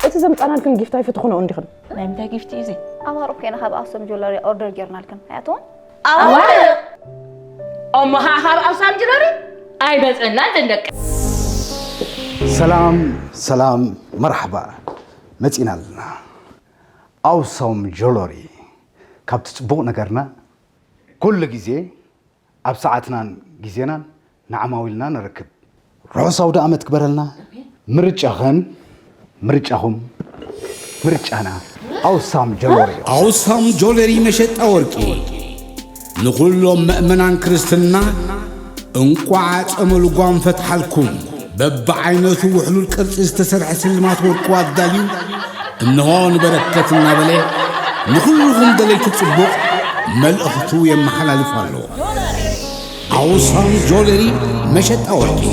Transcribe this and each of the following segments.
እቲ ዘምጻናልክን ጊፍት ኣይፈትኹኖ እንዲኽን። ናይ ምንታይ ጊፍቲ እዩ እዚ? ኣማርቕ ኮይና ካብ ኣክሱም ጆለሪ ኦርደር ጌርናልክን ኣያትዎም። ኣዋርቕ! እሞ ኸዓ ካብ ኣውሳም ጅለሪ ኣይመፀናን ደንደቂ። ሰላም ሰላም መርሓባ መፂና ኣለና። ኣውሳም ጆለሪ ካብቲ ፅቡቕ ነገርና ኩሉ ግዜ ኣብ ሰዓትናን ግዜናን ንዓማዊልና ነረክብ። ርሑስ ኣውደ ኣመት ክበረልና። ምርጫኸን ምርጫኹም ምርጫና ኣውሳም ጆለሪ። ኣውሳም ጆለሪ መሸጣ ወርቂ ንኹሎም መእመናን ክርስትና እንቋዕ ጸመ ልጓም ፈትሓልኩም። በብዓይነቱ ውሕሉል ቅርጺ ዝተሰርሐ ስልማት ወርቁ ኣዳልዩ እንሆ ንበረከት እናበለ ንኹልኹም ደለይቲ ጽቡቕ መልእኽቱ የመሓላልፍ ኣሎ። ኣውሳም ጆለሪ መሸጣ ወርቂ።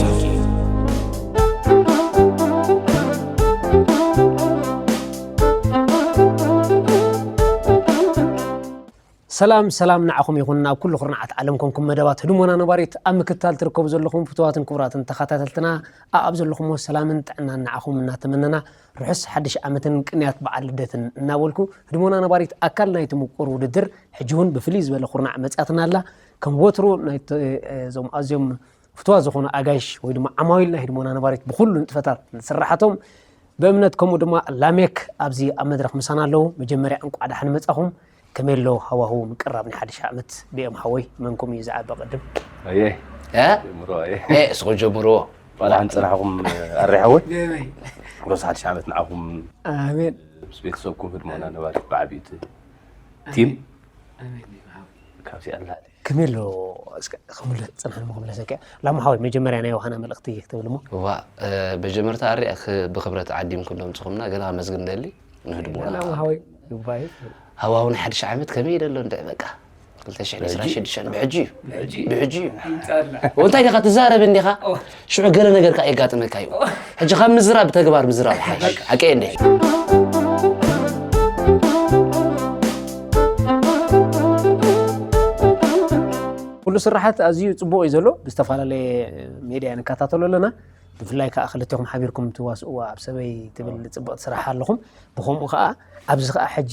ሰላም ሰላም ንዓኹም ይኹን። ኣብ ኩሉ ኩርናዓት ዓለም ኮንኩም መደባት ህድሞና ነባሪት ኣብ ምክትታል ትርከቡ ዘለኹም ፍቱዋትን ክቡራትን ተኸታተልትና፣ ኣኣብ ዘለኹምዎ ሰላምን ጥዕናን ንዓኹም እናተመነና፣ ርሑስ ሓድሽ ዓመትን ቅንያት በዓል ልደትን እናበልኩ፣ ህድሞና ነባሪት ኣካል ናይቲ ምቁር ውድድር ሕጂ እውን ብፍልይ ዝበለ ኩርናዕ መጺኣትና ኣላ። ከም ወትሩ ናይቲ፣ እዞም ኣዝዮም ፍትዋት ዝኾኑ ኣጋይሽ ወይ ድማ ዓማዊል ናይ ህድሞና ነባሪት ብኹሉ ንጥፈታት ስርሓቶም ብእምነት ከምኡ ድማ ላሜክ ኣብዚ ኣብ መድረኽ ምሳና ኣለዉ። መጀመርያ እንቋዕ ደሓን መጻኹም። ከመይ ኣሎ ሃዋህው ምቅራብ ናይ ሓድሽ ዓመት? ቢኤም ሓወይ መንኩም እዩ ዝዓቢ ቅድም? ኣየ እ? ጀምሮ ኣየ። ኤ እስኹም ጀምርዎ። እንኳዕ ደሓን ጸናሕኩም ኣሬ ሓወይ። ሮስ ሓድሽ ዓመት ንዓኹም ኣሜን። ምስ ቤተሰብኩም ህድሞና ነባሪት ብዓቢኡ ቲም ካብዚኣ ንላዕሊ ከመይ ኣሎ እስከ ክምለ ጽንሓን ክምለሰከ ላማ ሓወይ መጀመርያ ናይ ዮሃና መልእኽቲ ክትብል እሞ ዋ መጀመርታ ኣሪኣ ብክብረት ዓዲምኩም ዶ ምጽኹምና ገለ ከመስግን ደሊ ንህድሞና ላማ ሓወይ ይባይ ሃዋሁ ናይ ሓድሽ ዓመት ከመይ ኢለ ኣሎ እንደ በቃ ክልተ ሽሕን ዕስራን ሽዱሽተን ብሕጂ እዩ ብሕጂ እዩ እንታይ ዲኻ ትዛረብ እንዲኻ ሽዑ ገለ ነገር ከዓ የጋጥመካ እዩ ሕጂ ካብ ምዝራብ ብተግባር ምዝራብ ሓቂ እንደ ኩሉ ስራሓት ኣዝዩ ፅቡቅ እዩ ዘሎ ብዝተፈላለየ ሜድያ ንከታተሎ ኣለና ብፍላይ ከዓ ክልቴኹም ሓቢርኩም ትዋስእዋ ኣብ ሰበይ ትብል ፅብቅቲ ስራሕ ኣለኹም ብከምኡ ከዓ ኣብዚ ከዓ ሕጂ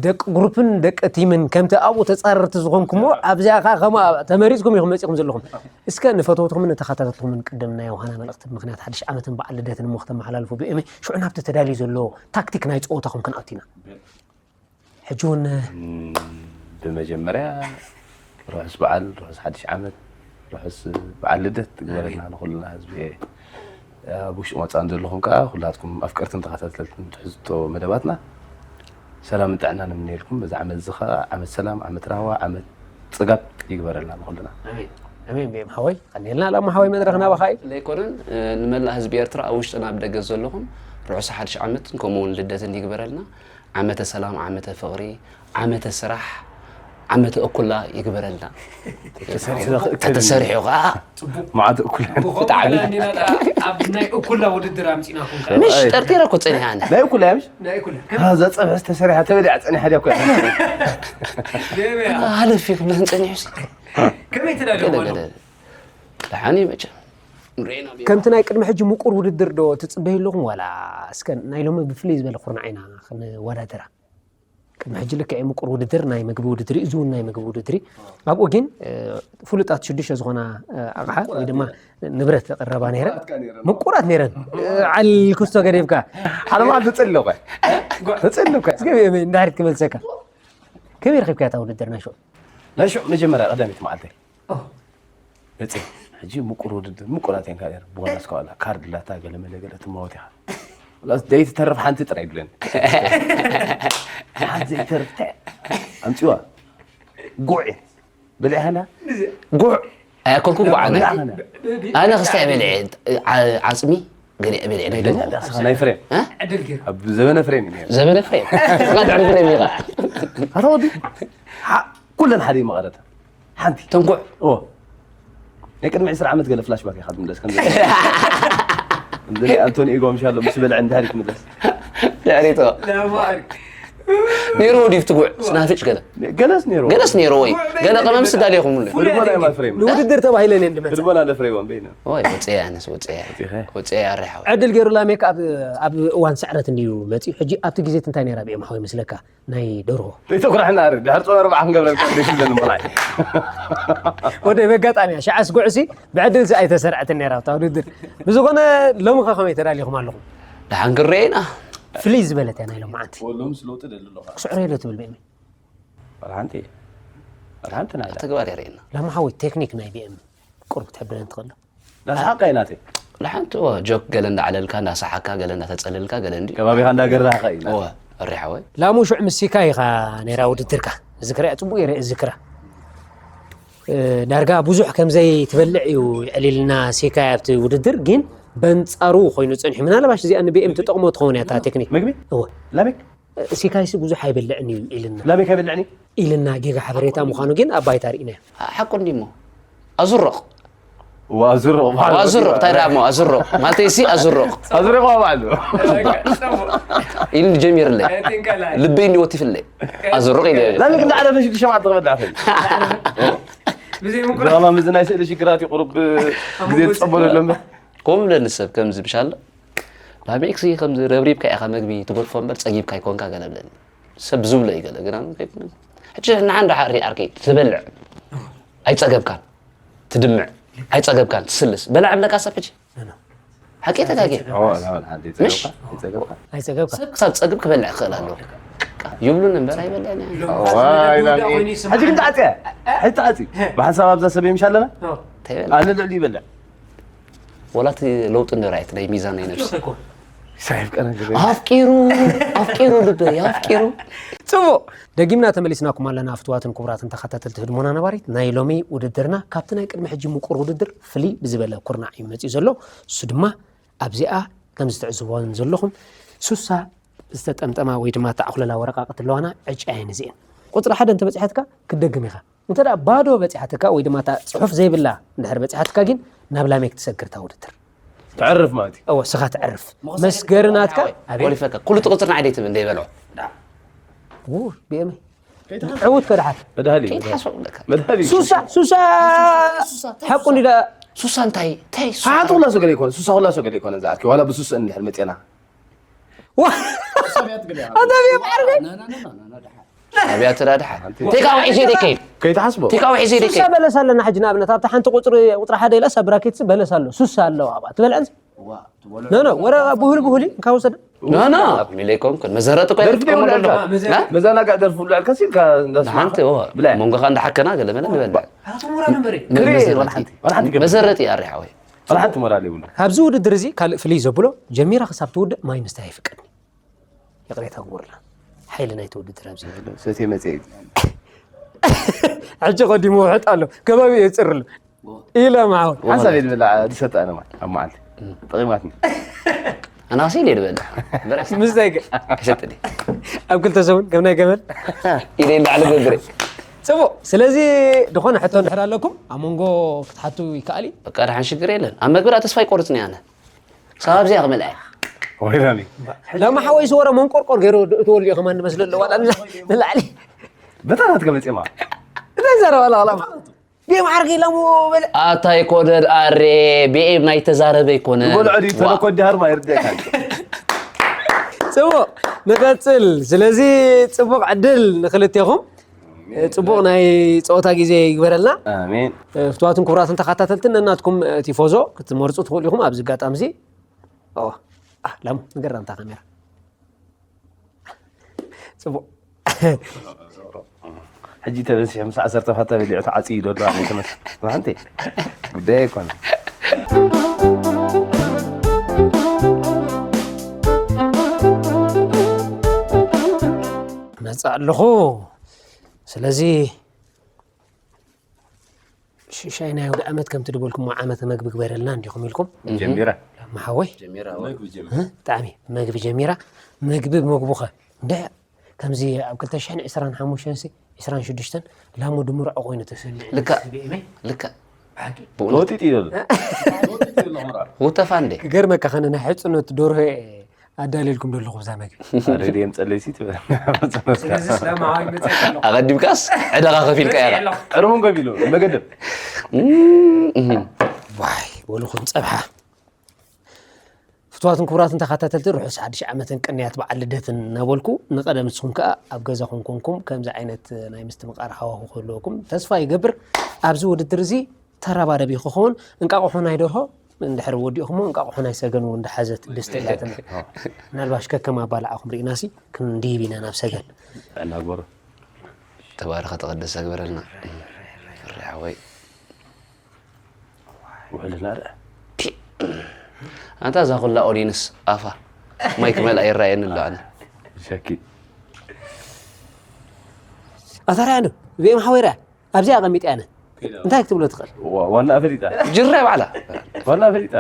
ደቂ ግሩፕን ደቂ ቲምን ከምቲ ኣብኡ ተፃረርቲ ዝኾንኩሞ ኣብዚኣ ከዓ ከማ ተመሪፅኩም ኢኹም መፂኹም ዘለኹም እስከ ንፈተውትኹምን ንተኸታተልትኹምን ቅድም ናይ ዮሃና መልእኽቲ ብምክንያት ሓድሽ ዓመትን በዓል ልደትን እሞ ክተመሓላልፉ ብኤመይ ሽዑ ናብቲ ተዳልዩ ዘሎ ታክቲክ ናይ ፀወታኹም ክንኣቱ ኢና ሕጂውን ብመጀመርያ ርሑስ በዓል ርሑስ ሓድሽ ዓመት ርሑስ በዓል ልደት ትግበረልና ንኩልና ህዝቢ ኣብ ውሽጢ ወፃን ዘለኹም ከዓ ኩላትኩም ኣፍቀርትን ተኸታተልትን ትሕዝቶ መደባትና ሰላምን ጥዕናን ንምነየልኩም በዚ ዓመት እዚ ከዓ ዓመት ሰላም ዓመት ራህዋ ዓመት ፅጋብ ይግበረልና ንኩልና ኣሜን ቤም ሓወይ ቀኒልና ላማ ሓወይ መድረክ ናባኻ እዩ ዘይኮነን ንመላእ ህዝቢ ኤርትራ ኣብ ውሽጥን ኣብ ደገ ዘለኹም ርሑስ ሓድሽ ዓመትን ከምኡ እውን ልደትን ይግበረልና ዓመተ ሰላም ዓመተ ፍቕሪ ዓመተ ስራሕ ዓመተ እኩላ ይግበረልና ተተሰሪሑ ከዓ መዓት እኩል ብጣዕሚ ኣብ ናይ እኩላ ውድድር ኣምፂናኩም ምሽ ጠርጢረ እኮ ፀኒሓ ኣነ ናይ እኩል ያምሽ ናይ እኩላ እዛ ፀብሒ ዝተሰሪሓ ተበሊዓ ፀኒሓ ድያ እኮ ሃለፊ ክብለህን ፀኒሑ ሲ ከመይ ትዳደሙ ደሓን እዩ መቸም ንርኤና ከምቲ ናይ ቅድሚ ሕጂ ምቁር ውድድር ዶ ትፅበዩ ኣለኹም ዋላ እስከ ናይ ሎሚ ብፍልይ ዝበለ ኩርናዕ ኢና ክንወዳደራ ቅድሚ ሕጂ ልክዕ ምቁር ውድድር ናይ ምግቢ ውድድር እዩ ዝውን ናይ ምግቢ ውድድር ኣብኡ ግን ፍሉጣት ሽዱሽተ ዝኾና ኣቕሓ ወይ ድማ ንብረት ቀረባ ነይረ ምቁራት ነይረን ዓል ክስቶ ገዲፍካ ሓደ መዓልቲ ተፅሊ እኮ ተፅሊ እኮ እስከ እንዳሕሪት ክመልሰካ ከመይ ረኺብካ እታ ውድድር ናይ ሽዑ ናይ ሽዑ መጀመርያ ቀዳሚት መዓልተይ መፅእ ሕጂ ምቁር ውድድር ምቁራት እየን ከዓ ብዋላ እስከ ዋላ ካርድ ላታ ገለ መለ ገለ ትማወት ኢኻ ላስ ዘይትተርፍ ሓንቲ ጥራይ ይብለኒ ሓንቲ ዘይተርፍ ኣምፅዋ ጉዕ እየን በሊዕሃና ጉዕ ኣያኮልኩ ጉዕ ኣነ ኣነ ክስታይ በልዐ ዓፅሚ ገሊዐ በልዐ ናይ ደሞ ናይ ፍሬም ኣብ ዘበነ ፍሬም እዩ ዘበነ ፍሬም ስኻ ድሕሪ ፍሬም ኢኻ ኣታ ወዲ ኩለን ሓደ መቐረታ ሓንቲ ተንኩዕ ናይ ቅድሚ ዕስራ ዓመት ገለ ፍላሽ ባክ ኢኻ ትምለስ ከም ኣንቶኒ ኢጎ ምሻሎ ምስ በልዐ እንድሕሪ ትምለስ ድሕሪቶ ነይርዎ ድዩ ትጉዕ ስናፍጭ ገለ? ገለስ ነይሩ። ገለስ ነይርዎ ወይ? ገለ ቀመም ስጋ ዲኹም? ብልቦና ይማፍሬም። ንውድድር ተባሂለ እየን ድመፃ። ብልቦና ደፍሬዎም በይነ። ወይ ወፅየ ኣነስ ወፅየ። ወፅየ ኣሪሓ። ዕድል ገይሩ ላሜክ ኣብ ኣብ እዋን ስዕረት እንድዩ መፂኡ። ሕጂ ኣብቲ ግዜ እንታይ ነይራ ብኤም ሓወይ መስለካ? ናይ ደርሆ ዘይተኩራሕና ር ድሕር ፀወ ኣርባዓ ክንገብረልካ ደስ ይብለኒ። መርዓይ ወደ በጋጣሚ እያ ሸዓስ ጉዕሲ ብዕድል ሲ ኣይተሰርዐትን ነይራ ኣብታ ውድድር። ብዝኾነ ሎሚ ከ ከመይ ተዳሊኹም ኣለኹም? ደሓን ክረኤና። ፍልይ ዝበለት እያ ናይ ሎማዓንቲ። ወሎም ስለውጥ ደሊ ኣለኻ። ክስዕሮ ኢሎ ትብል ብኤም ሓንቲ ሓንቲ ናዳ ተግባር የርእየና። ላማ ሓወይ ቴክኒክ ናይ ብኤም ቁርብ ክትሕብረን ትኽእል ዶ? ናስሓቃ ኢናተ ንሓንቲ ዋ ጆክ ገለ እንዳዓለልካ እንዳሰሓካ ገለ እንዳተፀለልካ ገለ እንዲ ከባቢኻ እንዳገራህኻ ኢና። ዋ እሪሓ ወይ ላሙ ሽዑ ምስ ሲካ ኢኻ ነይራ ውድድርካ። ዝክርያ ፅቡቅ የረ ዝክራ እ፣ ዳርጋ ብዙሕ ከምዘይ ትበልዕ እዩ የዕሊልና ሲካ ኣብቲ ውድድር። ግን በንፃሩ ኮይኑ ፀኒሑ ምናልባሽ እዚኣ ንብኤም ትጠቕሞ ትኸውን እያ እታ ቴክኒክ። ምግቢ እወ ላሜክ ሲካይሲ ብዙሕ ኣይበልዕን እዩ ኢልና ላሜክ ኣይበልዕኒ። ኢልና ጌጋ ሓበሬታ ምዃኑ ግን ኣብ ባይታ ርኢናዮ። ሓቁ እንዲሞ ኣዙረቕ ዋዙሮ ኣዙረቕ እንታይ ደኣ እሞ ኣዙረቕ ማለተይ ሲ ኣዙረቕ ኣዙሮ ባባሉ ኢሉ ጀሚርለይ ልበይ እንዲ ወቲፍለይ ኣዙረቕ ኢለ ላሜክ እንዳዓለፈ ሽዱ ሸማት ተበዳ ፈል ብዘይ ምቁር ዛማ ምዚ ናይ ስእሊ ሽግራት ይቁርብ ግዜ ትጸበሉ ኣለምበር ከምኡ ብለኒ ሰብ ከምዚ ብሻለ ላሜክሲ ከምዚ ረብሪብካ ኢኻ መግቢ ትገድፎ እምበር ጸጊብካ ኣይኮንካ ገለ ብለኒ ሰብ ዝብሎ እዩ ገለ ግና ከይኮነ ሕጂ ንሓን ደሓር ኣርከይ ትበልዕ ኣይጸገብካን ትድምዕ ኣይጸገብካን ትስልስ በላዕ ብለካ ሰብ ሕጂ ሓቂ ተጋጊ ኣይፀገብካ ሰብ ክሳብ ጸግብ ክበልዕ ክኽእል ኣለዎ ይብሉን እምበር ኣይበልዕን እየ ሕጂ ግን ተዓፅያ ሕጂ ተዓፂ ብሓንሳብ ኣብዛ ሰብ ምሽ ኣለና ተይበል ኣነ ልዕሊ ይበልዕ ወላ እቲ ለውጢ እንዶ ራእየት ናይ ሚዛን ናይ ነብሲ ሳይፍ ቀነ ኣፍቂሩ ኣፍቂሩ ልበይ ኣፍቂሩ ፅቡቅ ደጊምና ተመሊስናኩም ኣለና ፍትዋትን ክቡራትን ተኸታተልቲ ህድሞና ነባሪት ናይ ሎሚ ውድድርና ካብቲ ናይ ቅድሚ ሕጂ ምቁር ውድድር ፍልይ ብዝበለ ኩርናዕ እዩ መፅኡ ዘሎ እሱ ድማ ኣብዚኣ ከም ዝትዕዝቦን ዘለኹም ሱሳ ዝተጠምጠማ ወይ ድማ ተዓኹለላ ወረቃቅቲ ኣለዋና ዕጫየን እዚአን ቁፅሪ ሓደ እንተበፂሐትካ ክትደግም ኢኻ እንተ ደኣ ባዶ በጺሓትካ ወይ ድማ እታ ጽሑፍ ዘይብላ እንድሕር በጺሓትካ ግን ናብ ላሜክ ትሰግር እታ ውድድር ትዕርፍ ማለት እዩ እወ ስኻ ትዕርፍ መስገሪ ናትካ ኣቤት ወሊፈካ ኩሉ ትቕፅር ንዓይ ደይትብል እንደይበልዖ ው ብኤመይ ዕውት ከድሓር መድሃሊ እዩ። ከይትሓስቦ ብለካ መድሃሊ እዩ። ሱሳ ሱሳ ሓቁ እንዲ ደኣ ሱሳ እንታይ እንታይ ሱሳ? ሓንቲ ኩላ ሰው ገለ ይኮነ ሱሳ ኩላ ሰው ገለ ይኮነ ዝኣኪ ዋላ ብሱስ እንድሕር መጤና ዋ ኣታ ብኤም ዓርገ ኣብያ ትዳድሓ ቴካዊ ሒዘ ደከይድ ከይትሓስቦ ቴካዊ ሒዘ ሱሳ ደከይድ በለስ ኣለና ሕጂ ንኣብነት ኣብታ ሓንቲ ቁፅሪ ቁፅሪ ሓደ ኢላስ ኣብ ብራኬትስ በለስ ኣሎ ሱሳ ኣለዋ ኣብኣ ትበልዐን ኖ ኖ ወረ ብሁል ብሁል ካብ ወሰደ ኖ ኖ ሚለይኮም መዘረጥ እኮ ደርፊ ደይብሉ ኣለካ። መዛናጋዕ ደርፊ ብሉ ኣልካ ሲልካ እንዳስማዕካ ሓንቲ እዋ ብላይ መንጎኻ እንዳሓከና ገለ መለ ንበልዕ ክሪ ዋላ ሓንቲ ዋላ ሓንቲ ገለ መዘረጥ እያ ኣሪሓ ወይ ዋላ ሓንቲ ሞራል ይብሉ ካብዚ ውድድር እዚ ካልእ ፍልይ ዘብሎ ጀሚራ ክሳብ ትውድእ ማይ ምስታይ ኣይፍቀድን ይቕሬታ ግበሩልና ሓይሊ ናይቲ ውድድር ኣብዚ ሰትየ መፅአ እዩ ሕጂ ቀዲሙ ውሕጥ ኣሎ ከባቢ የፅርሉ ኢለ ማዓወል ሓሳብ እየ ዝበላ ዝሰጥ ኣነ ማለት ኣብ መዓልቲ ጠቂማትኒ ኣናሲ ኢለ ዝበልዕ ምስታይ ገ ይሰጥኒ ኣብ ክልተ ሰሙን ከም ናይ ገመል ኢለ እንዳዕለ ገብረ ፅቡቅ ስለዚ ዝኾነ ሕቶ እንድሕር ኣለኩም ኣብ መንጎ ክትሓቱ ይከኣል እዩ በቃ ደሓን ሽግር የለን ኣብ መግቢ ደኣ ተስፋ ይቆርፅኒ ኣነ ክሳብ ኣብዚኣ ክመልኣ ወይላኒ ላማ ሓወይ ዝወረ መንቆርቆር ገይሩ እትወልዮ ከማን ንመስለ ኣለዋ ንላዕሊ በታ ናትከ መፅማ እንታይ ዘረባ ኣለዋ ላማ ብየም ዓርገ ኢላሞ በለ ኣታ ኣይኮነን ኣሬ ብኤም ናይ ተዛረበ ኣይኮነ ዝበልዖ ድዩ ተለኮ ዳህር ማ ይርደካ ፅቡቅ ንቀፅል ስለዚ ፅቡቅ ዕድል ንክልቴኹም ፅቡቅ ናይ ፀወታ ግዜ ይግበረልና ኣሜን ፍትዋትን ክቡራትን ተኸታተልትን ነናትኩም ቲፎዞ ክትመርፁ ትኽእሉ ኢኹም ኣብዚ ኣጋጣሚ እዚ ላም ንገራ እንታ ካሜራ ፅቡቅ ሕጂ ተበሲሑ ምስ ዓሰርተ ፋታ በሊዑ ተዓፅዩ ዶ ዶ ኣይኮነስ ሓንቲ ጉዳይ ኣይኮነ መፅእ ኣለኹ ስለዚ ሽሻይ ናይ ወደ ዓመት ከምቲ ድበልኩሞ ዓመተ መግቢ ግበረልና እንዲኹም ኢልኩም ጀሚረ ማሓወይ ብጣዕሚ መግቢ ጀሚራ መግቢ መግቡኸ እንደ ከምዚ ኣብ ክልተ ሽሕን ዕስራን ሓሙሽተን ሲ ዕስራን ሽዱሽተን ላሞ ድምርዖ ኮይኑ ተሰሚዑ ልክዕ ልክዕ ተወጢጥ እዩ ዘሎ ውተፋ እንዴ ክገርመካ ከነ ናይ ሕፅኖት ዶርሆ ኣዳልየልኩም ዶ ኣለኹ ብዛ መግቢ? ሬድየም ጸለይሲ ትበል። ስለዚ ስለማዊ መጸ ኣለኹ። ኣቐዲምካስ ዕዳኻ ከፊልካ ኢኻ። ዕርሙን ገቢሉ መገደብ። ዋይ በልኹም ጸብሓ። ፍትዋትን ክቡራትን ተኸታተልቲ ርሑስ ሓድሽ ዓመትን ቅንያት በዓል ልደትን እናበልኩ ንቐደም ንስኹም ከኣ ኣብ ገዛኹም ኮንኩም ከምዚ ዓይነት ናይ ምስትምቓር ሃዋሁ ክህልወኩም ተስፋ ይገብር። ኣብዚ ውድድር እዚ ተረባረቢ ክኸውን እንቃቑሖ ናይ ደርሆ እንድሕር ወዲእኹሞ እንቃቑሖ ናይ ሰገን እውን እንዳሓዘት ድስቲ እንዳተመ ምናልባሽ ከከም ኣባላዕኹም ርኢናሲ ክንድይብ ኢና ናብ ሰገን። እናግበሮ ተባረኸ ተቐደሰ ግበረልና። ፍርሒ ሓወይ ውዕልና ርአ ኣንታ እዛ ኩላ ኦዲንስ ኣፋ ማይ ክመልኣ ይረኣየኒ ኣሎ ኣነ ሸኪ ኣታ ርኣያ ዶ ቪኤም ሓወይ ርኣያ ኣብዚኣ ኣቐሚጠ ኣነ እንታይ ክትብሎ ትኽእል? ዋና ኣፈሊጣ ጅረ ባዕላ ዋና ኣፈሊጣ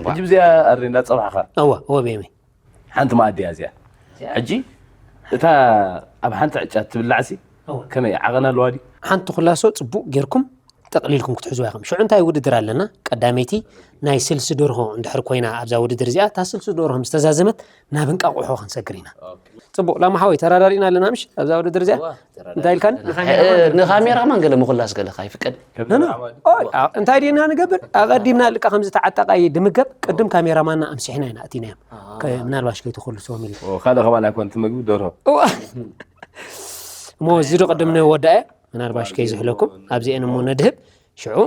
ሕጂ ብዚኣ ኣሪ እንዳፀባሕኻ እወ እወ ቤመይ ሓንቲ መኣዲ እያ እዚኣ ሕጂ እታ ኣብ ሓንቲ ዕጫ ትብላዕሲ ከመይ ዓቐን ኣለዋ ድዩ ሓንቲ ኩላሶ ፅቡቅ ጌርኩም ጠቕሊልኩም ክትሕዝዋ ኢኹም ሽዑ እንታይ ውድድር ኣለና ቀዳመይቲ ናይ ስልሲ ደርሆ እንድሕር ኮይና ኣብዛ ውድድር እዚኣ እታ ስልሲ ደርሆ ምስ ተዛዘመት ናብ እንቃቑሖ ክንሰግር ኢና ፅቡቅ ላማ ሓወይ ተራዳዲእና ኣለና ምሽ ኣብዛ ውድድር እዚኣ እንታይ ኢልካኒ ንካሜራማን ገለ ምኹላስ ገለ ካይፍቀድ እንታይ ዲና ንገብር ኣቐዲምና ልቃ ከምዚ ተዓጣቃይ ድምገብ ቅድም ካሜራማና ኣምሲሕና ኢና ኣቲናዮም ምናልባሽ ከይተኮልሶም ኢለ ካልእ ከማን ኣይኮን እቲ ምግቢ ደርሆ እሞ እዚ ዶ ቅድም ንወዳእ ምናልባሽ ከይዝሕለኩም ኣብዚአን እሞ ነድህብ ሽዑ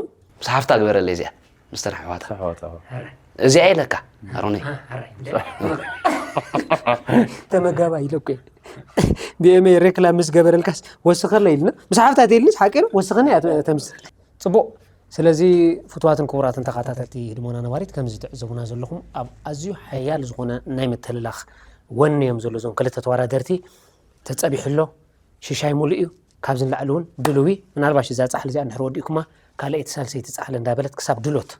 ምስ ሓፍታ ግበረለይ እዚኣ ምስተን ኣሕዋታ እዚኣ ኢለካ ኣሮነይ ተመጋባ ኢለኩ ብኤመይ ሬክላም ምስ ገበረልካስ ወስኸለይ ኢልና ምስ ሓፍታ ተይልንስ ሓቂሩ ወስኸኒ እያ ተምስል ፅቡቅ ስለዚ ፍትዋትን ክቡራትን ተኸታተልቲ ህድሞና ነባሪት ከምዚ ትዕዘቡና ዘለኹም ኣብ ኣዝዩ ሓያል ዝኾነ ናይ ምትልላኽ ወኒ እዮም ዘሎ እዞም ክልተ ተወዳደርቲ ተፀቢሑ ኣሎ ሽሻይ ሙሉእ እዩ ካብዚ ንላዕሊ እውን ድልዊ ምናልባሽ እዛ ፃሕሊ እዚኣ እንድሕር ወዲእኩማ ካልኣይቲ ሳልሰይቲ ፃሕሊ እንዳበለት ክሳብ ድሎት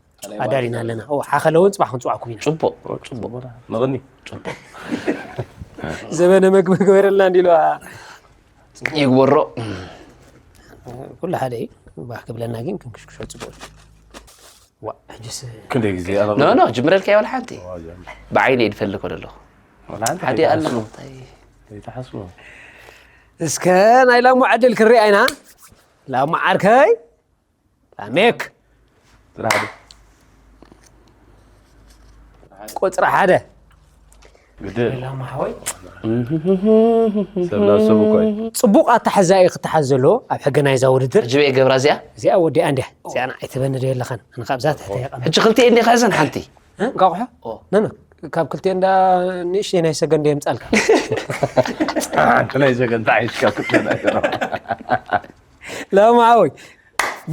ኣዳሊና ኣለና ሓኸለ እውን ፅባሕ ክንፅዋዕኩም ኢና ፅቡቅ ፅቡቅ መቕኒ ዘበነ መግቢ ግበረልና እንዲሉ ይግበሮ ኩሉ ሓደ እዩ ባህ ክብለና ግን ክንክሽክሾ ፅቡቅ ሕጅስ ክንደይ ግዜ ኖ ኖ ጅምረልካ የወል ሓንቲ ብዓይነ ይድፈልኮ ኣለኹ ሓደ ኣሎ እንታይ ተሓስቦ እስከ ናይ ላሙ ዓድል ክሪኣ ኢና ላሙ ዓርከይ ላሜክ ጥራሕ ቁፅሪ ሓደ ግድል ላሙ ሓወይ ሰብ ናብ ሰብ እኮ እዩ ፅቡቅ ኣተሓዛኢ ክተሓዝ ዘለዎ ኣብ ሕገ ናይዛ ውድድር ሕጂ በየ ገብራ እዚኣ እዚኣ ወዲኣ እንዲያ እዚኣ ንዓይ ትበኒ ዶ የለኻን ኣነ ካብዛ ትሕተ የቐም ሕጂ ክልቲኤ እንዲ ክሕዘን ሓንቲ እንቃቑሖ ነነ ካብ ክልቲኤ እንዳ ንእሽተይ ናይ ሰገን ዶ የምፃልካ ሓንቲ ናይ ሰገን ተዓይሽካ ክልተ ናይ ሰገን ላሙ ሓወይ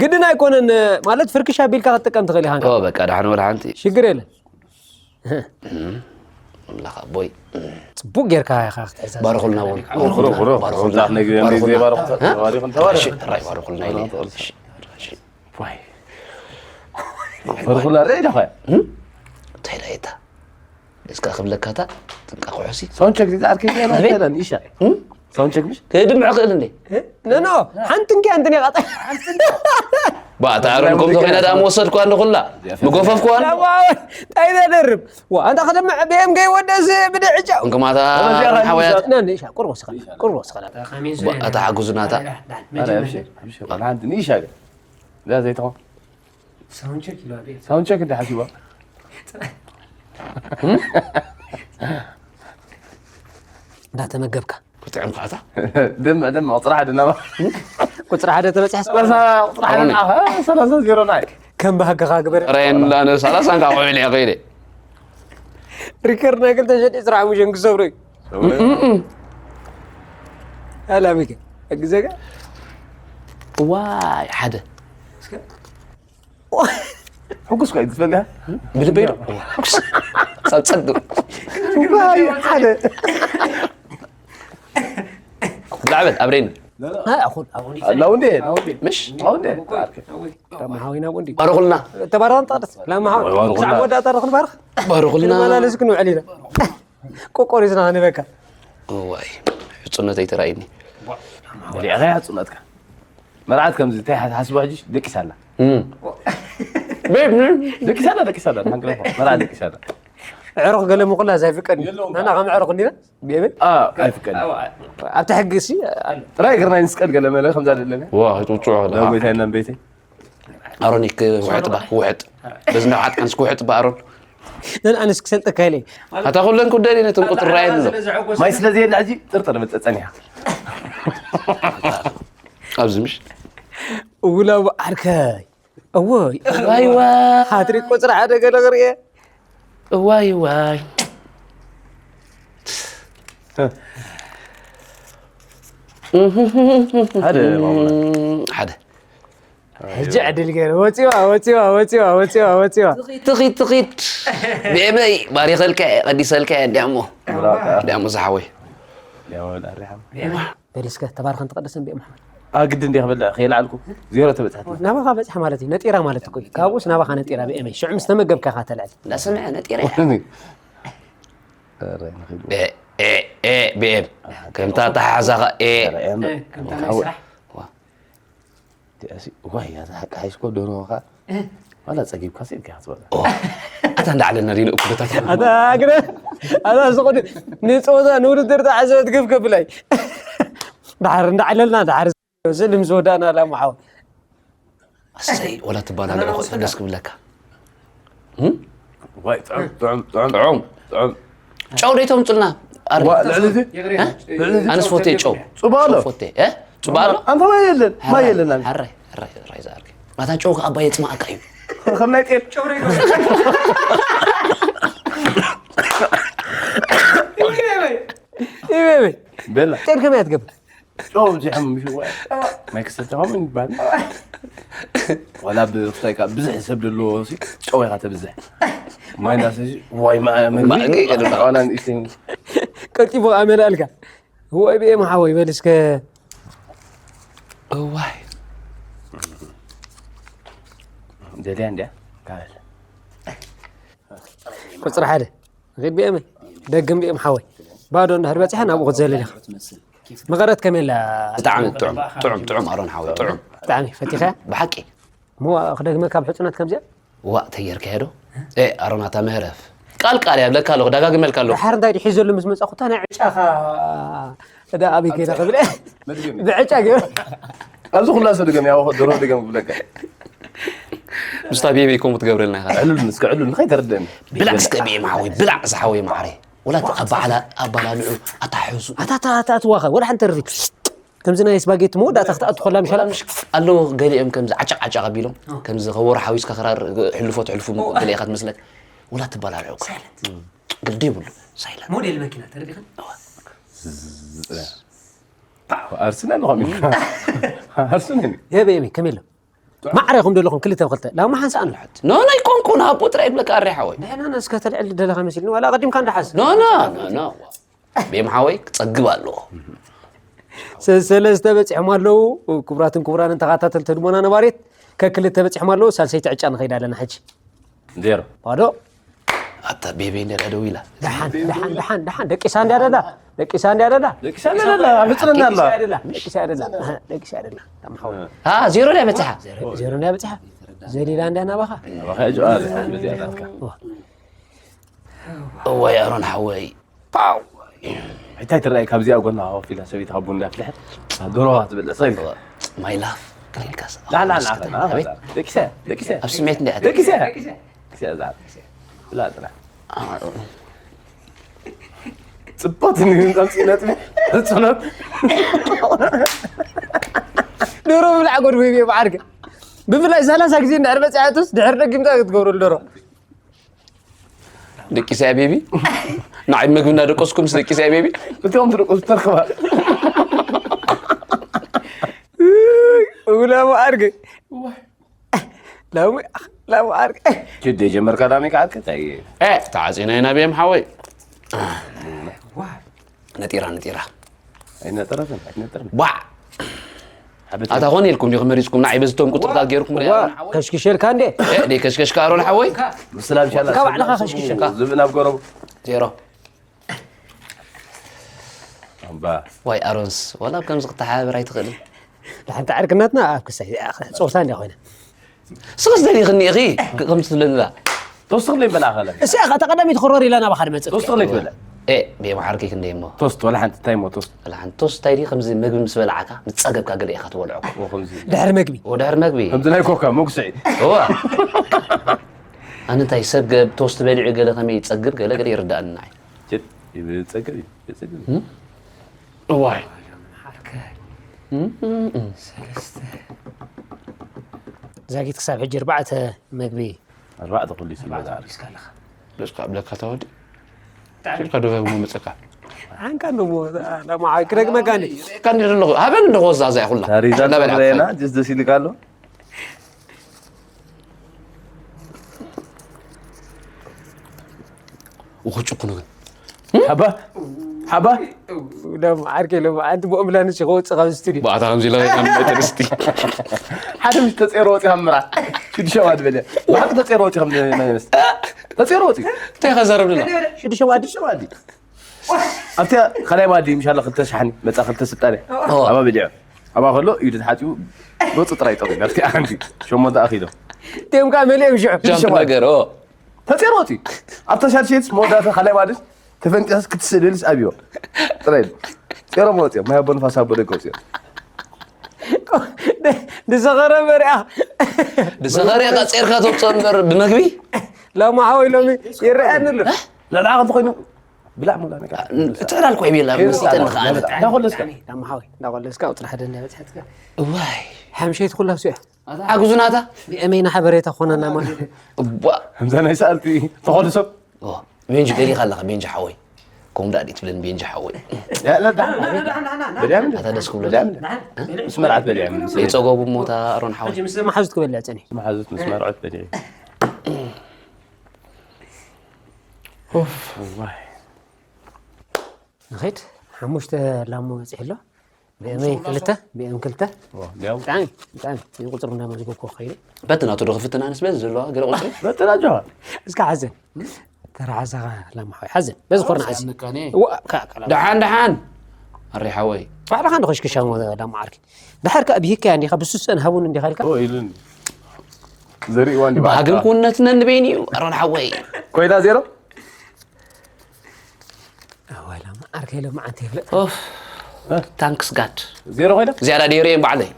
ግድን ኣይኮነን ማለት ፍርክሽ ኣቢልካ ክትጥቀም ትኽእል ኢኻ ኦ በቃ ዳሕን ወላ ሓንቲ ሽግር የለን ኣምላኽ ኣቦይ ፅቡቅ ጌርካ ኢኻ ክትሕዛ ባርኹልና እውን ሩኽ ሩኽ ሩኽ ሩኽ ሩኽ ሩኽ ሩኽ ሩኽ ሩኽ ራይ ባርኹልና ኢለ ፈርኹላ ርእ ኢለኻ እንታይ ኢላ የታ እስካ ክብለካታ ጥንቃ ኩሕሲ ሳውንቸክ ዚዛ ኣርከይ ዜና ኣቤት። ይለን ኢሻ ሳውንቸክ ምሽ ክድምዕ ክእል እንዴ ነኖ ሓንቲ እንኪ ኣንትን የቃጠ ባእታ ኣሮን ከምዚ ኮይና ዳ መወሰድኳ እንደ ኩላ ምጎፈፍኳን ጣይ ዘደርብ ዋ ኣንታ ከደምዕ ብኤም ገይ ወደስ ብድዕጫ እንኩማታ ሓወያት ነንሻ ቁርቦ ስኸላ ቁርቦ ስኸላ ተሓጉዙናታ ሓንቲ ንኢሻ ግን እዛ ዘይትኾን ሳውንቸክ ኢሉ ኣቤት ሳውንቸክ እንደ ሓሲባ እንዳተመገብካ ክትዕም ኳዕታ ደም ደም ቁፅሪ ሓደ ናባ ቁፅሪ ሓደ ተበፅሐ ሰላሳ ቁፅሪ ሓደ ናባ ሰላሳ ዜሮ ናይ ከም ባህግኻ ግበር ራየን ላነ ሰላሳ እንካ ቆይለ ከይደ ሪከርድ ናይ ክልተ ሸዲ ስራሕ ሙሸን ክሰብሮ እዩ ኣላሚከ ግዘጋ ዋይ ሓደ ሕጉስ ኮይ ትፈልያ ብልበይ ዶ ሳብ ፀግብ ሓደ ላዕበት ኣብሬን ላውንዴ ምሽ ላውንዴ ላማሓዊና ወንዲ ባርኹልና ተባረኸን ጠቅስ ላማሓዊ ባርኹልና። ክሳዕ ወዳእታ ርኽንባርኽ ባርኹልና ክንመላለስ ክንውዕል ኢና ቆቆሪስና ክንበካ እዋይ ሕፁነተይ ተራእይኒ በሊዕኻ ሕፁነትካ መርዓት ከምዚ እንታይ ሓስባ ሕጂ ደቂስ ኣላ ቤብ ደቂሳዳ ደቂሳዳ ሓንቅለ መራ ደቂሳዳ። ዕሩኽ ገለ ምኹላ ዘይፍቀድ። የለውም። ናና ከም ዕሩኽ እንዲና ቤበይ። አ ኣይፍቀድ። ኣብቲ ሕጊ ሲ ጥራይ እግርና ይንስቀል ገለ መለ ከምዛ ደለና። ዋ ይጥውጭ። ዳው ቤታይ እናም ቤተይ። ኣሮኒክ ውሕጥ ባ ውሕጥ። በዝና ውሓጥ ካንስክ ውሕጥ ባ ኣሮን። ነን ኣነስ ክሰልጠካ ኢለ። ኣታ ኩለን ኩደን ነትን ቁጥር ራእየን ኣሎ። ማይ ስለ ዘየለ ሕጂ ጥርጥር መጸጸን እያ። ኣብዚ ምሽ። ውላ ዓርከይ። እወይ። ዋይ ዋይ። ሃትሪክ ቁጽሪ ሓደ ገለ ክርእየ። እዋይ ዋይ። ሓደ ማሙና። ሓደ። ሕጂ ዕድል ገይረ ወፂዋ ወፂዋ ወፂዋ ወፂዋ ወፂዋ። ትኺድ ትኺድ። ብኤመይ ባሪኸልካ እየ ቀዲሰልካ እየ እንዲያሞ። እንዲያሞ ዝሓወይ። በል እስከ ተባረኸን ተቐደሰን ብኤም ሓመድ። ኣግድ እንዲያ ክበልዕ ከይልዓልኩ ዜሮ ተበፅሐት። ናባኻ በፅሐ ማለት እዩ፣ ነጢራ ማለት እኮ እዩ። ካብኡስ ናባኻ ነጢራ ብኤመይ። ሽዑ ምስ ተመገብካ ኢኻ ተልዕል። እንዳሰምዐ ነጢረ እያ። ኧረ፣ ንኺድ። ኤ፣ ኤ፣ ኤ፣ ብኤም። ከምታ ኣተሓሕዛኻ፣ ኤ። ኧረ፣ ኤም። ዋ። እዚኣሲ፣ ዋይ፣ እያ ዝሓቂ ሓይስኮ ደርሆኻ። ዋላ ጸጊብካ ሲ ኢልካ ክትበላ። ኦ፣ ኣታ እንዳዕለልና ዲና እኮ በታትና። ኣታ ግረ፣ ኣታ ዝኸዱ ንጾታ ንውድድር ተዓዘበት ግፍ ከብላይ። ድሓር እንዳዕለልና፣ ድሓር ስእሊ ምስ ወዳእና ላማ ሓው። ኣሰይ፣ ወላ ትባላልዑ ኣና ደስ ክብለካ። እም? ዋይ፣ ጥዑም፣ ጥዑም፣ ጥዑም፣ ጥዑም። ጥዑም። ጨው ደይ ተምጹልና? ኣረ። ዋ፣ ልዕሊ እዚ? እ? ልዕሊ እዚ ኣነስ ጨው ፎቴ ጨው። ጽቡቕ ኣሎ። ጨው ፎቴ፣ እ? ጽቡቕ ኣሎ? ኣንተ ማይ የለን፣ ማይ የለን። ኣረ፣ ኣረ፣ ኣረ፣ ኣረ፣ ይዛርግ። ማታ ጨው ከኣ ኣባይ የጽማኣካ እዩ። ከም ናይ ጤል። ይበይ። በላ። ጤል ከመይ ኣትገብር? ጨው ኣብዚሖም ምሽ ዋ-፣ ማይ ክሰተ ከምኡ ይባል። ዋላ ብክሳይ ካብ ብዙሕ ሰብ ዘለዎ ሲ ጨው ኢኻ ተብዝሕ። ማይ እንዳሰ ሲ ዋይ ማ-፣ መግቢ ማእከይ ቀደም። ዋላ ንእሽተይ። ቀልጢፉ ኣመላልካ። ወይ ብኤም ሓወይ በል እስከ። እዋይ። ደልያ እንድያ? ካል። ቁጽሪ ሓደ። ንኺድ ብኤመይ። ደግም ብኤም ሓወይ። ባዶ እንድሕር በጺሐ ናብኡ ክትዘልል ኢኻ። መቐረት ከመይ ኣላ? ብጣዕሚ ጥዑም፣ ጥዑም፣ ጥዑም ኣሮን ሓወይ፣ ጥዑም። ብጣዕሚ ፈቲኻ? ብሓቂ። እሞ ክደግመካ ኣብ ሕጹናት ከምዚኣ? ዋእ፣ ተየርካዮ ዶ? ኤ፣ ኣሮን ኣታ ምህረፍ። ቃል ቃል እያ ብለካ ኣለኹ፣ ደጋግመልካ ኣለኹ። ድሓር እንታይ ድዩ ሒዙ ዘሎ ምስ መጻኹ፣ እታ ናይ ዕጫኻ እዳ ኣበይ ከይዳ ክብል እየ። መድገሚ። ብዕጫ ገይሩ። ኣብዚ ኩላ ሰው ድገም፣ ያው ዶሮ ድገም ክብለካ። ምስታ ቤቢ ከምኡ ትገብረልና ኢኻ። ዕሉል፣ እስከ ዕሉል፣ ንኸይተርድእኒ። ብላዕ እስከ ቤቢ ሓወይ፣ ብላዕ ዝሓወይ ማዕረይ። ወላ ኣባዕላ-፣ ኣባላልዑ፣ ኣታሕዙ። ኣታ፣ ኣታ፣ ኣታ፣ ኣትዋኸ፣ ወላ ሓንቲ ተርፊ። ከምዚ ናይ ስፓጌቲ መወዳእታ ክትኣቱ ከላ ምሻላ። ኣለዉ ገሊኦም ከምዚ ዓጨቕ ዓጨቕ ኣቢሎም፣ ከምዚ ከበሮ ሓዊስካ ክራር ሕልፎ ትሕልፉ ገለ ኢኻ ትመስለካ። ወላ ትበላልዑ እኮ። ሳይለንት። ግዲ ይብሉ። ሳይለንት። ሞዴል መኪና ተረዲኸን? ኣርሰናል ኾም። ኣርሰናል። የበ የመይ፣ ከመይ ኣሎ? ማዕረ ኢኹም ዘለኹም ክልተ ብክልተ። ላማ ሓንሳእ ንልሕት። ኖ፣ ኖ፣ ኣይኮንኩን፣ ሃቦ ጥራይ ይብለካ ኣሬ ሓወይ። ንሕና እስከ ተልዕል ደለኻ መሲልኒ፣ ዋላ ኣቐዲምካ እንዳሓዝ። ኖ፣ ኖ፣ ኖ፣ ኖ። ቤም ሓወይ ክጸግብ ኣለዎ። ሰ-፣ ሰለስተ በጺሖም ኣለዉ። ክቡራትን ክቡራንን ተኸታተልቲ ህድሞና ነባሪት፣ ከክልተ በጺሖም ኣለዉ። ሳልሰይቲ ዕጫ ንኸይድ ኣለና ሕጂ። ዜሮ። ባዶ። ኣታ ቤቤ እንድያ ደው ኢላ። ደሓን፣ ደሓን፣ ደሓን፣ ደሓን። ደቂሳ እንድያ ደላ። ደቂሳ እንድያ ደላ። ደቂሳ እንድያ ደላ። ኣብ ሕጽርና ኣላ። ደቂሳ እንድያ ደላ። ደቂሳ እንድያ ደላ። ኣሃ፣ ደቂሳ እንድያ ደላ። ታም ሓወይ። አ፣ ዜሮ እንድያ በጽሓ። ዜሮ፣ ዜሮ እንድያ በጽሓ። ዘሊላ እንድያ ናባኻ። ናባኻ እጅ ኣለ። በዚኣ ናትካ። ዋ። እዋይ ኣሮን ሓወይ። ፓው። እንታይ ትረኣይ ካብዚኣ ጎና ኮፍ ኢላ ሰበይቲ ካብ ቡን እንዳፍልሐት ዶሮዋ ትበልዕ ሰበይቲ? My love ክልልካስ። ላ፣ ላ፣ ላ፣ ላ፣ ላ። ኣቤት። ደቂሰ፣ ደቂሰ። ኣብ ስሜት እንዲያ። ደቂሰ። ደቂሰ፣ እዛ። ብላ ጥራ። ጽቡቅ ትንግን ቀምጺ ነጥቢ። ጽሎት። ዶሮ ብላዕ ጎድ ወይ ብዓርገ። ብፍላይ ሰላሳ ግዜ እንድሕር በጺሓትስ ድሕር ደጊምካ ክትገብረሉ ዶሮ። ደቂሰ ቤቢ። ንዓይ ምግቢ እናደቀስኩ ምስ ደቂሰ ቤቢ። እቶም ትደቀሱ ተርክባ። ውላ መዓርገ። ላሙ፣ ላሙ ዓርገ። ችደ ጀመርካ ላሚ ከዓልከ ታይ? ኤ፣ ተዓጺና ኢና ቤም ሓወይ። ነጢራ፣ ነጢራ። ኣይነጠረትን፣ ኣይነጠርን። ቧዕ! ሓበት ኣታ ኾን ኢልኩም ዲኹም መሪጽኩም ንዓይ በዝቶም ቁጽርታት ገይርኩም ዋ፣ ሪኣ። ከሽክሸልካ እንዴ? ኤ፣ ደይ ከሽከሽካ ኣሮን ሓወይ? ምስላ ምሻላ ካብ ባዕልኻ ከሽክሸልካ። ዝብኢ ናብ ገረቡ። ዜሮ። ኣምባ። ዋይ ኣሮንስ፣ ዋላ ኣብ ከምዚ ክተሓባበር ኣይትኽእልን። ንሓንቲ ዓርክነትና ኣብ ክሳይ፣ ጸወታ እንድያ ኮይና። ስኽስ ደሊኽኒ ኢኺ ከምዚ ትብለላ። ተወስኽ ለይ በላ ኸለ። እሳ ኢኻ ተቐዳሚት ክሮር ኢላ ናባኻ ድመጽእ። ተወስኽ ለይ ትበላ። ኤ፣ ብየማሓርኪ ክንደይ እሞ? ቶስት ወላ ሓንቲ እንታይ እሞ ቶስት? ወላ ሓንቲ ቶስት እንታይ ድዩ ከምዚ መግቢ ምስ በላዓካ ምስ ጸገብካ ገለ ኢኻ ትበልዖ። ወ ከምዚ። ድሕሪ መግቢ። ወ ድሕሪ መግቢ። ከምዚ ናይ ኮካ መጉስዒ። እዋ። ኣነ እንታይ ሰብ ገብ ቶስት በሊዑ ገለ ከመይ ይጸግብ ገለ ገለ ይርዳእኒ ንዓይ። ጀት ይብል ጸግብ እዩ። ይጸግብ እዩ። እዋይ። ዛጊት ክሳብ ሕጂ ኣርባዕተ መግቢ ኣርባዕተ ኩሉ ይስመዛ ኣለካ። ደስካ ብለካ ታወዲ ሽልካ ዶ ሞ መጸካ ዓንካ ዶ ሞ ለማዓ ክደግመካ እንዴ ካን ደሎ ሃበን እንደ ወዛ ዛይ ኩላ ታሪዛ እንዳበላ ተብረና ጀስ ደስ ይልካ ኣሎ። ወኹ ጭኩኑ ግን ሓባ ሓባ ሎም ዓርከይ ሎም ኣንቲ ብኦምብላንስ ይኸወፅእ ካብ ስቱድዮ ባዕታ ከምዚ ኢለ ከይዳ መጠን እስቲ ሓደ ምስ ተፀሮ ወፂ ካብ ምራት ሽዱሸ ዋድ በለ ብሓቂ ተፀሮ ወፂ ከም ናይ መስ ተፀሮ ወፂ እንታይ ከዛረብ ደላ ሽዱሸ ዋድ ሽዱሸ ዋድ ኣብቲ ካልኣይ ማዲ ምሻላ ክልተ ሻሕኒ መፃ ክልተ ስልጣነ ኣባ በሊዖ ኣባ ከሎ ኢዱ ተሓፂቡ ገፁ ጥራይ ጠሩ ናብቲ ሓንቲ ሸሞንተ ኣኺሎ ቴምካ መሊኦም ሽዑ ጃምፕ ነገር ተፂርወፂ ኣብታ ሻድሸት መወዳእታ ካልኣይ ማለት ተፈንጢስ ክትስእልልስ ኣብዮ ጥራይ ፂሮም ወፂኦም ማይ ኣቦ ንፋስ ኣቦ ደቂ ወፂኦም ንሰኸረ መርያ ንሰኸረ ኢኻ ፂርካ ተውፅኦ እምበር ብመግቢ ላማ ሓወይ ሎሚ ይረኣየኒ ኣሎ ንዕኣ እንተኮይኑ ብላዕ ሙላ ነገር ትዕላል ኮይ ቤላ መሲጠኒ ከኣ እንዳቆለስካ እንዳቆለስካ ውጥራ ሓደ እንዳበፅሐትካ እዋይ ሓምሸይት ኩላ እያ ሓግዙናታ ብኤመይና ሓበሬታ ኮነና ማለት እባ ከምዛ ናይ ሰኣልቲ ተኾሉ ሰብ ቤንጂ ገሊኻ ኣለኻ ቤንጂ ሓወይ ከምኡ ዳኣ ትብለኒ ቤንጂ ሓወይ ኣታ ደስ ክብሎ ምስ መርዓት በሊዐ ይፀገቡ ሞታ ኣሮን ሓወይ መሓዙት ክበልዕ ፀኒ መሓዙት ምስ መርዖት በሊዐ ንኸይድ ሓሙሽተ ላሞ በፂሑ ኣሎ ብኤመይ ክልተ ብኤም ክልተ ብጣዕሚ ብጣዕሚ ቁፅሪ እንዳመዝገብኩ ከይደ በቲ ናቱ ዶ ክፍትን ኣንስ በዚ ዘለዋ ገለ ቁፅሪ በጥና ጆሃር እስካ ሓዘን ተራሓዛኻ ላማ ሓወይ ሓዘን በዚ ኮርና ሓዚ ደሓን ደሓን ኣሪ ሓወይ ባዕልኻ እንዶ ከሽክሻ ላማ ዓርኪ ድሓር ከኣ ብሂካያ እንዲኻ ብሱሰን ሃቡን እንዲኻ ኢልካ ኢሉን ዘርእዋ እንዲ ባህግን ኩነትነ ንበይን እዩ ኣሮን ሓወይ ኮይና ዜሮ ኣዋላ መዓርከ ኢለ መዓንተ ይፍለጥ ታንክስ ጋድ ዜሮ ኮይና ዝያዳ ደይሩ እየም ባዕለይ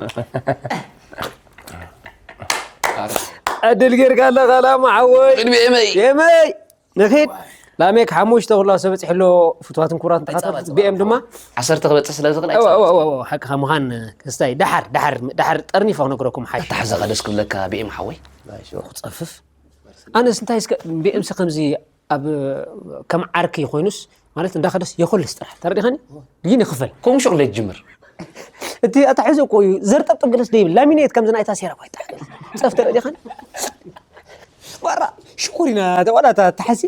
ዕድል ጌርካ ኣለኻ ላማ ሓወይ ቅድሚ ኤመይ ኤመይ ንኺድ ላሜክ ሓሙሽተ ኩላ ሰብ በፂሕሎ ፍትዋትን ክቡራትን ተኻታት ብኤም ድማ ዓሰርተ ክበፅሕ ስለ ዝኽእል ሓቅኻ ምዃን ክስታይ ዳሓር ዳሓር ዳሓር ጠርኒፈ ክነግረኩም ሓይ ኣታሕዛኻ ደስ ክብለካ ብኤም ሓወይ ክፀፍፍ ኣነስ እንታይ እስከ ብኤምሲ ከምዚ ኣብ ከም ዓርኪ ኮይኑስ ማለት እንዳኸደስ የኮልስ ጥራሕ ተረዲኸኒ ግን ይኽፈል ከምኡ ሹቕ ለጅምር እቲ ኣታሕዚ እኮ እዩ ዘርጠብጥብ ገለስ ደይብል ላሚኔት ከምዚ ናይታ ሴራ ኮይታ ጸፍ ተረዲኸኒ ዋራ ሽኩር ኢና ተዋላ ተሓሲ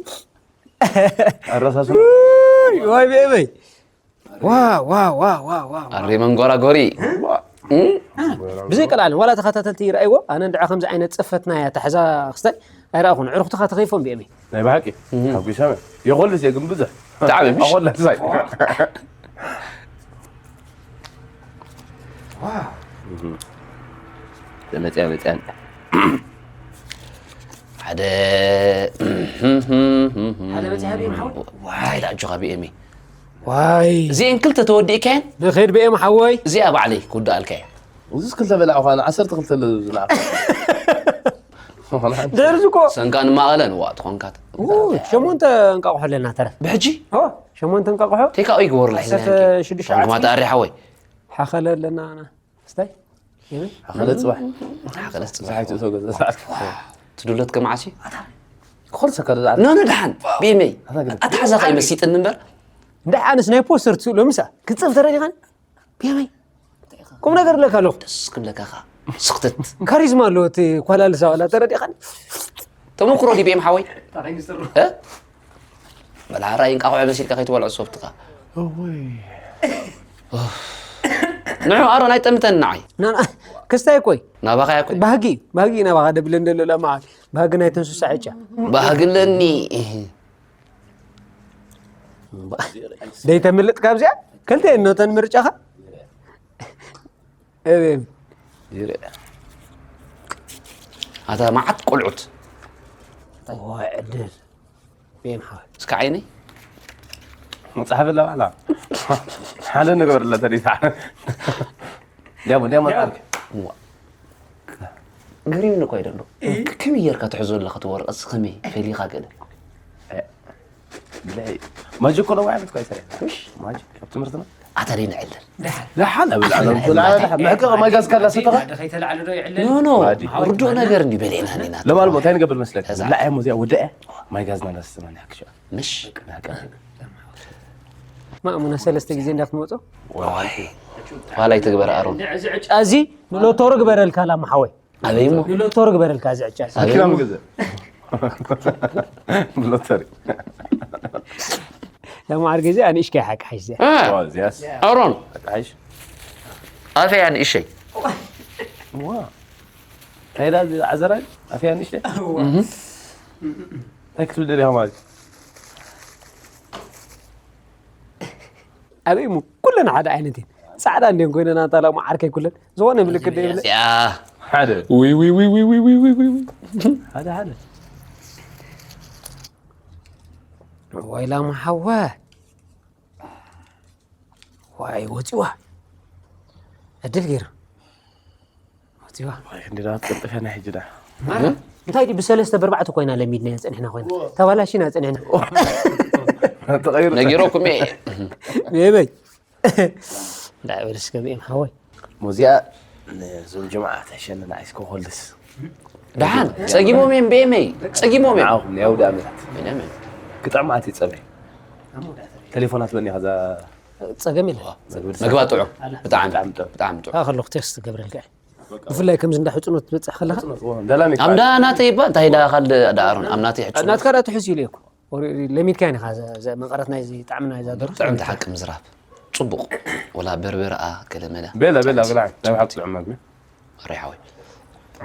ኣረሳሱ ወይ ቤበይ ኣሬ መንጎራጎሪ ብዘይ ቀልዓለም ዋላ ተኸታተልቲ ይረኣይዎ ኣነ እንድዓ ከምዚ ዓይነት ፀፈትና እያ ታሕዛ ክስታይ ኣይረኣኹን ዕርኽትኻ ተኸይፎም ብኤመይ ናይ ብሓቂ ሓጒሶም እዮም የኾልስ እየ ግን ብዙሕ ብጣዕሚ ምሽ ኣኾለሳይ ተመፅያ መፅያን ሓደ ሓደ በፅያ ብኤም ሓወይ ዋይ ዳኣ ኣጆኻ ብኤመይ ዋይ እዚኤን ክልተ ተወዲእካየን ንኸይድ ብኤም ሓወይ እዚኣ ባዕለይ ክውድኣልካ እየ እዚስ ክልተ በላዕ ኳ ዓሰርተ ክልተ ለዝና ድሕርዚ እኮ ሰንካ ንማቐለን ዋ ትኾንካት ሸሞንተ እንቃቑሖ ኣለና ተረፍ ብሕጂ ሸሞንተ እንቃቑሖ ቴካዊ ይግበሩላ ሽዱሽተ ተኣሪ ሓወይ ሓኸለ ኣለና ስታይ ሓኸለ ፅባሕ ሓኸለ ፅባሕ ትዱለት ከመዓሲ ክኾል ሰከረ ኖ ኖ ደሓን ብየመይ ኣትሓዛ ከይመሲጥኒ እምበር እንድሕ ኣነስ ናይ ፖስተር ትስእሎ ምሳ ክፅፍ ተረዲኻን ብየመይ ቁም ነገር ኣለካ ኣለኹ ደስ ክብለካ ኻ ስክትት ካሪዝማ ኣለዎ እቲ ኳላልሳ ዋላ ተረዲኻን ተመክሮ ዲቤም ሓወይ በላ ራይ እንቃቑሖ መሲልካ ከይትበልዖ ሶፍትኻ ንዑ ኣሮን ኣይጠምተን ንዓይ ክስታይ ኮይ ናባኻ ያኮይ ባህጊ ባህጊ ናባኻ ደብለ እንደሎ ለማዓል ባህጊ ናይ ተንሱሳ ዕጫ ባህጊ ኣለኒ ደይተምልጥ ካብዚኣ ክልተ እኖተን ምርጫኻ እቤም ኣታ መዓት ቆልዑት። ወይ ዕድል ቤም ሓወይ። እስከ ዓይነይ መፅሓፍ ኣላ ባዕላ ሓደ ንገበርላ ተሪታ ዲያሞ ዲያሞ ፃርክ ገሪምኒ እኮ ይደሎ። ከመይ ጌርካ ትሕዞ ኣለኻ እቲ ወረቐት? ከመይ ፈሊኻ ገለ? ማጅክ ኮሎ ዋዕለት ኳይ ሰሪሕ ማጅክ ኣብ ትምህርትና ኣታ ደይ ንዕልል። ደሓን ኣብ ዓለም ኩላ ደሓን መሕቀቕ ማይ ጋዝ ካላ ሰተኻ ከይተላዕሉ ዶ ይዕለል? ኖ ኖ ርዱእ ነገር እንዲ በሌና ኒና ለማልሞ እንታይ ንገብር መስለክ ዝብላዕ እሞ እዚኣ ውድአ ማይ ጋዝና እንዳስተና ንሕክሻ ምሽ ማእሙና ሰለስተ ግዜ እንዳክትመፁ ዋይ ዋላይ ትግበር ኣሮን እዚ ንሎቶሩ ግበረልካ ላማ ሓወይ ኣበይ እሞ ንሎቶሩ ግበረልካ እዚ ዕጫ እዚ መኪና ምግዝእ ብሎተሪ ለማዓር ግዜ ኣንእሽከይ ሓቂ ሓሽ እዚኣ እ፣ እዚያስ ኣሮን ሓሽ ኣፈያ ንእሸይ ዋ ታይዳ ዓዘራይ ኣፍያ ንእሽተ እንታይ ክትብል ደሊኻ ማለት እዩ ኣበይ እሞ ኩለን ሓደ ዓይነት እየን ፃዕዳ እንዲን ኮይነን ኣንታ ላማ ዓርከይ ኩለን ዝኾነ ምልክት ደይብለ ያ ሓደ ዊ ዊ ዊ ዊ ዊ ዊ ዊ ዊ ሓደ ሓደ ዋይ ላማ ሓዋ ዋይ ወፂዋ ዕድል ገይሩ ወፂዋ ዋይ ክንዲ ዳት ቀልጥፈና ሕጂ ዳ እንታይ ድዩ ብሰለስተ ብርባዕተ ኮይና ለሚድና ፀኒሕና ኮይና ተባላሽና ፀኒሕና ተቐይሩ ነጊሮኩም እየ ቤበይ እንዳበል እስከ ብኤም ሓወይ ሙዚያ ንዙል ጅምዓ ተሸንና ዒስኮ ኮልስ ደሓን ጸጊሞም እዮም ብኤመይ ጸጊሞም እዮም ንዓኹም ናይ ኣውደ ኣመት ብኤመይ ክጥዕማት ይጸበ ቴሌፎናት በኒ ከዛ ፀገም የለ መግባ ጥዑም ብጣዕሚ ብጣዕሚ ጥዑም። ብጣዕሚ ጥዑም ካ ከለኩ ቴክስት ገብረልካ እየ። ብፍላይ ከምዚ እንዳ ሕፅኖት ትበፅሕ ከለካ ደላሚ ኣምዳ ናተይ ይባ እንታይ ዳ ካል ዳኣሮን ኣምናተይ ሕፁ ናትካ ዳ ትሕዝ ኢሉ እኮ ለሚድካ ኢና ካ መቐረት ናይዚ ጣዕሚ ናይዛ ደርፍ ጥዕምቲ ሓቂ ምዝራብ ፅቡቕ ወላ በርበረኣ ገለመለ ቤላ ቤላ ብላ ናይ ሓቂ ጥዑም መግቢ ሪሓወይ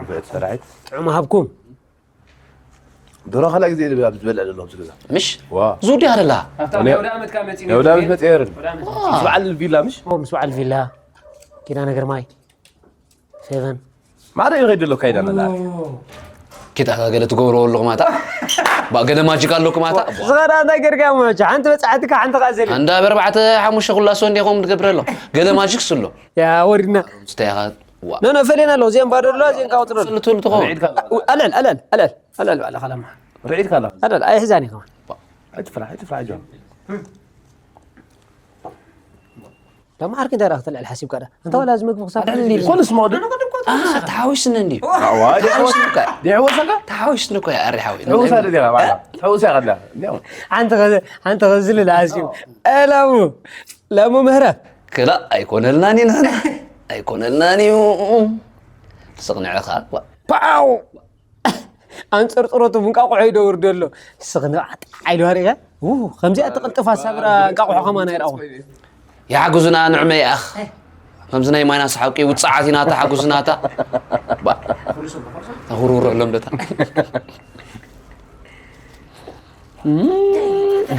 ብዕት ሰራሒት ጥዑም ሃብኩም ዶሮ ካልኣይ ግዜ ኣብ ዝበልዕ ዘሎ ኣብዚ ገዛ ምሽ ዋ ዝውዲ ኣለላ ናይ ወደ ዓመት መፅእ የርን ምስ በዓል ቪላ ምሽ ምስ በዓል ቪላ ኪዳነ ግርማይ ፌቨን ማዕረ ይኸይድ ኣሎ ካይዳ ነላ ኪዳካ ገለ ትገብሮ ኣለኹ ማታ ባ ገለ ማጂክ ኣለኩ ማታ ዝኸዳ እንታይ ገርካ ሞ ሓንቲ በፃሕትካ ሓንቲ ቃዘል እንዳ በርባዕተ ሓሙሽተ ኩላ ሰው እንዲኹም ትገብረ ኣሎ ገለ ማጂክ ስሎ ያ ወሪድና ስተያኻ ዋ ኖ ኖ ፈለና ኣለዉ እዚኦም ባዶ ኣለዋ እዚኦም ካወፅሎ ስልቱ ልትኾ ኣለል ኣለል ኣለል ኣለል ባዕላ ካላማ ርዒድ ካላ ኣለል ኣይሕዛን ኢኻ ኣይትፍራሕ ኣይትፍራሕ ጆ ዳማ ዓርኪ እንታይ ደኣ ክትልዕል ሓሲብካ ዳ እንተ ዋላ እዚ ምግቢ ክሳብ ኮንስ ሞድ ተሓዊስኒ እንዲ ዲሕወሰካ ተሓዊስኒ እኮ ኣሪ ሓዊ ሕውሳ ደዲኻ ባዕላ ሕውሳ ከላ እንዲያው ሓንቲ ሓንቲ ከዝልል ሓሲቡ ላሙ ላሙ ምህረት ክላ ኣይኮነልናን ኢና ኣይኮነልናን እዩ ስቕንዕኻ ፓው ኣንፅርፅሮቱ እንቃቑሖ ይደውር ደሎ ስኽንዓጥ ዓይሉ ሃሪኻ ከምዚኣ ትቕልጥፍ ኣሳብራ እንቃቑሖ ከማን ኣይረኣኹ ይሓግዙና ንዕመ ይኣኽ ከምዚ ናይ ማይናስ ሓቂ ውፅዓት ኢና ተሓግዙና እታ ተሁርውርዕሎም ደታ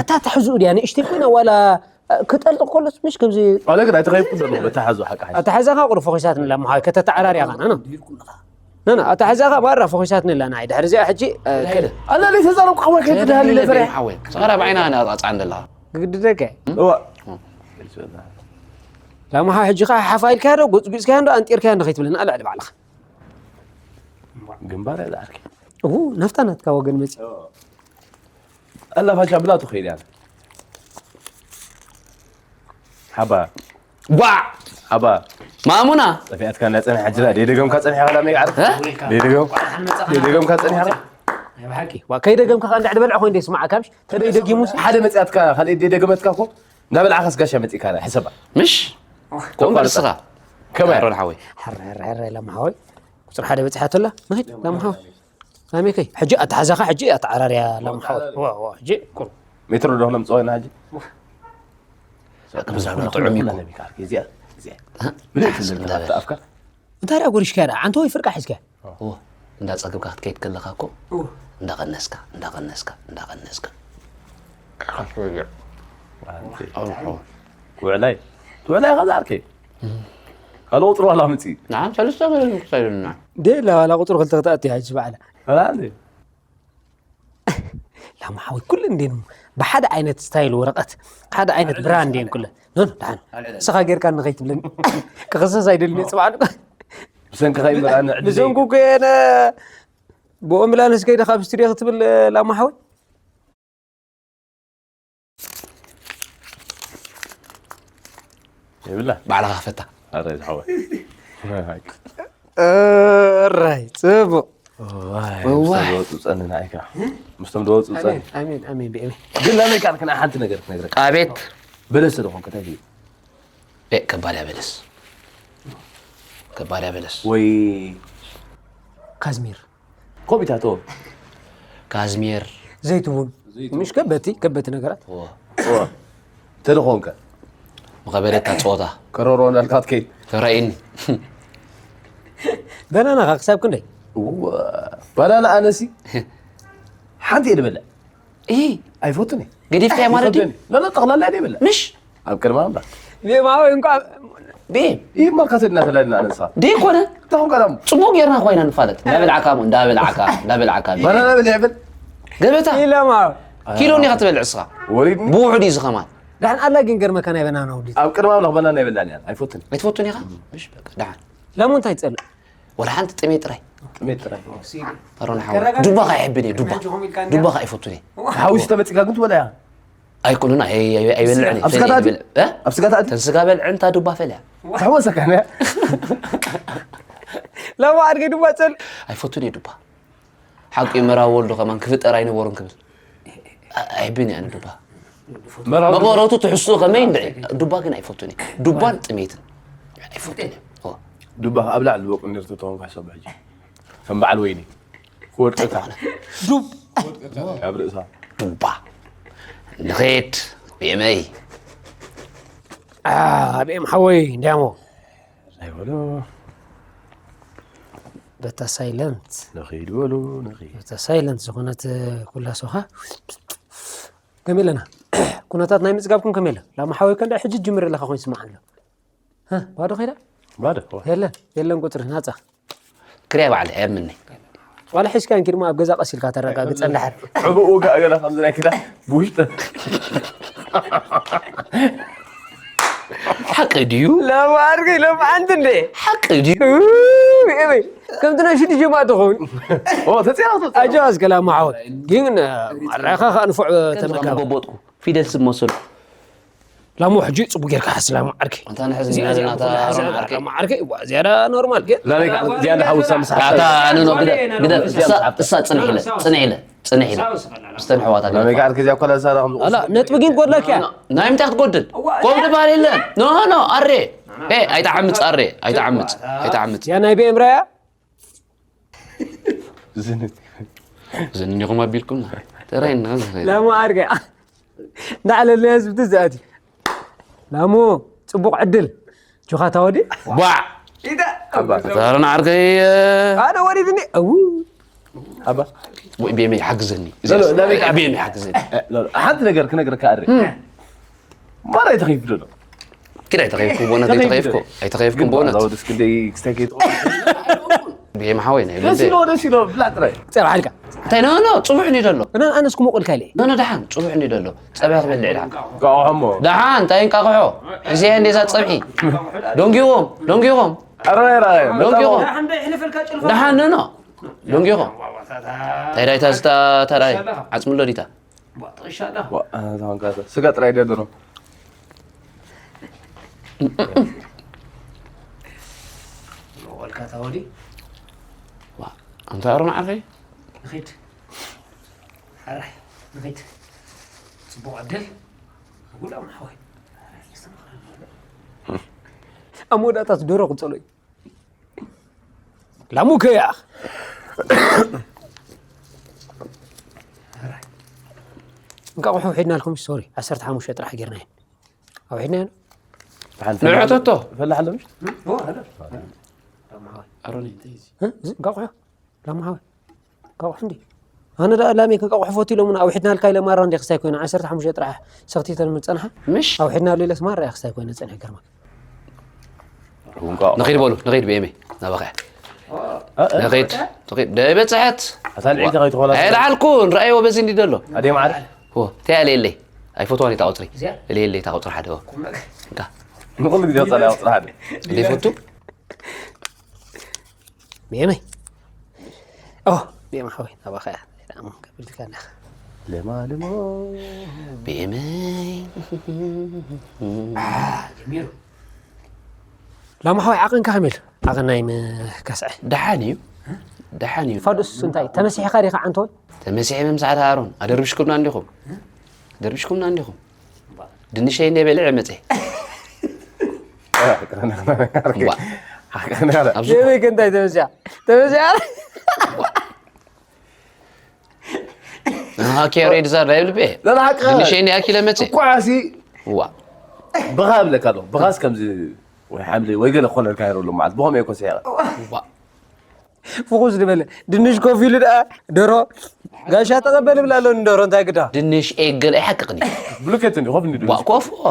እታ ትሕዝኡ ድያ ንእሽተይ ኮይና ዋላ ክጠልጥ ከሎስ ምሽ ከምዚ ኣለ ግን ኣይተኸይብኩ ዘሎ በታ ሓዙ ሓቂ ሓቂ ኣታ ሓዛኻ ቁሩብ ፈኺሳት ንላ ምሓ ከተተዓራርያ ኸና ኖ ኖ ኣታ ሓዛኻ ማራ ፈኺሳት ንላ ንዓይ ድሕሪ እዚኣ ሕጂ ኣለ ለይ ተዛረብኩ ሓወይ ከይትድሃል ኢለ ፈሪሕ ሓወይ ሰራ ብዓይና ናጣ ጻን ደላ ግድደከ እዋ ላምሓ ሕጂ ኸዓ ሓፋ ኢልካዮ ዶ ጎፅጒፅካዮ ዶ ኣንጢርካዮ ዶ ከይትብለና ኣልዕሊ ባዕልኻ ግንባር እያ ዝዓርኪ እሁ ናፍታ ናትካ ወገን መፂ ኣላ ፋሻ ብላቱ ከይድ ያለ ሓባ ጓዕ ሓባ ማሙና ጠፊኣትካ እንዳፀንሐ ሕጅራ ደይደገምካ ፀኒሐ ከላ መይ ዓርክ ደይደገም ደይደገምካ ፀኒሐ ብሓቂ ዋ ከይደገምካ ከዓ እንዳዕዲ በልዖ ኮይን ደይስማዓካ ምሽ ተደይ ደጊሙስ ሓደ መፅኣትካ ካልእ ደይደገመትካ ኮ እንዳበልዓኻስ ጋሻ መፂእካ ሕሰባ ምሽ ከምኡ በል እስኻ ከመይ ኣሮን ሓወይ ሕረ ሕረ ሕረ ለማሓወይ ቁፅሪ ሓደ በፂሓቶ ኣላ ንኸይድ ለማሓወይ ኣሜከይ ሕጂ ኣተሓዛኻ ሕጂ ኣተዓራርያ ለማሓወይ ዋ ዋ ሕጂ ቁሩ ሜትሮ ዶ ክነምፅኦ ኢና ሕጂ ከምዛ ጥዑም እዩ ነቢካ እዚኣ እዚኣ ምልእቲ ዘልካ ኣፍካ እንታይ ደኣ ጎሪሽካ ደኣ ዓንተ ወይ ፍርቃ ሒዝካ እንዳፀግብካ ክትከይድ ከለካ እኮ እንዳቀነስካ እንዳቀነስካ እንዳቀነስካ ውዕላይ ውዕላይ ከዛ ኣርከይ ካልኦ ቁፅሪ ዋላ ምፅእ። ንዓም ሰለስተ ገለ ንክሳይልና። ደላ ዋላ ቁፅሪ ክልተ ክትኣት እያ ሕጂ በዓላ። ኣላ እንዴ? ላማ ሓወይ ኩሉ እንዴን ብሓደ ዓይነት ስታይል ወረቐት ሓደ ዓይነት ብራንድ እየን ኩለ ኖ ኖ ደሓን ንስኻ ጌርካ ንኸይትብለኒ ክኽሰስ ኣይደልን እየ ፅባሕ ብሰንኪ ከይምርኣኒ ዕድለይ። ብሰንኩ ከየነ ብኦምብላንስ ከይደ ካብ ስቱድዮ ክትብል ላማ ሓወይ ይብላ ባዕልኻ ክፈታ ኣረ ዝሓወ ራይ ፅቡቅ ምስቶም ዝወፁ ፀኒ ንዓይካ ምስቶም ዝወፁ ፀኒ ኣሜን ኣሜን ብኤሜ ግን ለመይ ካልክና ሓንቲ ነገር ክነግረካ ኣቤት በለስ ዝኾን ከታይ እዩ ኤ፣ ከባድ እያ በለስ ከባድ እያ በለስ ወይ ካዝሚር ኮቢታቶ ካዝሚር ዘይትውን ምሽ ከበቲ ከበቲ ነገራት ተደኾንከ መቐበለታ ፀወታ ከረሮ እንዳልካ ትከይድ ተራኢን በናና ካ ክሳብ ክንደይ ባናና ኣነሲ ሓንቲ እየ ዝበልዕ እ ኣይፈቱን እየ ገዲፍካያ ማለት ድዩ ለለ ጠቕላላ እየ ይበልዕ ምሽ ኣብ ቅድማ ኣምራ ዜማዊ እንኳ ቤ ይህ ማልካ ሰድና ተላልና ኣነሳ ደይኮነ ተኹም ቀዳሙ ፅቡቅ ጌርና ኮይና ንፋለጥ እንዳበላዕካ ሞ እንዳበላዕካ እንዳበላዕካ ባናና በልዕ ይብል ገበታ ኢለማ ኪሎ እኒኻ ትበልዕ እስኻ ወሪድኒ ብውሑድ እዩ ዝኸማት ዳሕን ኣላ ግን ገርመካ ናይ በናና ውዲ ኣብ ቅድማ ኣምላኽ በናና ይበላኒ እያ ኣይፈቱን ኣይትፈቱን ኢኻ ምሽ በቃ ደሓን ላሞ እንታይ ትፀልእ ወላ ሓንቲ ጥሜ ጥራይ ጥሜት ጥራይ ኣሮን ሓወ ዱባ ካ ይሕብን እየ ዱባ ዱባ ካ ኣይፈቱን እየ ሓዊስ ተመፂካ ግን ትበላ እያ ኣይኮኑን ኣይበልዕን ኣብ ስጋ ተኣትዩ? ኣብ ስጋ ተኣትዩ? ተን ስጋ በልዕን እታ ዱባ ፈልያ ተሕወሰካ እያ ላሞ ኣድገ ድማ ፀል ኣይፈቱን እየ ዱባ ሓቂ መራዊ ወልዱ ከማን ክፍጠር ኣይነበሩን ክብል ኣይብን እያ ንዱባ መራዊ መቐረቱ ትሕስኡ ከመይ እንድዒ ዱባ ግን ኣይፈቱን እየ ዱባን ጥሜትን ኣይፈቱን እየ ኦ፣ ዱባ ኣብ ላዕሊ ዝበቁ ነርቶ ተኾንካ ሰብ ሕጂ ከም በዓል ወይኒ ክወድቀካ ዱብ ኣብ ርእሳ ዱባ ንኸይድ ብየመይ ኣብኤም ሓወይ እንዲያሞ ኣይበሎ በታ ሳይለንት ንኸይድ በሉ ንኸይድ በታ ሳይለንት ዝኾነት ኩላሶኻ ከመይ ኣለና ኩነታት ናይ ምፅጋብኩም ከመይ ኣሎ ላማ ሓወይ ከንዳ ሕጂ ጅምር ኣለካ ኮይኑ ስማዕ ኣሎ ሀ፣ ባዶ ከይዳ ባዶ የለን የለን ቁፅሪ ናፃ ክሪያ ባዕል ኣየምኒ ዋላ ሒዝካ እንኪ ድማ ኣብ ገዛ ቀሲልካ ተረጋግፅ እንድሕር ሕቡእ ውጋእ ገለ ከምዚ ናይ ክዳ ብውሽጢ ሓቂ ድዩ ለማርገ ለማዓንቲ እንደ ሓቂ ድዩ ከምቲ ናይ ሽዱሽተ ጀማ ትኸውን ኦ ተፅያኖ ኣጆ ኣስገላ ማዓወት ግን ማራኻ ከዓ ንፉዕ ተመጋቢ ጎቦጥኩ ፊደል ስብ መሰሉ ላሞ ሕጂ ፅቡቅ ጌርካ ሓስላ ማዓርከይ እንታ ንሕዚ ዘለና ኣሮን ዓርከይ ማዓርከይ እዋ ዝያዳ ኖርማል ግን ላበይ ከዓ ዝያዳ ሓውሳ ምስ ሓሳ ኣታ ኣነ ነው ግደ ግደ እሳ እሳ ጽንሕ ኢለ ጽንሕ ኢለ ጽንሕ ኢለ ምስተን ሕዋታ ላበይ ከዓ ከዚያ ኮላ ዛራ ከም ኣላ ነጥቢ ግን ጎድለክ እያ ናይ ምንታይ ክትጎድል ጎብ ድባል የለን ኖ ኖ ኣሬ ኤ ኣይትዓምፅ ኣሬ ኣይትዓምፅ ኣይትዓምፅ ያ ናይ ብኤም ራያ ዝንኒኹም ኣቢልኩም ተራይና ዝኸይድ ላሞ ኣርገ እንዳዕለለ ህዝቢ ትዝ ኣትዩ ላሞ ፅቡቅ ዕድል ጆኻ ታወዲ ባዕ ኣባ ዛረና ዓርከይ ኣነ ወሪድኒ ኣው ኣባ ወይ ቤመይ ሓግዘኒ ሎ፣ ሎ፣ ሎ፣ ቤመይ ሓግዘኒ ሓንቲ ነገር ክነግረካ ኣሪ ማራ ይተኺፍ ዶ ኪድ ኣይተኸይፍኩም ብእውነት ኣይተኸይፍኩም ኣይተኸይፍኩም ብእውነት ዛውድስ ክንደይ ክስተይ ከይትቆ ብሄም ሓወይ ናይ ደስ ልበይ ኢሎ ደስ ኢሎ ብላ ጥራይ ፀብሓልካ እንታይ ኖ ኖ ፅቡሕ እንዲ ደሎ እና ኣነስ ክሞቁልካ ኢለ ኖ ኖ ደሓን ፅቡሕ እንዲ ደሎ ፀብሒ ክበልዕ ደሓን ቃዋሞ ደሓን እንታይ እንቃቕሖ እዚ እንዴዛ ፀብሒ ዶንጊዎም ዶንጊዎም ኣረ ራይ ዶንጊዎም ሓምዳ ይሕልፈልካ ጭልፋ ደሓን ኖ ኖ ዶንጊዎም እንታይ ዳይታ ዝታ ተራይ ዓፅምሎ ዲታ ስጋ ጥራይ ደሎ ወልካ ታወዲ እንታይ ኣሮን ዓርከይ ንኺድ ሓራይ ንኺድ ፅቡቕ ዕድል ጉዳም ሓወይ ኣብ መወዳእታት ዶሮ ክፀሎ እዩ ላሙከያ እንቃቑሑ ውሒድናልኩም ሶሪ ዓሰርተ ሓሙሽተ ጥራሕ ጌርና እዩ ኣውሒድና እዩ ንዕተቶ ፈላሕ ኣሎ ምሽ ኣሮን እንታይ እዚ እንቃቑሑ ላሙሓወ እንቃቑሑ እንዲ ኣነ ደኣ ላሜ ክንቃቑሑ ፈትዩ ኢሎምና ኣውሒድናልካ ኢለ ማራ እንዲ ክስታይ ኮይነ ዓሰርተ ሓሙሽተ ጥራሕ ሰኽቲተን ምፀንሓ ምሽ ኣውሒድናሉ ኢለስ ማራ እያ ክስታይ ኮይነ ፀንሐ ገርመካ ንኸይድ በሉ፣ ንኸይድ ብኤመይ ናባኸ። ንኸይድ፣ ንኸይድ። ደይ በጽሐት። ኣታ ልዕልቲ ከይትኾና። ኣይልዓልኩን፣ ረኣይዎ በዚ እንዲ ደሎ። ኣደይ መዓር። እንታይ ኣለየለይ? ኣይፈትዋን እታ ቁጽሪ። እዚኣ? እልየለይ እታ ቁጽሪ ሓደ። እንካ። ንኹሉ ግዜ ጸላ ቁጽሪ ሓደ። ዘይፈቱ? ብኤመይ። ኦ፣ ብኤም ሓወይ፣ ናባኸ እያ። ደኣ እሞ ከብልካ ኣለኻ። ለማ፣ ለማ። ብኤመይ። ጀሚሩ። ላማ ሓወይ፣ ዓቐንካ ከመይ ኢሉ? ዓቐን ናይ ም-፣ ከስዐ። ደሓን እዩ። ደሓን እዩ። ፋዱስ እንታይ? ተመሲሕኻ ዲኻ ዓንተወይ? ተመሲሐ መምሳዕቲ ኣሮን። ኣደርብሽኩምና እንዲኹም። ኣደርብሽኩምና እንዲኹም። ድንሸይ እንደ በልዐ መጸ። ዋ። ኣብዚ የበይ ከ እንታይ ተመሲያ? ተመሲያ? ኣሃ፣ ኬሬድ ዛር ዳይብል ቤ። ለላ ሓቂ ድንሸይ እንደ ኣኪለ መጸ። እኳ ኣሲ ዋ። ብኻ እብለካ ኣለኹ። ብኻስ ከምዚ ወይ ሓምሊ ወይ ገለ ክኾነልካ ይረሉ መዓልቲ። ብኸምኡ እየ ኮሲሐ። ዋ። ፍኹስ ዝበለ ድንሽ ኮፍ ኢሉ ደኣ ደሮ ጋሻ ተቐበል ብላ ኣሎ ንደሮ እንታይ ግዳ? ድንሽ ኤገል ኣይሓቅቕን እዩ። ብሉኬት እንዲ ኮፍ እንዲ ዋ፣ ድንሽ። ኮፍ፣ ዋ።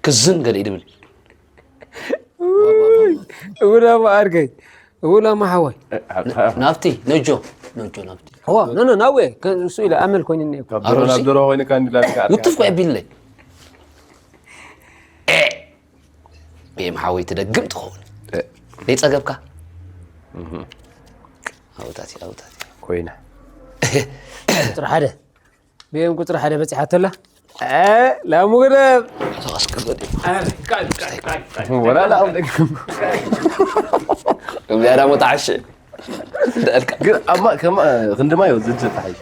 ክዝን ገለ እዩ ድብል። እውላ መዓርከይ፣ እውላ መሓወይ። ናብቲ፣ ነጆ፣ ነጆ ናብቲ። ዋ፣ ኖ፣ ኖ፣ ናዌ፣ ከ-፣ እሱ ኢለ ኣመል ኮይንኒ እኮ። ካብ ደሮ ኣሮሲ? ናብ ደሮ ኮይንካ እንዲ ላልካ ኣርካ። ውትፍ እኮ ኣቢለይ። ኤ! ቤም ሓወይ ትደግም ትኸውን። እ። ደይጸገብካ? እህ። ኣውታት፣ ኣውታት። ኮይና። ቁጽሪ ሓደ። ቤም ቁጽሪ ሓደ በጺሓቶ ኣላ። እ፣ ላሙ ግደፍ። ተቐስቅስ ወዲ። ወላ ላሙ ደግ-፣ እዚኣ ዳሞ ተዓሸ። እንዳልካ። ግን ኣማ-፣ ከማ-፣ ክንድማዮ ዝንትል ተሓይሽ።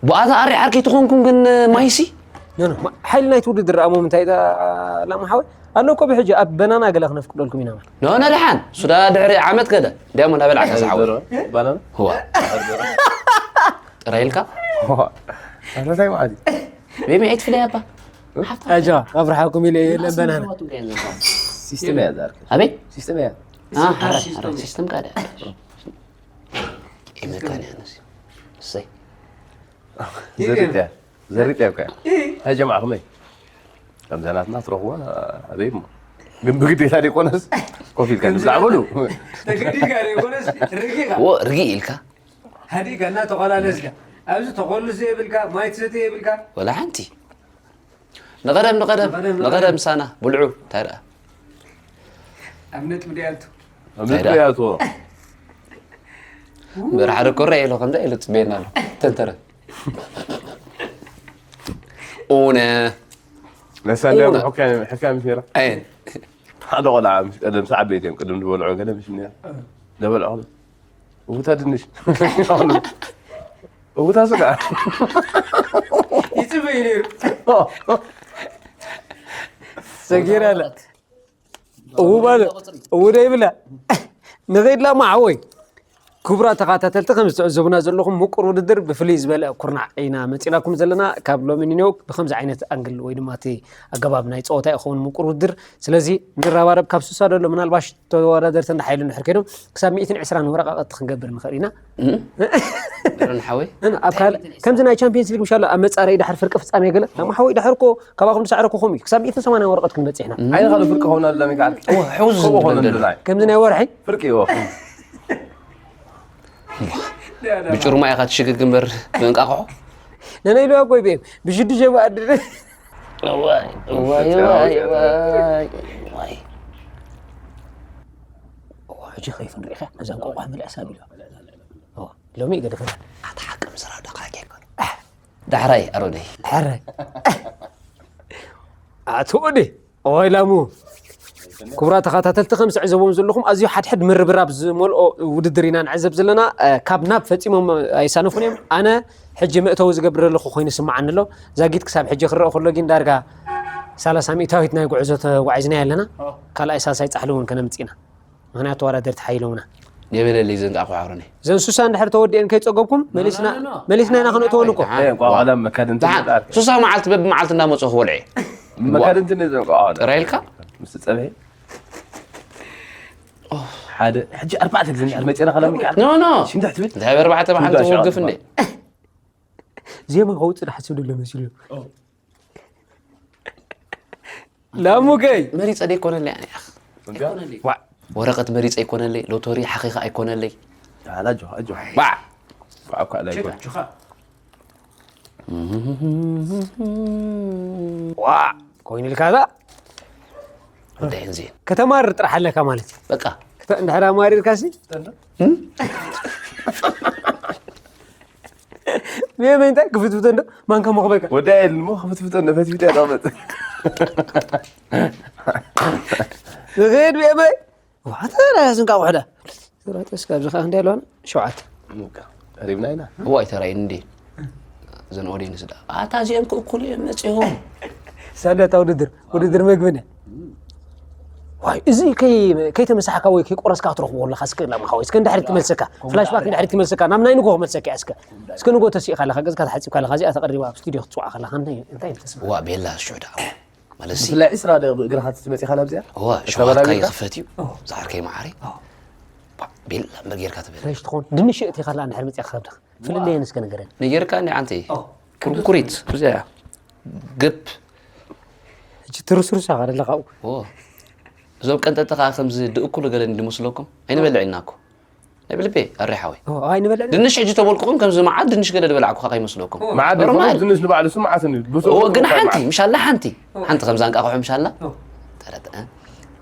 ብኣታ ኣሪ ዓርከይ ትኾንኩም ግን ማይሲ? ኖ፣ ኖ፣ ማ-፣ ሓይሊ ናይቲ ውድድር ደኣ ምንታይ እታ ላማ ሓወይ? ኣሎ እኮ ብሕጂ ኣብ በናና ገለ ክነፍቅደልኩም ኢና ማለት። ኖ፣ ኖ፣ ደሓን። ሱዳ ድሕሪ ዓመት ገለ። እንዲያሞ እንዳበልዓካ ዝዓወት። ባናና? ህዋ። ጥራይ ኢልካ? ኣረታይ ማለት እዩ። ቤቢ፣ ኣይትፍለያ እባ። ሓፍታ። ኣጆ፣ ኣብርሓኩም ኢለ የለን በናና። ሲስተም እያ ዛር። ኣቤት? ሲስተም እያ። አ፣ ሓራ፣ ሓራ፣ ሲስተም ካደ። ኤመካን ያነስ። እሰይ። ዘሪጥ እያ። ዘሪጥ እያ እኮ እያ። ኣይ ጀማዓ፣ ከመይ? ከምዛ ናትና ትረኽቦ ኣበይ እሞ? ግን ብግዴታ ደይኮነስ ኮፍ ኢልካ ከምዚ ትብላዕ በሉ። ተገዲድካ ደይኮነስ ርጊኻ። ዎ፣ ርጊ ኢልካ። ሃዲእካ እና ተቆላለስካ። ኣብዚ ተቆልስ የብልካ፣ ማይ ትሰቲ የብልካ። ወላ ሓንቲ። ንቐደም፣ ንቐደም፣ ንቐደም፣ ንቐደም ንቐደም። ሳና፣ ብልዑ፣ እንታይ ደኣ? ኣብ ነጥቢ ድያቱ። ኣብ እንታይ ነጥቢ ደኣ? ድያቱ። እምበር ሓደ ኮራ ኢሉ ከምዛ ኢሉ ጽበየና ኣሎ። ተንተረ። ኡነ። ነሳ እንዲያ ኡነ። ሕካም፣ ሕካም ፊራ። ኣየን። ሓደ ቆልዓ ምስ ቀደም ሰዓት ቤት እዮም ቅድም ዝበልዑ ገለ ምስ ምንያ። እ። ዝበልዑ። እውታ ድንሽ። እውታ ስጋ። ይጽበይ ነይሩ። ሰጊራ ኣላ። እው በለ። እው ደይብላ። ንኸይድላ ማዓወይ። ክቡራት ተኸታተልቲ፣ ከም ዝትዕዘቡና ዘለኹም፣ ምቁር ውድድር ብፍልይ ዝበለ ኩርናዕ ኢና መጺናኩም ዘለና። ካብ ሎሚ ንኔው ብከምዚ ዓይነት ኣንግል ወይ ድማ እቲ ኣገባብ ናይ ጸወታ ይኸውን ምቁር ውድድር። ስለዚ ንረባረብ፣ ካብ ሱሳ ደሎ ምናልባሽ ተወዳደርቲ እንዳ ሓይሉ እንድሕር ከይዶም ክሳብ ሚእትን ዕስራን ወረቃቕቲ ክንገብር ንኽእል ኢና። እም? ድረን ሓወይ? እና ኣብ ካል-፣ ከምዚ ናይ ቻምፒየንስ ሊግ ምሻሎ ኣብ መጻረይ ድሕር ፍርቂ ፍጻሜ ገለ፣ ላማ ሓወይ ድሕር እኮ ካባኹም ዝሰዕረኩኹም እዩ። ክሳብ ሚእትን ሰማንያን ወረቐት ክንበጽሕ ኢና። እም? ዓይንኻ ዶ ፍርቂ ክኸውን ኣለኒ ከዓል? እዎ፣ ሕውዝ ከምዚ ናይ ወርሒ? ፍርቂ እዎ። ብጭሩማ ኢኻ ትሽግግ እምበር ብእንቃቑሖ? ነነይ ኢልዋ እኮ ይቤም፣ ብሽዱሽተ መኣዲ። እዋይ፣ እዋይ፣ እዋይ፣ እዋይ፣ እዋይ። እዋ፣ ሕጂ ከይፉ ንሪኢኻ፣ ነዛ እንቋቑሖ ምልእ ሳብ ኢልዋ። እዋ፣ ሎሚ ይገደፈና። ኣታ ሓቂ ምስራ ዶ ካጌ እኮ። ዳሕራይ ኣሮደይ። ዳሕራይ። ኣቶ ወዲ። እዋይ ላሙ። ክቡራት ተኸታተልቲ፣ ከም ትዕዘብዎም ዘለኹም ኣዝዩ ሓድሕድ ምርብራብ ዝመልኦ ውድድር ኢና ንዕዘብ ዘለና። እ፣ ካብ ናብ ፈጺሞም ኣይሳነፉን እዮም። ኣነ ሕጂ መእተዊ ዝገብር ዘለኹ ኮይኑ ይስምዓኒ ኣሎ። ዛጊት ክሳብ ሕጂ ክረአ ከሎ ግን ዳርጋ ሰላሳ ሚእታዊት ናይ ጉዕዞ ተጓዒዝና ኣለና። ኦ። ካልኣይ ሳልሳይ ጻሕሊ እውን ከነምጽእ ኢና። ምኽንያቱ ተወዳደርቲ ሓይሎምና። የበለለይ ዘንቃ ኳዕሮኒ። ዘን ሱሳ እንድሕር ተወዲአን ከይጸገብኩም መሊስና፣ ኖ፣ ኖ፣ ኖ። መሊስና ኢና ክነእተወሉ እኮ። ኣይ፣ ኣይ፣ ቋቋላ መካድንቲ ደሓን፣ ምጣር። ሱሳ መዓልቲ በብመዓልቲ እንዳመጹ ክበልዑ እየ። መካድንቲ ነዘን ቋቋላ። ጥራይ ኢልካ? ምስ ጸብሒ። ሓደ፣ ሕጂ ኣርባዕተ ግዜ እንድሕር መጺና ከለሚ ከኣ። ኖ፣ ኖ። ሽም ትሕት ብል? እንታይ በርባዕተ መዓልቲ ሽም ትውግፍ ዳሽ እንዴ? ዜማ ከውጽእ ዝሓስብ ደሎ መሲሉ። ኦ። ላሙገይ። መሪጸ ደይኮነለይ ኣነ፣ ኣኽ። እንጃ? ኣይኮነለይ። ዋዕ። ወረቐት መሪጸ ኣይኮነለይ፣ ሎቶሪ ሓኺኻ ኣይኮነለይ። ኣጆኻ ኣጆኻ ባዕ ባዕ እኳ ላይ ይኮን ዋ ኮይኑ ኢልካ ዛ ወዳይን ዜን ከተማርር ጥራሕ ኣለካ ማለት እዩ። በቃ ክተ- እንድሕር ኣማሪርካ ሲ ብየመይ እንታይ ክፍትፍቶ እንዶ ማንካ መኽበካ ወዳይ ልሞ ክፍትፍቶ ነፈትፍቶ ያጣመጥ ንኽድ ብየመይ ዋተ ስንካ ውሕዳ ራተስ ካብዚ ከዓ እንታይ ኣለዋና ሸውዓተ ሪብና ኢና እዋ ኣይተራእዩን እንዴ እዘን ኦዲንስ ዳ ኣታ እዚኦም ክእኩሉ እዮም መፅኦም ሰለታ ውድድር ውድድር መግብን ዋይ እዚ ከይተመሳሕካ ወይ ከይቆረስካ ክትረኽቦ ኣለካ እስከ ላማሓወይ እስከ እንድሕር ትመልሰካ ፍላሽባክ እንድሕር ትመልሰካ ናብ ናይ ንጎ ክመልሰካ እስከ እስከ ንጎ ተሲእካ ኣለካ ገዝካ ተሓፂብካ ኣለካ እዚኣ ተቀሪባ ኣብ ስቱዲዮ ክትፅዋዕ ከለካ እንታይ እንታይ ተስፋ ዋ ቤላ ሽዑ ዳ ማለት ሲ ብፍላይ ዕስራ ደቂቕ እግርኻ ትመፂኻ ናብዚኣ ዋ ሸዋትካ ይኽፈት እዩ ዝዓርከይ መዓረይ ቤላ እምበር ጌርካ ትብል ፍሬሽ ትኾን ድንሽ እቲኻ ላ እንድሕር መፂእካ ከብድኻ ፍልለየን እስከ ነገረን ነጌርካ እንዲ ዓንቲ ኩርኩሪት እዚኣ ግብ እቺ ትርስርሳ ካደለካ ኦ እዞም ቀንጠጥኻ ከምዚ ድእኩሉ ገለ እንድመስለኩም ኣይንበልዕ ኢልና እኮ ናይ ብልቤ ኣሬ ሓወይ ኣይንበልዕ ድንሽ ሕጂ ተበልኩኹም ከምዚ መዓት ድንሽ ገለ ዝበላዕኩኻ ከይመስለኩም መዓት ኖርማል ድንሽ ንባዕሉ ስም መዓት እዩ ብሱ እዎ ግን ሓንቲ ምሻላ ሓንቲ ሓንቲ ከምዛ እንቃቑሑ ምሻላ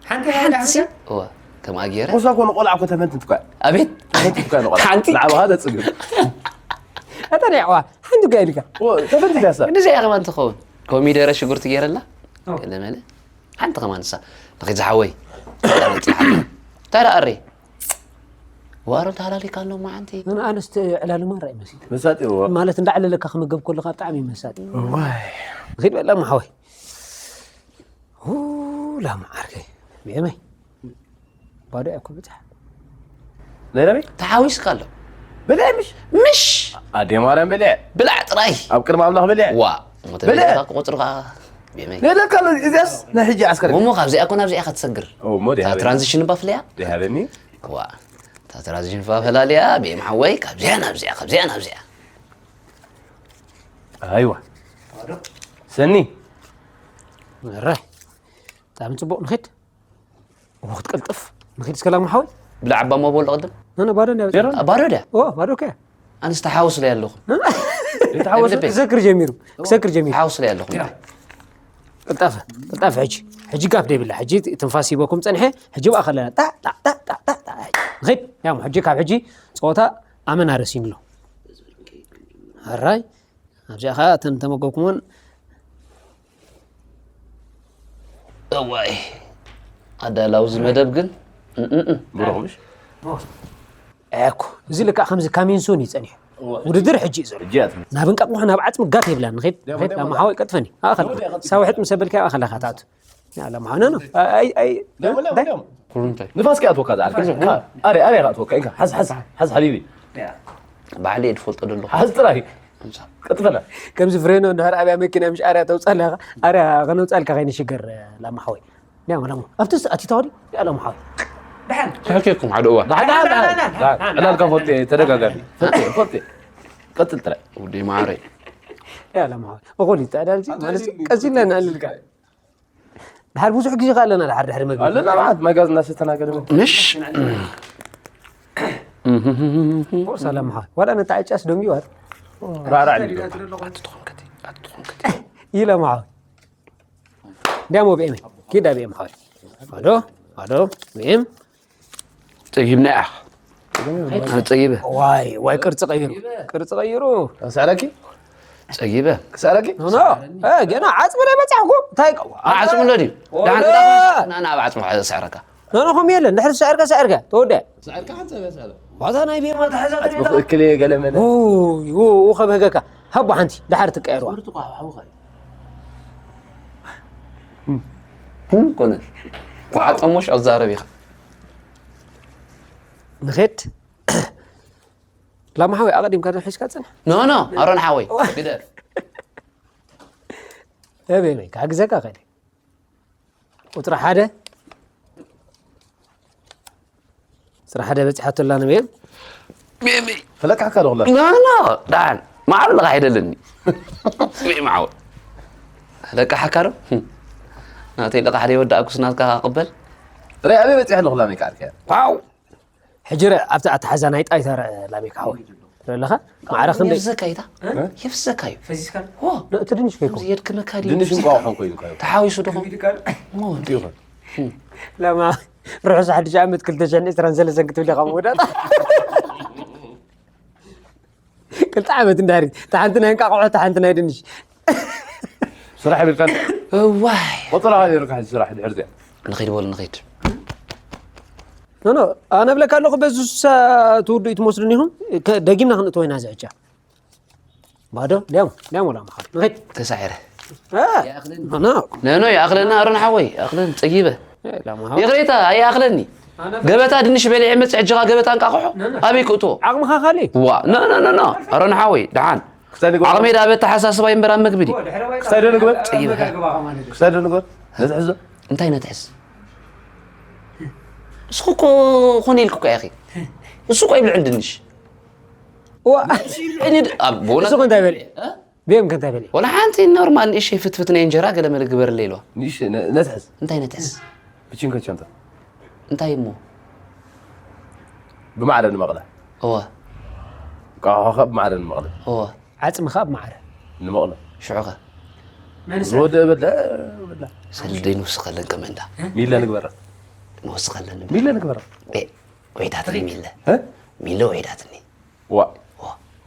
ሓንቲ ሓንቲ እዎ ከምኣ ገይረ ሙሳ ኮነ ቆልዓ ኮ ተፈንትት ኳ ኣቤት ተፈንትት ኳ ቆልዓ ሓንቲ? ንዓባኻ ዘጽግብ ኣታ ናይ ኣዋ ሓንቲ ጋር ኢልካ ተፈንትት ያሳ እንደዚኣ ኢኻ ከማን ትኸውን ኮሚደረ ሽጉርቲ ገይረላ ገለመለ ሓንቲ ከማን ንሳ ንኸይድ ዝሓወይ እንታይ ደኣ ኣሬ ዋሮ ተሃላሊካ ኣሎ መዓንቲ ኣነ ኣነስተ ዕላሉ ማራ እዩ መሲሉ መሳጢ እዎ ማለት እንዳዕለለካ ክምገብ ከለካ ብጣዕሚ እዩ መሳጢ ዋይ ኺድ በላ ማሓወይ ላማ ዓርከይ ብየመይ ባዶ እኮ ብፅሓ ናይ ረበይ ተሓዊስካ ኣሎ በልዕ ምሽ ምሽ ኣዴ ማርያም በልዕ ብላዕ ጥራይ ኣብ ቅድሚ ኣምላኽ በልዕ ዋ በልዕ! ቁፅርካ ብየመይ ነለካ እዚኣስ ናይ ሕጂ ዓስከር እሞ ካብዚኣ ኮ ናብዚኣ ኢኻ ትሰግር እሞ እታ ትራንዚሽን ባፍለያ ዲሃበኒ ዋ እታ ትራንዚሽን ባፈላልያ ብየም ሓወይ ካብዚኣ ናብዚኣ ካብዚኣ ናብዚኣ ኣይዋ ሰኒ ራይ ብጣዕሚ ፅቡቅ ንክድ እሞ ክትቀልጥፍ ንክድ እስከ ላማ ሓወይ ብላዕ ኣባ ሞቦል ቅድም ነነ ባዶ እንዳ ባዶ ድያ ኦ ባዶ ከ ኣንስ ተሓውስ ላይ ኣለኹ ተሓወስ ክሰክር ጀሚሩ ክሰክር ጀሚሩ ተሓውስ ላይ ኣለኹ ቅልጣፈ ቅልጣፈ ሕጂ ሕጂ ጋፍ ደይብላ ሕጂ ትንፋስ ሂበኩም ፀንሐ ሕጂ ብኣ ከለና ጣ ጣ ጣ ጣ ጣ ጣ ንኸይድ ያሞ ሕጂ ካብ ሕጂ ፀወታ ኣመና ረሲንሎ ሕራይ ኣብዚኣ ከዓ እተን ተመገብኩሞን እዋይ ኣዳላው እዚ መደብ ግን ብሩኽ ምሽ እኮ እዚ ልክዓ ከምዚ ካሚንሶን እዩ ፀኒሑ ውድድር ሕጂ እዩ ዘሎ እጅያት ናብ እንቃቑሖ ናብ ዓፅሚ ጋፍ የብላን ንኸይድ ንኸይድ ናብ መሓወይ ቀጥፈኒ ኣኸል ሳውሕጥ ምስ ኣበልካ ኣኸለካ ትኣቱ ያለ መሓነ ነው ኣይ ኣይ ኩሉ እንታይ ንፋስ ከኣትወካ ዝዓል ኣረ ኣረ ከኣትወካ ኢንካ ሓዝ ሓዝ ሓዝ ሓቢቢ ባዕሊ እየ ዝፈልጦ ዘለኹ ሓዝ ጥራይ ቀጥፈና ከምዚ ፍሬኖ እንድሕር ኣብያ መኪና ምሽ ኣርያ ተውፃለካ ኣርያ ከነውፃልካ ከይንሽገር ላማ ሓወይ ያ መላሞ ኣብቲ ኣቲታወዲ ያ ላማ ሓወይ ተሓኪኩም ሓደ እዋን ዕላልካ ፎቴ ተደጋጋሚ ፎቴ ፎቴ ቀጥል ጥራይ ውዲ ማዕረይ ያ ላማ ሓወይ እኮል ይተዕዳል ማለት ቀዚልና ንዕልልካ ድሓር ብዙሕ ግዜ ከ ኣለና ድሓር ድሕሪ መግቢ ኣለና ማለት መጋዝ እናስተናገደ ምሽ ሰላም ሓወይ ዋላ ነታ ዕጫስ ደንጊዋት ራዕራዕ ኢለ ማሓወይ እንዲያሞ ብኤም ኪዳ ብኤም ሓወይ ኣዶ ኣዶ ብኤም ጸጊብና ኢኻ ጸጊበ ዋይ ዋይ ቅርፂ ቀይሩ ቅርፂ ቀይሩ ሰዕረኪ ጸጊበ ክሰዕረኪ ኖ ገና ዓፅሚ ናይ በፃሕኩ እንታይ ዓፅሚ ኣሎ ድዩ ወላ! ናና ኣብ ዓፅሚ ስዕረካ ኖኖ ከም የለን ድሕሪ ስዕርካ ስዕርካ ተወደ ሰዕርካ ሓንሳብ ያሳለ ዋዛ ናይ ቤማ ተሓዛ ኣጥብቕ እክል ገለ መለ ከብህገካ ሃቦ ሓንቲ ድሓር ትቀየርዋ ኮነ ኳሓጦሞሽ ኣዛረብ ኢኻ ንኸድ ላማ ሓወይ ኣቐዲምካ ዶ ሒዝካ ፅንሕ ኖ ኖ ኣሮን ሓወይ ግደ በበይ በይ ክሓግዘካ ኸደ ቁፅሪ ሓደ ቁፅሪ ሓደ በፂሓቶ ኣላ ንበየም ፈለቃካ ዶ ክላ ኖ ኖ ዳን ማዕሩ ለቃ ሄደልኒ ቢም ዓወ ለቃ ሓካ ዶ ናተይ ለቃ ሓደ ይወዳእኩስ ናትካ ክቕበል ርእ ኣበይ በፂሐ ኣለኹ ላሜካ ዓርከይ። ዋው! ሕጂ ርእ ኣብቲ ኣተሓዛ ናይ ጣይታ ርእ ላሜካ ሓወይ። ርእ ኣለኻ? ማዕረ ክንደይ? የፍዘካ ኢታ የፍዘካ እዩ። ፈዚዝካ ዎ እቲ ድንሽ ከይኮ የድክመካ ድዩ? ድንሽ እንቋቑሖ ኮይኑ ካዮ። ተሓዊሱ ዶ? ከቢድ ቃል ይኹን። ለማ ርሑስ ሓድሽ ዓመት ክልተ ሽሕን ዕስራን ሰለስተን ክትብል ኢኻ መወዳእታ። ክልተ ዓመት እንዳሪ፣ እታ ሓንቲ ናይ እንቃቑሖ፣ እታ ሓንቲ ናይ ድንሽ። ስራሕ ይብልካ እዋይ ቆጠራ ካ ይርካ ስራሕ ድሕር ዚኣ። ንኸይድ በሉ ንኸይድ። ኖ ኖ፣ ኣነ ብለካ ኣለኹ በዚ ሱሳ ትውድኡ ትመስሉኒ ኢኹም። ከ- ደጊምና ክንእትወ ኢና ዝዕጫ። ባዶ ዲያሞ ዲያሞ ላማ ንኸይድ። ተሳዒረ ኖ ኖ ነኖ ይኣኽለና ኣሮን ሓወይ ይኣኽለን ጸጊበ ላማ ይቕሬታ ኣይኣኽለኒ ገበታ ድንሽ በሊዐ መፅእ ሕጂ ኸዓ ገበታ እንቃቑሖ ኣበይ ክእትዎ ዓቕምኻ ካሊ ዋ ኖ ኖ ኖ ኖ ኣሮን ሓወይ ደሓን ክሳይ ንግበር ዓቕመይ ዳ በተሓሳስባ ይንበር ኣብ መግቢ ድዩ ክሳይ ዶ ንግበር ጸጊበ ክሳይ ዶ ንግበር ነትሕዞ እንታይ ነትሕዝ እስኹ እኮ ኾነ ኢልኩ እኮ ኢኺ እሱ እኮ ይብልዕን ድንሽ ዋ እሱ ይብልዕን ይድ- ኣብ- ብእውነት እሱ እንታይ በልዕ ብየም ከ እንታይ በልዕ ወላ ሓንቲ ኖርማል ንእሸይ ፍትፍት ናይ እንጀራ ገለ መለ ግበርለይ ኢልዋ ንእሽ ነትሕዝ እንታይ ነትሕዝ ብችንከቸንተ እንታይ እሞ ብማዕረ ንመቕለ እወ ቃኻ ብማዕረ ንመቕለ እወ ዓፅምኻ ኣብ ማዕረ ንመቕለ ሽዑኸ ዝወደ በለ በለ ሰልደይ ንውስኸለን ከመ እንዳ ሚለ ንግበራ ንወስኸለን ሚለ ንግበራ ወሒዳትኒ ሚለ እ? ሚለ ወሒዳትኒ ዋ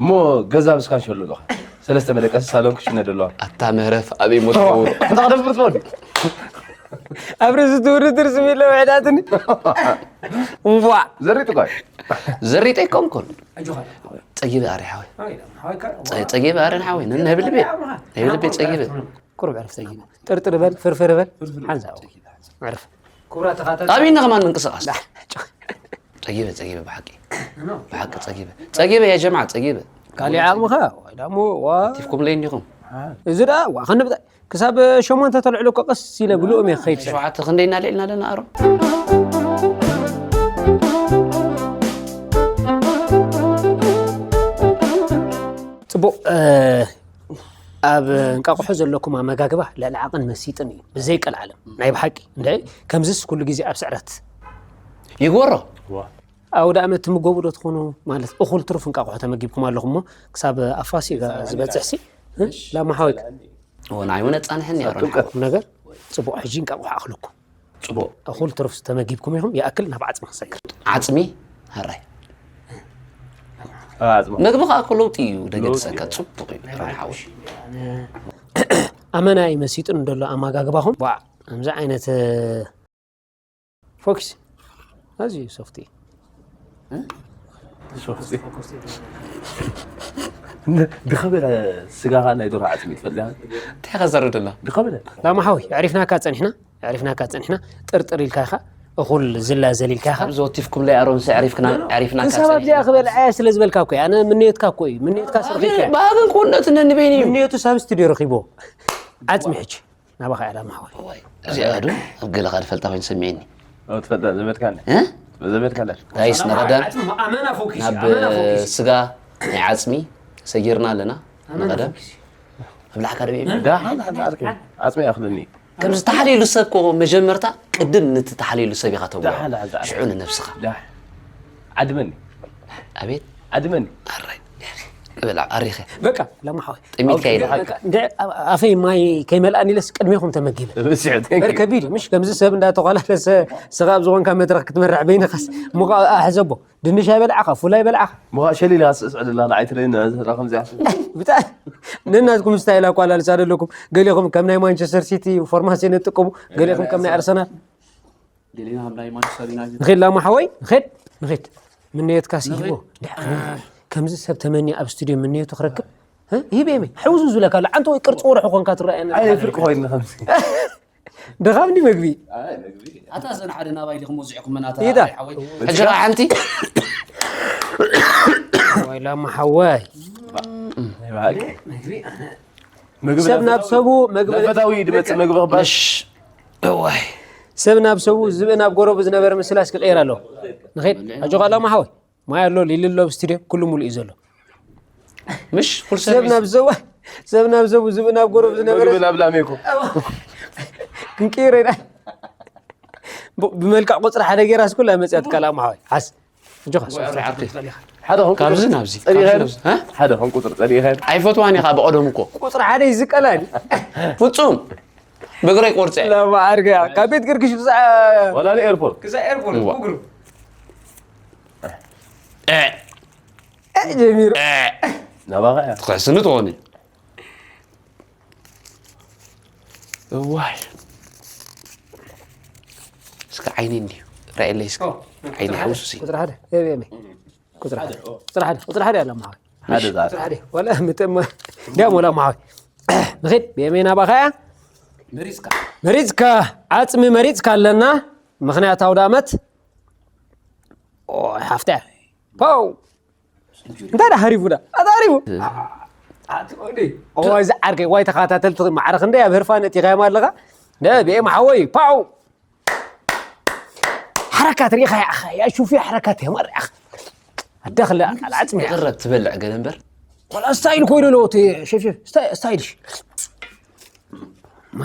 እሞ ገዛ ብስካንሸሎ ኣለኻ ሰለስተ መደቀሲ ሳሎን ክሽነ ደለዋ ኣታ ምህረፍ ኣበይ ሞ ትኸውን እንታ ክደፍር ትወዲ ኣብ ርእሲ ትውድድር ስም የለ ውሕዳትኒ እምቧ ዘሪጥ ኳ ዘሪጠ ኣይኮንኩን ኣጆኻ ጸጊበ ኣሪ ሓወይ ኣይ፣ ሓወይካ ጸ- ጸጊበ ኣሪ ሓወይ ነብ ልቤ ነብ ልቤ ጸጊበ ቁርብ ዕርፍ ጸጊበ ጥርጥር በል ፍርፍር በል ሓንዛ ዕርፍ ክቡራት ተኻታተልቲ ኣበይና ከማን ምንቅስቃስ ጸጊበ ጸጊበ ብሓቂ ብሓቂ ጸጊበ ጸጊበ ያ ጀምዓ ጸጊበ ካሊእ ዓቕምኻ ወይ ዳሞ ዋ ቲፍኩም ለይ እንዲኹም እዚ ደኣ ዋ ክንብጣ ክሳብ ሸሞንተ ተልዕሎ እኮ ቀስ ኢለ ብልኡም እየ ክኸይድ ሰ ሸውዓተ ክንደይ እናልዕልና ኣለና ኣሮ ፅቡቕ ኣብ እንቃቑሖ ዘለኩም ኣመጋግባ ልዕሊ ዓቕን መሲጥን እዩ ብዘይቀልዓለም ናይ ብሓቂ እንደ ከምዝስ ኩሉ ግዜ ኣብ ስዕረት ይግበሮ ኣውደ ኣመት ትምገቡ ዶ ትኾኑ ማለት እኹል ትሩፍ እንቃቑሖ ተመጊብኩም ኣለኹም እሞ ክሳብ ኣፋሲ ዝበፅሕ ሲ ላማ ሓወይካ ንዓይ እውን ኣፃንሐኒ ኣሮ ጥምቀት ነገር ፅቡቕ ሕጂ እንቃቑሖ ኣኽለኩም ፅቡቕ እኹል ትሩፍ ተመጊብኩም ኢኹም ይኣክል ናብ ዓፅሚ ክሰግር ዓፅሚ ሃራይ ኣፅማ ምግቢ ከዓ እኮ ለውጢ እዩ ደገድሰካ ፅቡቕ እዩ ኣሮ ሓወይ ኣመናይ መሲጥን ደሎ ኣመጋግባኹም ዋ ከምዚ ዓይነት ፎክስ ኣዝዩ ሶፍቲ ድኸበለ ስጋኻ ናይ ዶሮ ዓፅሚ ትፈልያ እንታይ ከዘርድላ ድኸበለ ላማ ሓወይ ኣዕሪፍናካ ፀኒሕና ኣዕሪፍናካ ፀኒሕና ጥርጥር ኢልካ ኢኻ እኹል ዝላ ዘሊልካ ኢኻ ካብ ዘወቲፍኩም ለይ ኣሮንሲ ኣዕሪፍና ኣዕሪፍና ክሳብ ኣብዚኣ ክበልዓያ ስለ ዝበልካ እኮ ኣነ ምንየትካ እኮ እዩ ምንየትካ ስርሒካ ባህግን ክውነትነ ንበይን እዩ ምንየቱ ሳብ ስቱድዮ ረኺቦ ዓፅሚ ሕጂ ናባኻ እያ ላማ ሓወይ እዚኣ ዶ ኣብ ገለኻ ድፈልጣ ኮይኑ ሰሚዕኒ ትፈልጣ ዘመድካ እ? ዘመድካ ኣለ ጋይስ ንቐደም ኣመና ፎኪስ ናብ ኣመና ፎኪስ ስጋ ናይ ዓፅሚ ሰጊርና ኣለና ንቐደም ኣብላዕካ ደበ ዳሓን ዓፅሚ ኣኽልኒ ከምዚ ተሓልየሉ ሰብ ኮ መጀመርታ ቅድም ነቲ ተሓልየሉ ሰብ ኢኻ ተውዕሎ ዳሓን ዓዚ ዓፅሚ ሽዑ ንነብስኻ ዳሕ ዓድመኒ ኣቤት ዓድመኒ ኣራይ በላ ኣሪኸ በቃ ላማ ሓወይ ጥሚትካ ኢለ እንደ ኣፈይ ማይ ከይመልኣኒ ኢለስ ቅድሜኹም ተመጊበ ብስዕት በር ከቢድ እዩ፣ ምሽ ከምዚ ሰብ እንዳተቋላለሰ ስኻ ኣብ ዝኾንካ መድረኽ ክትመርሕ በይንኻስ ሙኻ ኣሕዘቦ ድንሽ ኣይበልዓኻ ፉል ኣይበልዓኻ ምኻ ሸሊላ ስዕስዕ ደላ ንዓይ ትለይ ንዕዝራ ከምዚኣ ብጣዕሚ ነናትኩም ስታይል ኣቋላልሳ ደለኩም ገሌኹም ከም ናይ ማንቸስተር ሲቲ ፎርማሲ ንጥቀሙ ገሌኹም ከም ናይ ኣርሰናል ገሌና ከም ናይ ማንቸስተር ዩናይትድ ንኸድ ላማ ሓወይ ንኸድ ንኸድ ምንየትካ ስሂቦ ድሕሪ ከምዚ ሰብ ተመኒ ኣብ ስቱድዮ ምንየቱ ክረክብ እ? ሂብ ኤመይ ሕውዙ ዝብለካ ኣሎ ዓንተ ወይ ቅርፂ ወርሒ ኮንካ ትረኣየና ኣይ ፍርቂ ኮይኑ ከምዚ ድኻም ዲ መግቢ ኣታ ዘን ሓደ ናባይ ዲኹም ወዚዕኩም መናታ ኢዳ። ሓወይ ሕጂ ኸዓ ሓንቲ ወይ ላማ ሓወይ ምግቢ ሰብ ናብ ሰቡ መግቢ ፈታዊ ድመፅእ ምግቢ ክባል እሽ እዋይ ሰብ ናብ ሰቡ ዝብኢ ናብ ጎረቡ ዝነበረ ምስላስ ክቀየር ኣለዎ ንኸድ ኣጆኻ ላማ ሓወይ ማይ ኣሎ ሊሊ ኣሎ ኣብ ስቱድዮ ኩሉ ሙሉእ እዩ ዘሎ ምሽ ፉል ሰብ ሰርቪስ ናብ ሰቡ ሰብ ናብ ሰቡ ዝብኢ ናብ ጎረቡ ዝነበረ ምግቢ ናብ ላሜኮ ክንቅይሮ ኢና ብ-፣ ብመልክዕ ቁጽሪ ሓደ ጌራስ ኩላ መጽያት ቀላም ሓወይ። ሓስ። እጆኻ፣ ሶፍት። ሓደ ኹን ቁጽሪ ካብዚ ናብዚ፣ ጸሊእኻ ካብዚ ዶ? ናብዚ። እ? ሓደ ኹን ቁጽሪ ጸሊእኻ ዶ? ኣይፈትዋን ኢኻ ብቐደሙ እኮ። ቁጽሪ ሓደ እዩ ዝቀላል። ፍጹም። ብእግረይ ቆርጸ። ለማዓርገ፣ ካብ ቤት ገርግሽ ክሳዕ ወላ ንኤርፖርት። ክሳዕ ኤርፖርት፣ እዋ። ብእግሩ። እ። እ፣ ጀሚሩ። እ። ናባኻ እያ። ትኽሕስኒ ትኾኒ። እዋይ። እስከ ዓይኒ እንዲዩ። ራእየለይ እስከ። ኦ፣ ዓይኒ ቁጽሪ ሓደ፣ ሓውሱሲ። ቁጽሪ ሓደ። የብ፣ የብ። ቁጽሪ ሓደ። ቁጽሪ ሓደ፣ ቁጽሪ ሓደ ያለ መሓወይ። ሓደ ዛት። ቁጽሪ ሓደ። ወላ ምጥማ-፣ እንዲያም ወላ መሓወይ። ንኺድ፣ ብየመይ ናባኻ እያ? መሪጽካ። መሪጽካ፣ ዓጽሚ መሪጽካ ኣለና። ምኽንያት ኣውደ ኣመት። ኦ፣ ሓፍታ። ፓው። እንታይ ደኣ ሃሪፉ ደኣ? ኣታ ሃሪፉ። ኣቲ ወዲ። ዋይ ዝዓርከይ፣ ዋይ ተኸታተልቲ ማዕረ ክንደይ ኣብ ህርፋን እቲኻዮም ኣለኻ? ደ፣ ብኤም ሓወይ፣ ፓው። ሓረካት ሪኢኻ፣ ያ ኣኻ፣ ያ ሹፊ ሓረካት የማር፣ ያ ኣኻ። ኣዳኽለ፣ ኣልዓጽሚ፣ ያ። ይቕረብ ትበልዕ ገለ እምበር። ኮላ ስታይል ኮይኑ ኣሎ፣ እቲ ሸፍ፣ ሸፍ፣ ስታ-፣ ስታይልሽ። ማ።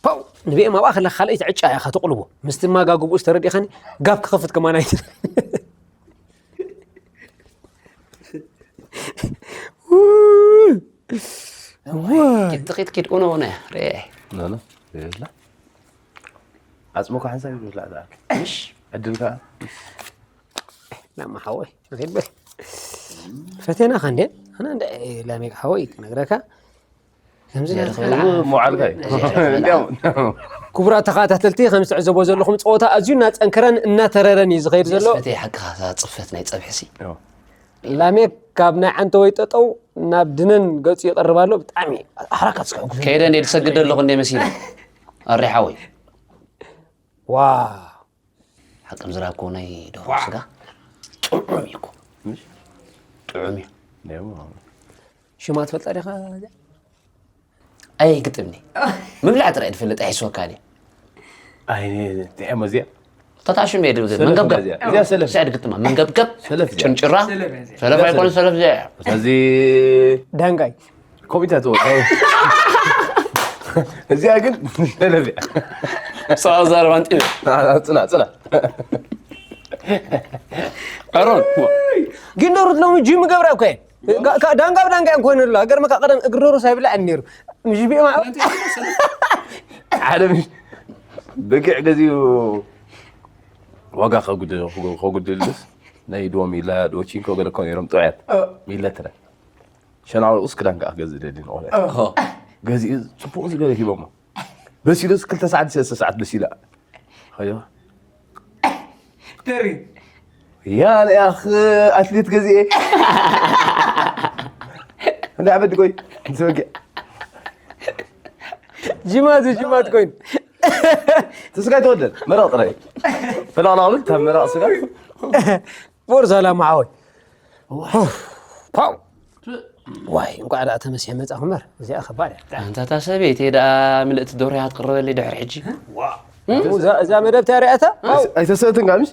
ፓው፣ ንብኤም ኣብኣ ከለኻ ካልኣይቲ ዕጫ ኢኻ ተቕልቦ። ምስቲ ማጋ ግብኡ ዝተረዲእኻኒ፣ ጋብ ክኸፍት ከማን ኣይት-፣ ኪድ፣ ኪድ፣ ኪድ፣ ኡኖ፣ ኡኖ፣ ርኤ። ኖ፣ ኖ፣ የላ። ዓጽሙ እኮ ሓንሳብ ይብላዕ ዝኣክል። ምሽ? ዕድል ከኣ። ላማ ሓወይ፣ ንኺድ በል። ፈቴና ኸንዴ? ኣነ እንደ ላሜክ ሓወይ ክነግረካ። ከምዚ ዘርፍ ናትካ ብልዓ። እው፣ መውዓልካ እዩ። ዘርፍ ብልዓ። እንዲያው፣ ክቡራት ተኸታተልቲ፣ ከም ትዕዘቦ ዘለኹም ጸወታ ኣዝዩ እናጸንከረን እናተረረን እዩ ዝኸይድ ዘሎ። ፈቴ ሓቅኻ፣ እዛ ጽፈት ናይ ጸብሒ ሲ። እዎ። ላሜክ ካብ ናይ ዓንተወይ ጠጠው ናብ ድነን ገጹ ይቐርብ ኣሎ። ብጣዕሚ ሓራካት እስከ ሕጉስ። ከይደ እንዴ ዝሰግድ ኣለኹ እንዴ መሲለ። ኣሬ ሓወይ። ዋው። ሓቂ ምዝራብ እኮ ናይ ደርሆ ስጋ ጥዑም እዩ እኮ። ምሽ? ጥዑም እዩ። ደሞ። ሽማ ትፈልጣ ዲኻ? ኣይግጥምኒ። ምብላዕ ጥራይ ትፈልጥ፣ ኣይሕስወካ ድየ? ኣይ፣ ጥዕም እዚኣ። ተታሽም እየ ድብል፣ ሰለፍ መንገብገብ። እዚኣ። እዚኣ ሰለፍ። ስዕድ ግጥማ፣ መንገብገብ፣ ሰለፍ እዚኣ። ጭንጭራ፣ ሰለፍ እዚኣ። ሰለፍ ኣይኮነ፣ ሰለፍ እዚኣ እያ። እዚ ዳንጋይ። ኮሚታ ትወ-፣ እዚኣ ግን ሰለፍ እያ። ሰው ዘረባን ጢነ። ጽና፣ ጽና። ኣሮን። ግን ደሩት ሎሚ ጂም ገብራ እኮ እየ። ጋ-፣ ጋ-፣ ዳንጋ ብዳንጋ እዮም ኮይኑ ኣሎ። ሃገር መካ ቀደም እግሪ ዶሮ ሳይብላ እዮም ነይሩ። ምሽ ቢኦም ዓ-፣ ሓደ ምሽ በጊዕ ገዚኡ ዋጋ ከጉድ-፣ ከጉድልስ ናይ ድዎ ሚላ፣ ድዎ ቺንኮ ገለ እኮ ነይሮም ጥዑያት። እ። ሚለ ትረ። ሸናውስ ክዳን ከኣ ክገዝእ ደሊ ንቆልዑ። እ። ገዚኡ ጽቡቕ ዝገበ ሂቦሞ። በሲሉስ ክልተ ሰዓት፣ ሰለስተ ሰዓት በሲሉ። ኸዮ። ተሪ። ያ፣ ያኽ ኣትሌት ገዚኤ። እንዳ ዓበድ ቆይ፣ ዝወግዕ። ጅማት፣ ጅማት ኮይኑ። እቲ ስጋ ኣይተወደን፣ መረቕ ጥራይ። ፈላቕላቕ ብል፣ ካብ መረቕ ስጋ። ቦርዛ ላማ ሓወይ። ፓው። ዋይ፣ እንኳዕ ደኣ ተመሲሐ መጻኹ እምበር፣ እዚኣ ከባድ እያ። ኣንታ እታ ሰበይቲ ደኣ ምልእቲ ዶርያ ክትቅርበለይ ድሕሪ ሕጂ። ዋ። እዛ፣ እዛ መደብ እታ ርኣታ? ኣይተ-፣ ኣይተሰእትን ጋሚሽ?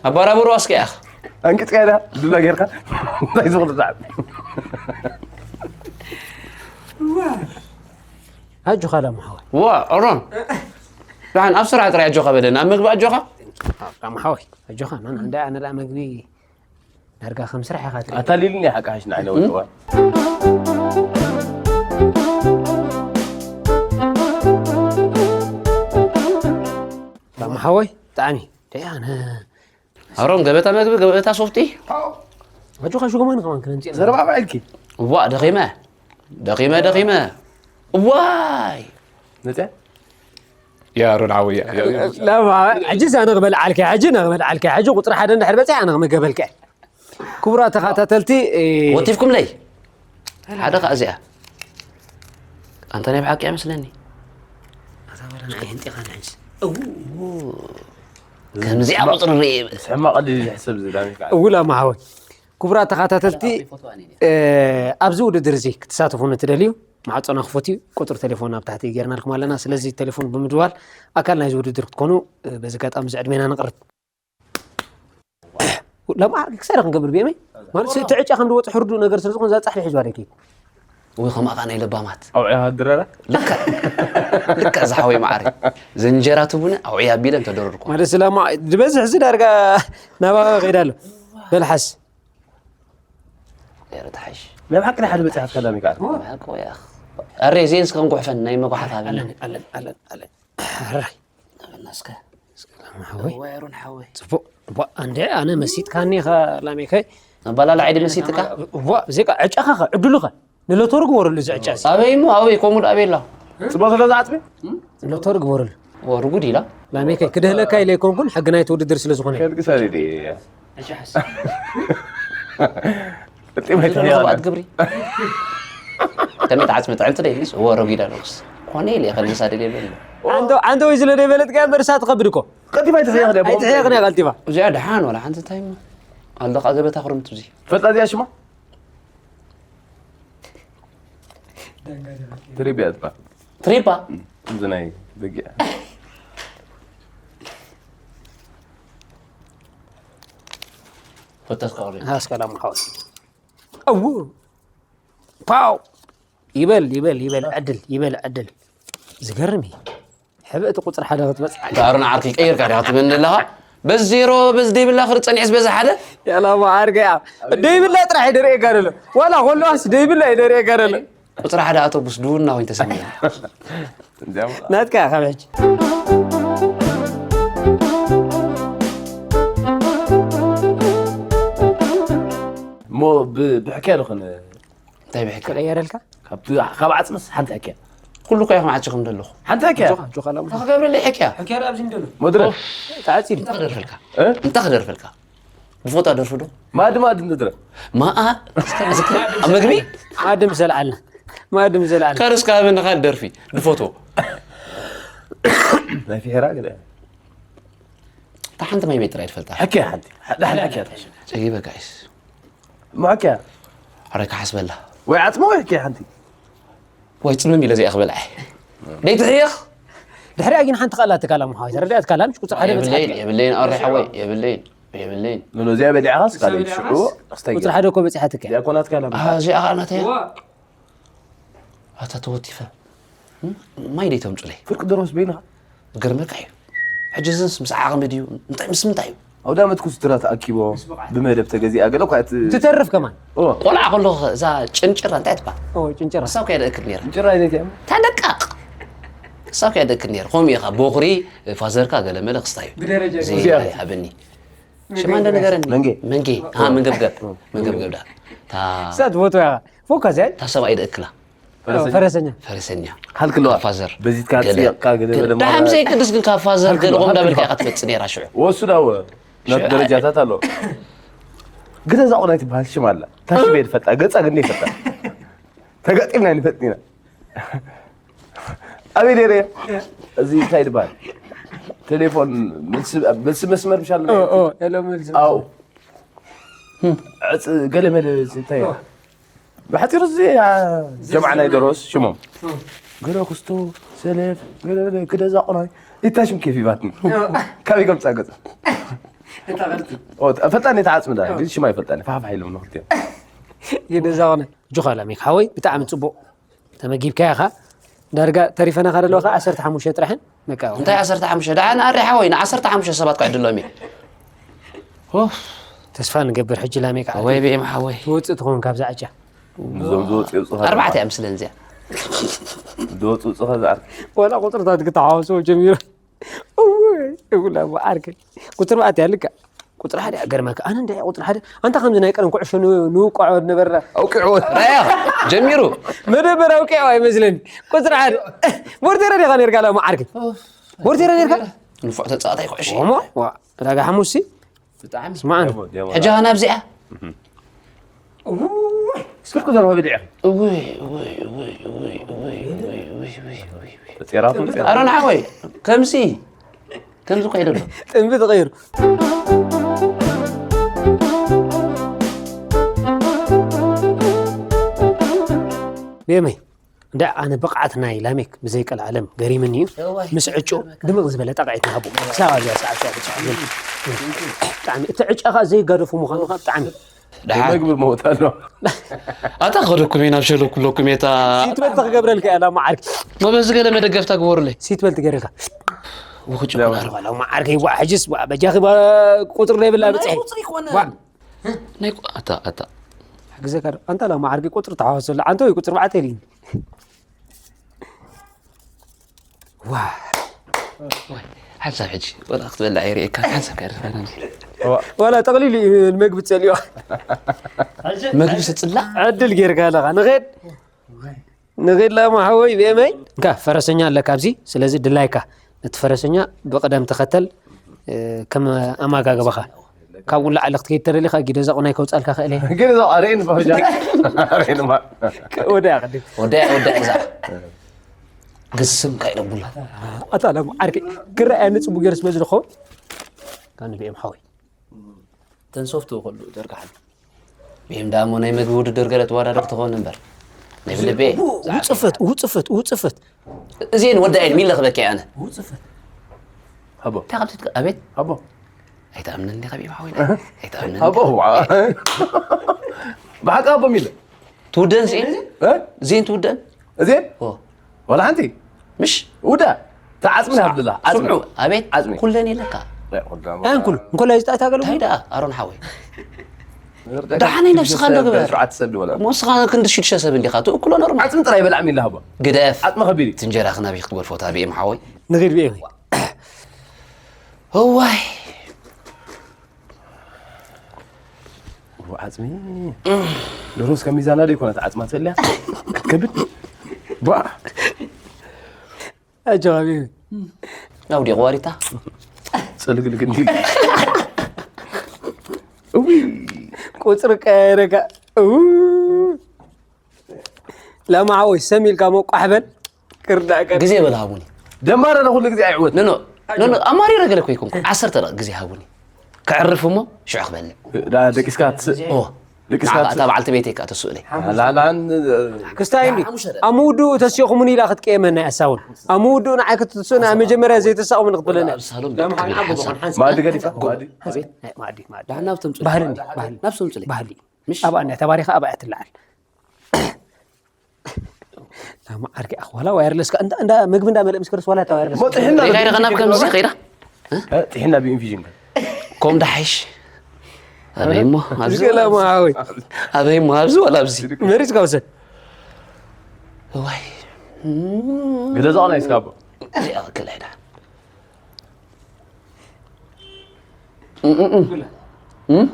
ኣባራብሮ ኣስከ ያኽ። ኣንቅጽካ ኢኻ፣ ዱላ ጌርካ። እንታይ ዝኽእል ሰዓት? ኣጆኻ ላማ ሓወይ። ዋ፣ ኦሮን። ደሓን ኣብ ስራሕ ጥራይ ኣጆኻ በለኒ፣ ኣብ መግቢ ኣጆኻ? ላማ ሓወይ፣ ኣጆኻ፣ ናና፣ እንዳ ኣነ ደኣ መግቢ ዳርጋ ከም ስራሕ ኢኻ ትርኢ። ኣታሊልኒ ሓቂ ሓሽ ንዓይ ነውጽዋ። ላማ ሓወይ፣ ብጣዕሚ ደይ ኣነ። ኣሮን፣ ገበታ መግቢ፣ ገበታ ሶፍቲ። ኣጆኻ ሽጎማን ከማን ክነምጽእ ኢና። ዘረባ ባዕልኪ። እዋ፣ ደኺመ። ደኺመ፣ ደኺመ። እዋይ። መጽያ? ያ ሮን ሓወይ፣ ያ፣ ያ፣ ያ። ላማ፣ ሕጂ እዛ ነቕበል ዓልከ፣ ሕጂ ነቕበል ዓልከ፣ ሕጂ ቁጽሪ ሓደ እንድሕር በጺሐ ኣነ ክምገበልከ። ክቡራት ተኸታተልቲ፣ እ፣ ወቲፍኩምለይ? ሓደ ኸኣ እዚኣ። ኣንታ ናይ ብሓቂ እያ መስለኒ። ኣታ ወረ ንዓይ ህንጢኻኒ ሕጂ። እው። ከምዚኣ ቁጽሪ ርእየ። ሕማቕ ቀሊል ዝሕሰብ ዝዳኒ ከዓ። እው ላማ ሓወይ። ክቡራት ተኸታተልቲ፣ እ፣ ኣብዚ ውድድር እዚ ክትሳተፉ ንትደልዩ፣ ማዕጾና ክፉት እዩ። ቁጽሪ ቴሌፎን ኣብ ታሕቲ ጌርናልኩም ኣለና። ስለዚ ቴሌፎን ብምድዋል ኣካል ናይዚ ውድድር ክትኮኑ፣ እ፣ በዚ ኣጋጣሚ እዚ ዕድሜና ነቕርብ። ላማ ክሳይ ክንገብር ብየመይ? ማለት እቲ ዕጫ ከም ዝወጽእ ሕርዱእ ነገር ስለ ዝኾነ እዛ ጻሕሊ ሒዝዋ ደይ ከይድ። ወይ ከምኣ ከኣ ናይ ለባማት። ኣውዕያ ድረራ። ልክዕ፣ ልክዕ ዝሓወይ መዓረይ። ዘንጀራ ትቡነ ኣውዕያ ኣቢለ እንተደረርኩ። ማለት ስላማ ዝበዝሕ እዚ ዳርጋ ናባባ ከይዳ ኣሎ። በልሓስ ገይረ ተሓይሽ። ናይ ብሓቂ ናይ ሓደ መጽሓፍ ከላሚ ከኣ። ኣረ ዜንስ ከንጉሕፈን ናይ መጓሓፍ ኣብኒ። ኣለን ኣለን ኣለን ኣለን። ሕራይ ናበልና እስከ። ሓወይ ዋይሮን ሓወይ። ጽቡቅ። ቧ እንደ ኣነ መሲጥካኒ ኢኻ ላሜከይ። ኣባላላ ዓይዲ መሲጥካ? ቧ ዜቃ ዕጫኻ ኸ ዕድሉኸ ንሎቶሪ ግበረሉ እዚ ዕጫ እዚ። ኣበይ እሞ ኣበይ ከምኡ ደኣ ቤላ። ጽቡቅ ስለ ዝዓጽሚ? ሎቶሪ ግበረሉ። ወርጉድ ኢላ። ላሜከይ ክድህለካ ኢለ ኣይኮንኩን ሕጊ ናይቲ ውድድር ስለ ዝኾነ። ከልቂ ሰሪዲ። እጥም ዝደለኹ ኣይትሕያ። ብኣት ግብሪ። ከመይ ተዓጽሚ ጥዕምቲ ደይ ፊስ እዎ ረጉዳ ነውስ። ኮነ ኢለ ከልግሳ ደልየ ኣሎ። ኣንተ ኣንተ ወይ ስለ ደይበለጥካ እምበር እሳ ትኸብድ እኮ። ቀዲማ ኣይትሕያ ከደ። ኣይትሕየኽን እያ ቀልጢፋ። እዚኣ ደሓን ወላ ሓንቲ እንታይ እሞ። ኣለኻ ገበታ ክርምቲ እዚ። ፈጣ እዚኣ ሽማ? ትሪቢያ ትባ። ትሪፓ። እዚ ናይ በጊዕ። ፈተት ከቕሪ። ኣስከላሙ ሓወይ። ኣው ፓው ይበል ይበል ይበል ዕድል ይበል ዕድል። ዝገርም እዩ። ሕብእቲ ቁፅሪ ሓደ ክትመፅእ። ዳሩን ዓርኪ ቀይርካ ዲኻ ትብል ዘለኻ? በዚ ዜሮ በዚ ደይብላ ክርፀ ኒዕስ በዚ ሓደ። ያላ ዓርከይ ደይብላ ጥራሕ ይደርእየካ ደሎ። ዋላ ኮሎዋስ ደይብላ ይደርእየካ ደሎ። ቁፅሪ ሓደ ኣውቶቡስ ድውና ወይ ተሰሚዑ። እንዲያም ናትካ ካብ ሕጂ እሞ ብ- ብሕክያ ዶ ኾነ? እንታይ ብሕክያ? ክቀየረልካ ካብቲ ካብ ዓፅምስ ሓንቲ ሕክያ። ኩሉ ከያ ከማዓቸኹም ደለኹ። ሓንቲ ሕክያ። ጆኻ ላሙ ክገብረለይ ሕክያ። ሕክያ ኣብዚ እንደሎ መድረክ ተዓፂሉ እንታይ ክደርፈልካ? እ? እንታይ ክደርፈልካ? ብፎቶ ደርፊ ዶ? ማድ ማድ ንድረ ማኣ ኣብ ምግቢ ማድ ምሰልዓልና ማድ ምሰልዓልና ካርስ ካብንኻ ደርፊ ብፎቶ። ናይ ፊሕራ ግደ። እታ ሓንቲ ማይ ቤት ጥራይ ትፈልጣ። ሕክያ ሓንቲ። ሓደ ሓደ ሕክያ። ጸጊበ ጋይስ። እሞ ሕክያ። ኣረ ክሓስበላ። ወይ ዓፅሚ ወይ ሕክያ ሓንቲ። ወይ ጽምም ኢለ እዚኣ ክበልዓ። ደይ ትሕየኽ? ድሕሪኣ ግን ሓንቲ ቃል ኣትካላ ምሓወይ ተረዳእትካላ ምሽ ቁፅሪ ሓደ የብለይን በፅሓትካ የብለይን ኣረ ሓወይ የብለይን የብለይን። ኖ ኖ እዚኣ በሊዕኻስ ካልእ ሽዑ ኣስታይ ቁፅሪ ሓደ እኮ በፂሓትካ እዚኣ ኮናትካ ኢላ። ኣዚኣ ኸዓ ናተያ። ኣታ ተወቲፈ። ማይ ደይ ተምፁለይ። ፍርቂ ድሮስ በይንኻ። ገርመካ እዩ። ሕጂ እዝንስ ምስ ዓቕሚ ድዩ? እንታይ ምስ ምንታይ እዩ? ኣውዳመት ኩስትራ ተኣኪቦ ብመደብ ተገዚኣ ገለ እኳ እቲ ትተርፍ ከማን ኦ ቆልዓ ከለኹ እዛ ጭንጭራ እንታይ ትበሃል? ኦ ጭንጭራ እሳብ ከያ ደእክል ነይራ። ጭራ ይዘት እያ። ታደቃቕ እሳብ ከያ ደእክል ነይራ። ከምኡ ኢኻ ቦኽሪ ፋዘርካ ገለ መለ ክስታይ እዩ። ብደረጃ እዚ እዚኣ። ሃበኒ። ሽማ እንደ ነገረኒ። መንጌ። መንጌ። ሃ መንገብገብ። መንገብገብ ዳ። ታ እሳት ፎቶ እያ ፎካ እዚኣ ታ ሰብኣይ ደእክላ። ፈረሰኛ ፈረሰኛ። ሃልክለዋ ፋዘር። በዚትካ ገለ። ጽየቕካ ገለ ገለ። በለ ደሓን ማራ። ብዘይ ቅዱስ ግን ካብ ፋዘር ገለ ሃልክለዋ፣ ኾም ዳበልካ ሃልክለዋ። ኢኻ ትመጽእ ነይራ ሽዑ። ወሱ ዳወ ሽዑ ደረጃታት ኣሎ። ግደ እዛ ቆናይ ትበሃል ሽም ኣላ። ታሽም እየ ዝፈልጣ፣ ገጻ ግን ይፈልጣ። ተጋጢምና ንፈልጥ ኢና። ኣበይ ነይረ? እዚ እንታይ ይበሃል? ቴሌፎን መልሲ መልሲ መስመር ምሻል። ኦ ኦ ሄሎ መልሲ ኣው ዕፅ ገለ መለ እንታይ እያ? ብሓፂሩ እዚ ጀምዓ ናይ ደሮስ ሽሞም ገለ ክስቶ ሰለፍ ገለ ገለ ግደ እዛ ቆናይ ኢታ ሽም ኬፍ ይባትኒ። ካበይ ከምፃ ገፃ? ፈጣን እየ ተዓፅምዳ ግን ሽማ ይፈልጣኒ ፋሕፋሕ ኢሎም ንክልቲኦም። ግደ እዛ ቆናይ ጆኻ ላሚክ ሓወይ ብጣዕሚ ፅቡቅ ተመጊብካያ ኢኻ። ዳርጋ ተሪፈናኻ ደለዋ ከዓ ዓሰርተ ሓሙሽተ ጥራሕን በቃ እንታይ ዓሰርተ ሓሙሽተ ደኣ ንኣሪ ሓወይ ንዓሰርተ ሓሙሽተ ሰባት ክዕድሎም እየ። ኡፍ፣ ተስፋ ንገብር ሕጂ ላሜ ከዓ ወይ ብኤም ሓወይ ትወፅእ ትኸውን ካብዛ ዕጫ። እዞም ዝወፁ የውፅኻ ኣርባዕተ እያ ምስለን እዚኣ። ዝወፁ ውፅኻ ዝዓርክ ዋላ ቁፅርታት ክተሓዋስቦ ጀሚሩ። እውይ እውላ ዓርከይ ቁፅሪ ባዕት ያልካ ቁፅሪ ሓደ ገርመካ ኣነ እንደ ቁፅሪ ሓደ ኣንታ ከምዚ ናይ ቀደም ኩዕሾ ን- ንውቅዖ ነበርና። ኣውቅዕዎ ራያ ጀሚሩ። መደበር ኣውቅዕዋ ይመስለኒ። ቁፅሪ ሓደ ቦርቴረ ዲኻ ነርካ ላ ዓርከይ ቦርቴረ ነርካ ንፉዕ ተጻዋታይ ኩዕሾ። ሞ ዋ ዕዳጋ ሓሙሲ ብጣዕሚ ስማዕን ሕጂ ኸና ኣብዚኣ ስልኩ ዘርሆ ብልዕ እውይ እውይ እውይ እውይ እውይ እውይ እውይ እውይ እውይ እውይ። ጤራኹም ጤራ ኣሮን ሓወይ ከምዚ ከምዚ ኮይደ ኣሎ። ጥንቢ ተቐይሩ። ቤመይ እንዳ ኣነ ብቕዓት ናይ ላሜክ ብዘይ ቀልዓለም ገሪምኒ እዩ። ምስ ዕጩ ድምቕ ዝበለ ጣቕዒት ንሃቦ። ክሳብ ኣብዚኣ ሰዓት ሸውዓተ ሰዓት ዘሎ። ብጣዕሚ እቲ ዕጫ ኸኣ ዘይጋደፉ ምዃኑ ኸኣ ብጣዕሚ ደሓን። መግቢ መውት ኣሎ። ኣታ ኸደኩም ኢና፣ ኣብ ሸለኩለኩም እየ፣ እታ ሲት በልት ክገብረልካ እያ፣ ላማ ዓርኪ። መበዚ ገለ መደገፍታ ግበሩለይ። ሲት በልት ገይርካ። ውኽጭ ዋ፣ ኮነ። ላማ ዓርኪ፣ ዋ፣ ሕጅስ፣ ዋ፣ በጃኺ፣ ዋ፣ ቁጥሪ ዘይብላ ናይ ብፅሒ። ቁፅሪ ኮነ። ዋ። ናይ ቁ-፣ ኣታ፣ ኣታ። ሕግዘካ ዶ? ኣንታ ላማ ዓርኪ ቁፅሪ ተሓዋሰሉ። ኣንተ ወይ ቁፅሪ ባዕተ ኢልኒ። ዋ። ዋይ፣ ሓንሳብ ሕጂ፣ ወላ ክትበልዕ ይርእየካ፣ ሓንሳብ ከዕርፈና። ዋላ ጠቕሊሉ እዩ ንመግቢ ትጸልዮ። መግቢ ስጽላ? ዕድል ጌርካ ኣለኻ። ንኸድ? ንኸድ ላማ ሓወይ፣ ብየመይ? እንካ፣ ፈረሰኛ ኣለካ ኣብዚ፣ ስለዚ ድላይካ። ነቲ ፈረሰኛ ብቕደም ተኸተል፣ እ፣ ከም ኣመጋግባኻ። ካብኡ ንላዕሊ ክትከይድ ተደሊኻ፣ ጊደ እዛ ቁናይ ከውጻልካ ክእል እየ። ጊደ እዛ ኣርእን በጃ። ኣርእን ማ። ወደ ኣቕድም። ወደ፣ ወደ እዛ። ግስም ካይነቡላ። ኣታ ለም ዓርኪ፣ ክረኣየኒ ጽቡቅ ገይሩ ስለ ዝልኮ፣ ካብ ንብኤም ሓወይ። ተን ሶፍት ከሉ ደርጋሓል። ብኤም ዳሞ ናይ መግቢ ውድድር ገለ ተወዳደር ትኾን እምበር። ናይ ብልቤ። ው-፣ ውጽፈት፣ ውጽፈት፣ ውጽፈት። እዚን ወዳይን ሚለ ክበኪ ኣነ። ውጽፈት። ሃቦ። እንታይ ካብ ትትክ-፣ ኣቤት። ሃቦ። ኣይትኣምንን ዲኻ ብኤም ሓወይ? ኣይትኣምንን ኣቦ፣ ዲኻ? ዋ። ብሓቂ ኣቦ ሚለ። ትውደን ዚን? እ? ዚን ትውደን? እዚን? ኦ። ዋላ ሓንቲ? ምሽ? ውዳ። ተዓጽሚ ሃብልላ። ዓጽሚ። ስምዑ፣ ኣቤት። ዓጽሚ። ኩለን የለካ። ኣይ፣ ኩለን። ኣን ኩሉ። እንኮላይ ዝጣታ ገለ እንታይ ደኣ፣ ኣሮን ሓወይ? ወርደ ደሓነይ ክልተ ነብስኻ ሰብ፣ እንዶ ግበር። ሸውዓተ ሰብ ድወላ። ሞስኻ ክንዲ ሽዱሽተ ሰብ እንዲኻ፣ ትእክሎ ኖርማል። ዓጽሚ ጥራይ በላዕሚ ኢላ ሃባ። ግደፍ። ዓጽሚ ከቢድ እዩ። ትንጀራ ክናብ ይኽትበል ፎታ ብኤም ሓወይ። ንኺድ ብኤም። እዋይ። ዓጽሚ። ዶሮስ ከም ሚዛና ዶ ይኮነት ዓጽማ ትፈልያ? ከብድ። ባ። ኣጆ ሓቢቢ። ኣውዲ ቋሪታ። ጽልግልግ እንዲ። እዊ። ቁጽሪ ቀያይረካ። እው። ላማ ሓወይ፣ ሰም ኢልካ መቋሕ በል። ክርዳእካ። ግዜ በል ሃቡኒ። ደማረ ንኹሉ ግዜ ኣይዕወት። ኖ፣ ኖ፣ ኖ፣ ኖ፣ ኣማሪረ ገለ እኮ ኣይኮንኩ። ዓሰርተ ደቂቕ ግዜ ሃቡኒ። ከዕርፍ እሞ ሽዑ ክበልዕ። ዳ-፣ ደቂስካ ትስ-፣ ኦ። ደቂስካ ንዓ ትስ-፣ እታ በዓልቲ ቤተይ ከኣ ተስእለይ። ላላን፣ ክስታይ እንዲ። ሓሙሽተ ደቂቕ። ኣብ ምውድኡ ተሲኹሙኒ ኢላ ክትቀየመና እያ እሳ እውን። ኣብ ምውድኡ ንዓይ ክትስእና፣ ኣብ መጀመርያ ዘይተሳእሙኒ ክትብለና እያ። ኣብ ሳሎን ደቂቕ ሓንሳብ። ማእዲ ገዲፋ፣ ማእዲ። ኣቤት። ናይ ማእዲ፣ ማእዲ። ዳሕና ናብቶም ጽ-፣ ባህሊ እንዲ፣ ባህሊ። ናብቶም ጽ-፣ ባህሊ። ምሽ? ኣብኣ እንድያ ተባሪኻ ኣብኣ እያ ትለዓል። ላማ ዓርኪ ኣኽ፣ ዋላ ዋየርለስ ከ-፣ እንዳ፣ እንዳ ምግቢ እንዳመልእ ምስ ከርስ ዋላ እታ ዋየርለስ። ሞ ጥሒና ሪጋ ዶ ኢኻ ናብ ከምዚ ከይዳ? እ? እ፣ ጥሒና ብኢንፊዥን ከ? ኮም ዳሓይሽ። ኣበይ እሞ ኣብዚ እዚ ላማ ሓወይ። ኣበይ እሞ ኣብዚ ዋላ ኣብዚ? መሪጽካ ውሰድ። እዋይ። ግደ ዛቕ ናይ ስካቦ። እዚኣ ክልተ ኣይዳ። እም፣ እም፣ እም። እም?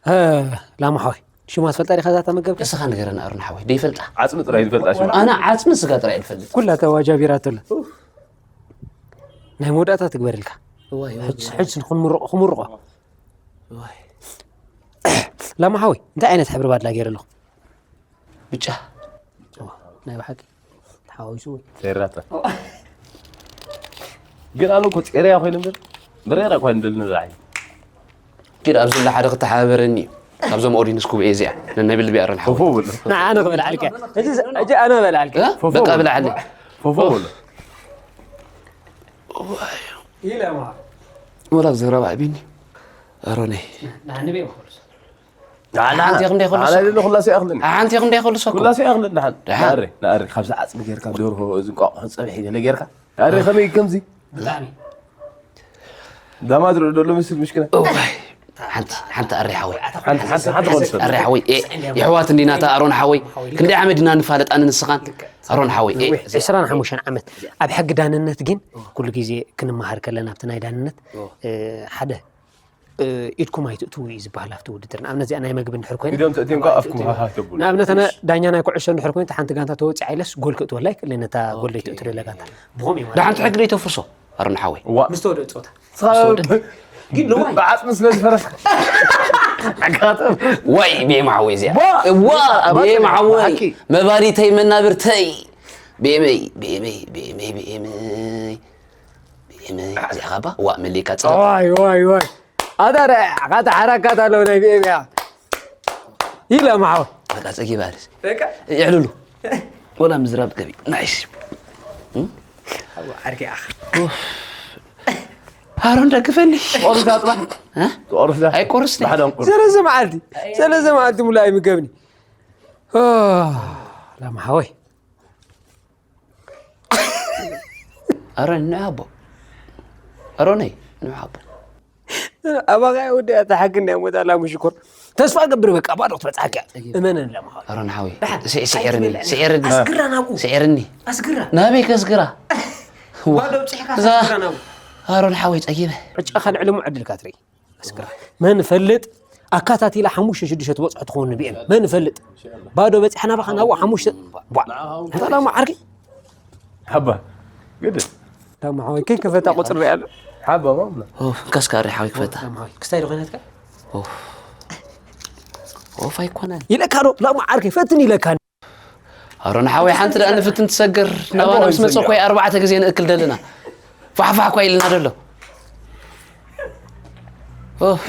እ፣ ላማ ሓወይ። ሽማ ትፈልጣ ዲኻ እዛ ተመገብካ? እስኻ ንገረና ኣሮን ሓወይ፣ ደይፈልጣ። ዓጽሚ ጥራይ ዝፈልጣ ሽማ። ኣነ ዓጽሚ ስጋ ጥራይ እየ ዝፈልጥ። ኩላ ተዋጃቢራቶ ኣላ። ናይ መወዳእታ ትግበረልካ። እዋይ፣ እዋይ፣ ሕጅ-፣ እዋይ። ሕጅ ንኽንምርቆ፣ ክምርቆ። እዋይ። ላማ ሓወይ፣ እንታይ ዓይነት ሕብሪ ባድላ ገይረ ኣለኹ? ብጫ። እዋ፣ ናይ ብሓቂ። ተሓዋዊሱ ወይ? ሰይራታ። ግን ኣነ እኮ ጼርያ ኮይኑ እምበር፣ ብሬራ እኳ እንደል ንርኣይ። ኪድ ኣብዚ ዘሎ ሓደ ክተሓባበረኒ እዩ። ካብዞም ኦዲንስ ኩብኤ እዚኣ፣ ነናይ ብልቢ ኣረን ሓወይ። ፎፎ በሎ። ንዓ ኣነ ክበልዓልካ። እዚ፣ እዚ ኣነ ክበልዓልካ። እ? ፎፎ በቃ በሎ። ብልዓለይ። ፎፎ በሎ። ኢለ ማ። ወላ ዝረባ ኣቢኒ። ኣሮነይ። ንዓ ንበይ ይኸሉስ? ንዓ፣ ንዓ። ሓንቲ ኢኹም ደይኸሉስ? ንዓ፣ ንዓ፣ ኩላስ ይኣኽልን። ሓንቲ ኢኹም ደይኸሉስ እኮ? ኩላስ ይኣኽልን፣ ንዓ። ደሓን። ንኣሪ፣ ንኣሪ፣ ካብዚ ዓጽሚ ጌርካ፣ ደርሆ፣ እዚ እንቋቑሖ፣ ጸብሒ ገለ ጌርካ። ኣሪ፣ ከመይ ከምዚ? ብጣዕሚ። ዳማ ዝርኢ ዘሎ ምስል ምሽክና። እዋይ። ሓንቲ፣ ሓንቲ ኣሪ ሓወይ። ሓንቲ፣ ሓንቲ፣ ሓንቲ ቆልስ። ኣሪ ሓወይ፣ ኤ፣ የሕዋት እንዲና እታ ኣሮን ሓወይ። ክንደይ ዓመት ዲና ንፋለጥ ኣነ ንስኻን? ኣሮን ሓወይ፣ ኤ። ነዊሕ፣ ዕስራን ሓሙሽተን ዓመት። ኣብ ሕጊ ዳንነት ግን ኩሉ ግዜ ክንመሃር ከለና ኣብቲ ናይ ዳንነት፣ ኦ። እ፣ ሓደ፣ እ፣ ኢድኩም ኣይትእትዉ እዩ ዝበሃል ኣብቲ ውድድር። ንኣብነት እዚኣ ናይ መግቢ እንድሕር ኮይና፣ ኢዶም ተእትዮም ከዓ ኣፍኩም ሃሃ ተብሉ። ንኣብነት ኣነ ዳኛ ናይ ኩዕሾ እንድሕር ኮይኑ፣ እታ ሓንቲ ጋንታ ተወፂዓ ኢለስ ጎል ክእትወላ ኣይክእልን፣ ነታ ጎል ዘይትእትወላ ጋንታ። ብኸምኡ እዩ ማለት። ደሓንቲ ሕጊ ዘይተፍርሶ፣ ኣሮን ሓወይ። ዋ። ምስ ተወደአ ፀወታ። ስኻ-፣ ምስ ተወደአ። ግን ለዋይ። ብዓፅሚ ስለ ዝፈረስ። ኣጋጠም። ዋይ፣ ቤማ ሓወይ እዚኣ። ዋ! ዋ፣ ኣባቴ፣ ቤማ ሓወይ። ብሓቂ። መባሪተይ፣ መናብርተይ። ቤመይ፣ ቤመይ፣ ቤመይ፣ ቤመይ። ብኤመይ፣ እዚኣ ኻባ፣ ዋእ፣ መሊእካ ጽላእ። ዋይ፣ ዋይ፣ ዋይ። ኣታ ረ-፣ ካታ ሓራካት ኣለዉ ናይ ብኤመይ እያ። ኢለ ማሓው። በቃ ጸጊባ ኣልስ። በቃ። የዕልሉ። ወላ ምዝራብ ገቢ። ናይስ። እም? ኣዋ፣ ዓርኪ ኣኻ። ኡፍ። ኣሮን ደግፈኒ። ቆርሳ ጥራሕ እ? ቆርሳ ኣይቆርስን። ሓደ እንቁር ሰለስተ መዓልቲ ሰለስተ መዓልቲ ሙሉ ኣይምገብኒ። ኦ፣ ላማ ሓወይ ኣሮን ንዓቦ ኣሮነይ ንዓቦ ኣባኻ ወዲ ተሓግን ናይ ሞታ ላሙ ሽኮር ተስፋ ገብር በቃ ባዶ ክትበፅሓካ እመነን ላማ ሓወይ ኣሮን ሓወይ ስዒ- ስዒርኒ ስዒርኒ ኣስግራ ናብኡ ስዒርኒ ኣስግራ ናበይ ከስግራ ዋዶ ብፅሕካ እዛ ኣስግራ ናብኡ ኣሮን ሓወይ ፀጊበ ዕጫኻ ልዕሊ ሙ ዕድልካ ትርኢ ኣስግራ መን ፈልጥ ኣካታቲላ ሓሙሽተ ሽዱሽተ ትበፅሖ ትኸውን ንብኤም መን ፈልጥ ባዶ በፂሕና ባኻ ናብኡ ሓሙሽተ ቧ። እንታ ላማ ዓርኪ ሓባ ግድ ላማ ሓወይ ከይከፈታ ቁፅሪ ሪኣ ኣሎ ሓባ ማምላ ከስካሪ ሓወይ ክፈታ ላማ ሓወይ ክስታይ ዶ ኮይናትካ ኦፍ ኣይኮነን ኢለካ ዶ ላማ ዓርከይ ፈትን ኢለካ ኣሮን ሓወይ ሓንቲ ደኣ ንፍትን ትሰገር ናባና ምስ መፀ ኮይ ኣርባዕተ ግዜ ንእክል ደለና ፋሕፋሕ እኳ ኢልና ደሎ ኦፍ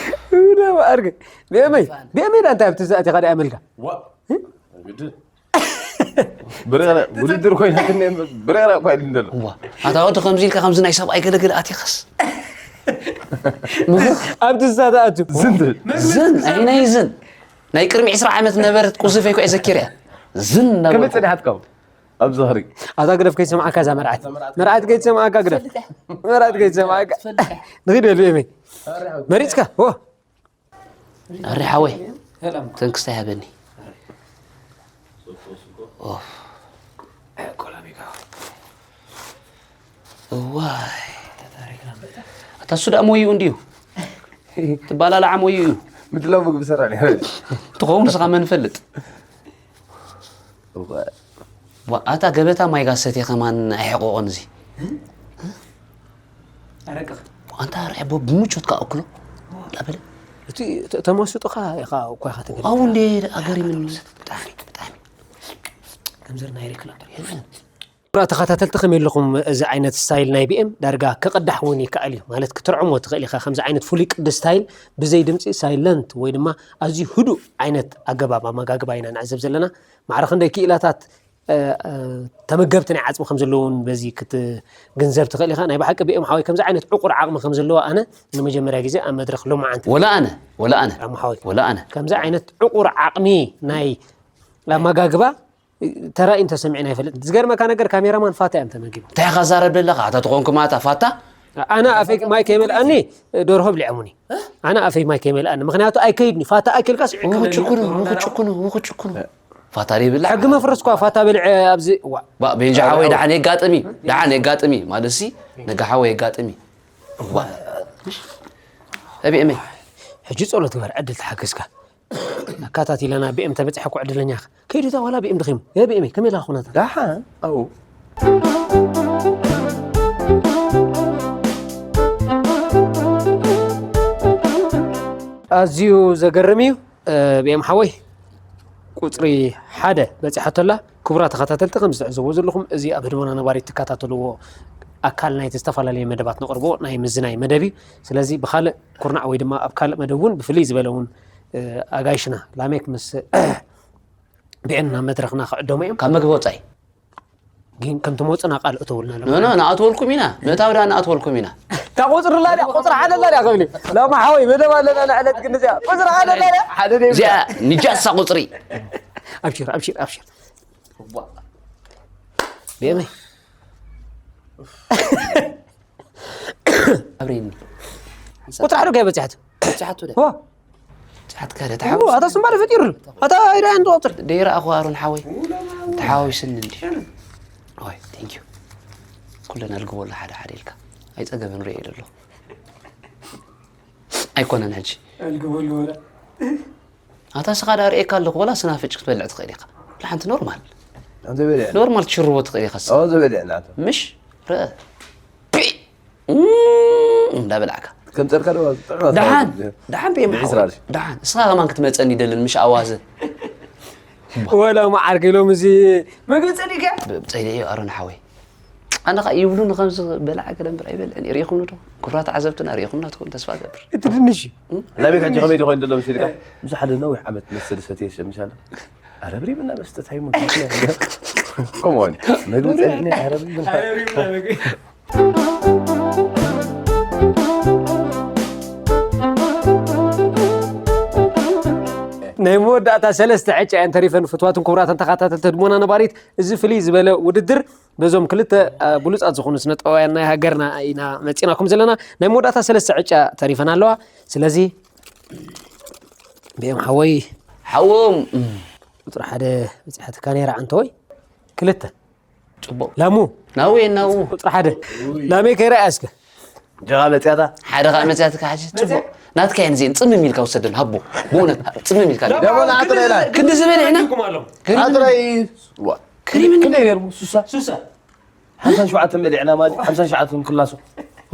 ላማ ዓርከይ ብየመይ ብየመይ ዳ እንታይ ኣብቲ ዝኣቲኻ ዳ መልካ ዋ ግድ ብሬራ ውድድር ኮይና ክንደ ብሬራ እኳ ኢሉ እንደሎ እዋ ኣታ ወዲ ከምዚ ኢልካ ከምዚ ናይ ሰብኣይ ገለገለ ኣቲኻስ ኣብቲ ዝሳተኣቱ ዝንት ዝን ኣይናይ ዝን ናይ ቅድሚ ዕስራ ዓመት ነበረት ቁስፈይ ኮ ዘኪር እያ ዝን እናበልኩ ከመይ ጸኒሓትካ ኣብ ዝኽሪ ኣታ ግደፍ ከይሰማዓካ እዛ መርዓት መርዓት ከይሰማዓካ ግደፍ መርዓት ከይሰማዓካ ንኺደሉ የመይ መሪፅካ ዎ ኣሪ ሓወይ ተንክስታ ይሃበኒ ኦፍ። እዋይ ኣታ እሱ ደኣ ሞይኡ እንድዩ ትባላልዓ ሞይኡ እዩ ምድላው ምግቢ ሰራ ትኸውን ንስኻ መን ፈልጥ ዋ፣ ኣታ ገበታ ማይ ጋሰት ከማን ኣይሕቆቆን እዚ ኣረቅኽ ኣንታ ርዕቦ ብምቾት ከኣክሎ ዳበለ እቲ ተ- ተመስጦኻ ኢኻ እኳ ኢኻ ትገ ኣው እንዴ ኣገሪምን ብጣዕሚ ብጣዕሚ ከምዘር ናይ ሬክላም የለን ክቡራት ተኸታተልቲ ከመይ ኣለኹም? እዚ ዓይነት ስታይል ናይ ቢኤም ዳርጋ ክቕዳሕ እውን ይከኣል እዩ። ማለት ክትርዕሞ ትኽእል ኢኻ። ከምዚ ዓይነት ፍሉይ ቅዲ ስታይል ብዘይ ድምፂ ሳይለንት ወይ ድማ ኣዝዩ ህዱእ ዓይነት ኣገባብ ኣመጋግባ ኢና ንዕዘብ ዘለና። ማዕረ ክንደይ ክኢላታት እ፣ እ፣ ተመገብቲ ናይ ዓፅሚ ከም ዘለውን በዚ ክትግንዘብ ትኽእል ኢኻ። ናይ ብሓቂ ቢኤም ሓወይ ከምዚ ዓይነት ዕቑር ዓቕሚ ከም ዘለዎ ኣነ ንመጀመርያ ግዜ ኣብ መድረኽ ሎማዓንቲ ወላ ኣነ ወላ ኣነ ራማ ሓወይ ወላ ኣነ ከምዚ ዓይነት ዕቑር ዓቕሚ ናይ ኣመጋግባ ተራእዩን ተሰሚዑን ኣይፈልጥን። ዝገርመካ ነገር ካሜራማን ፋታ እዮም ተመጊቦም። እንታይ ኢኻ ዛረብ ዘለኻ ኣታ ትኾንኩ ማታ ፋታ ኣነ ኣፈይ ማይ ከይመልኣኒ ደርሆ ብሊዖሙኒ። ኣነ ኣፈይ ማይ ከይመልኣኒ ምኽንያቱ ኣይከይድኒ ፋታ ኣኪልካ ስዒ ውኽጭኩኑ ውኽጭኩኑ ውኽጭኩኑ ፋታ ይብላ ሕጊ መፍረስኳ ፋታ በልዐ ኣብዚ ዋ ባ ቤንጃ ሓወይ ደሓን የጋጥሚ ደሓን የጋጥሚ ማለት ሲ ነጋ ሓወይ የጋጥሚ ዋ እቢኤመይ ሕጂ ጸሎት ግበር ዕድል ተሓገዝካ ኣካታቲለና ቢኤም ተበጽሐ እኮ ዕድለኛ ኢኻ ከይዱ እዛ ዋላ ቢኤም ድኺሙ የ ቢኤመይ ከመይ ኢላ ኩነታ ደሓን ኣው ኣዝዩ ዘገርም እዩ ቢኤም ሓወይ ቁፅሪ ሓደ በፂሓቶላ ክቡራ ተኸታተልቲ ከም ዝትዕዘብዎ ዘለኹም እዚ ኣብ ህድሞና ነባሪ ትከታተልዎ ኣካል ናይቲ ዝተፈላለየ መደባት ነቕርቦ ናይ ምዝናይ መደብ እዩ ስለዚ ብካልእ ኩርናዕ ወይ ድማ ኣብ ካልእ መደብ እውን ብፍልይ ዝበለ እውን ኣጋይሽና ላሜክ ምስ ቢኤም ናብ መድረኽና ክዕደሙ እዮም ካብ መግቢ ወፃኢ ግን ከም ትመፁና ቃል እተውልና ኣሎ ኖ ኖ ንኣትወልኩም ኢና ምእታው ዳ ንኣትወልኩም ኢና እታ ቁፅሪ ላ ድያ ቁፅሪ ሓደ ላ ድያ ክብል ሎማ ሓወይ መደብ ኣለና ንዕለት ግን እዚኣ ቁፅሪ ሓደ ላ ድያ ሓደ ደይ እዚኣ ንጃሳ ቁፅሪ ኣብሽር ኣብሽር ኣብሽር ቢኤመይ ኣብሬኒ ቁፅሪ ሓደ ጋይ በፅሓት ጫቱ ደ ዋ ጫት ካደ ኡ፣ ኣታ ስምባል ፈጢሩ ኣታ ኢዳ እንዶ ቁፅሪ ደይራ ኣኹ ኣሮን ሓወይ ተሓዋዊስኒ እንዲ ኦይ ቴንክ ዩ ኩለን ኣልግቦ ኣላ ሓደ ሓደ ኢልካ ኣይፀገበን ሪኦ ደሎ ኣይኮነን ሕጂ ኣልግበሉ ወላ ኣታ ስኻ ዳ ርእየካ ኣለኹ ወላ ስናፍጭ ክትበልዕ ትኽእል ኢኻ ሓንቲ ኖርማል ኣንተ በልዕ ኖርማል ትሽርቦ ትኽእል ኢኻ ኣው ዝበልዕ ናተ ምሽ ርአ እንዳበላዕካ ከም ጸርካ ደዋ ጥዕና ደሓን ደሓን ብየም ብዕስራ ኣልሽሕ። ደሓን እስኻ ከማን ክትመፀኒ ይደልን ምሽ ኣዋዘ ወላ መዓር ገሎም እዚ መግቢ ፀዲካ ፀይደ እዩ ኣሮን ሓወይ ኣነ ከዓ ይብሉኒ ከምዚ በላዓ ገለ እምበር ኣይበልዕን ርኢኹምኒ ዶ ክብራት ዓዘብትና ርኢኹምና ትኸውን ተስፋ ገብር እቲ ድንሽ እዩ ናበይ ከጂ ከመይ ዲኾይን ደሎ ምስልካ ምስ ሓደ ነዊሕ ዓመት መሰል ሰትየ ሸሚሻለ ኣረብሪብና መስጠት ሃይሙን ከምኡን መግቢ ፀድኒ ኣረብሪብና ናይ መወዳእታ ሰለስተ ዕጫ እየን ተሪፈን። ፍትዋትን ክቡራትን ተኸታተልቲ ህድሞና ነባሪት፣ እዚ ፍልይ ዝበለ ውድድር በዞም ክልተ፣ አ፣ ብሉጻት ዝኾኑ ስነ ጥበባውያን ናይ ሃገርና ኢና መጺናኩም ዘለና። ናይ መወዳእታ ሰለስተ ዕጫ ተሪፈን ኣለዋ። ስለዚ ብኤም ሓወይ፣ ሓዎም። ቁጽሪ ሓደ በጺሓትካ ነይራ፣ ዓንተወይ። ክልተ። ጽቡቕ። ላሙ። ናው እየ፣ ናው። ቁጽሪ ሓደ። ላመይ ከይረኣያ እስከ። ጀኻ መጽያታ። ሓደ ኸኣ መጽያትካ ሕጂ። ጽቡቕ። ናትካ እየን እዚአን። ጽምም ኢልካ ውሰደን፣ ሃቦ። ብእውነት፣ ጽምም ኢልካ። ደሞ ንዓጥረ ኢላ። ክንዲ ዝበልዕና። ገሪሙኒ። ኣጥረይ። ዋ። ገሪሙኒ። ክንደይ ነይሩ? ሱሳ? ሱሳ። ሓምሳን ሸውዓተን በሊዕና ማለት፣ ሓምሳን ሸውዓተን ክላሶ።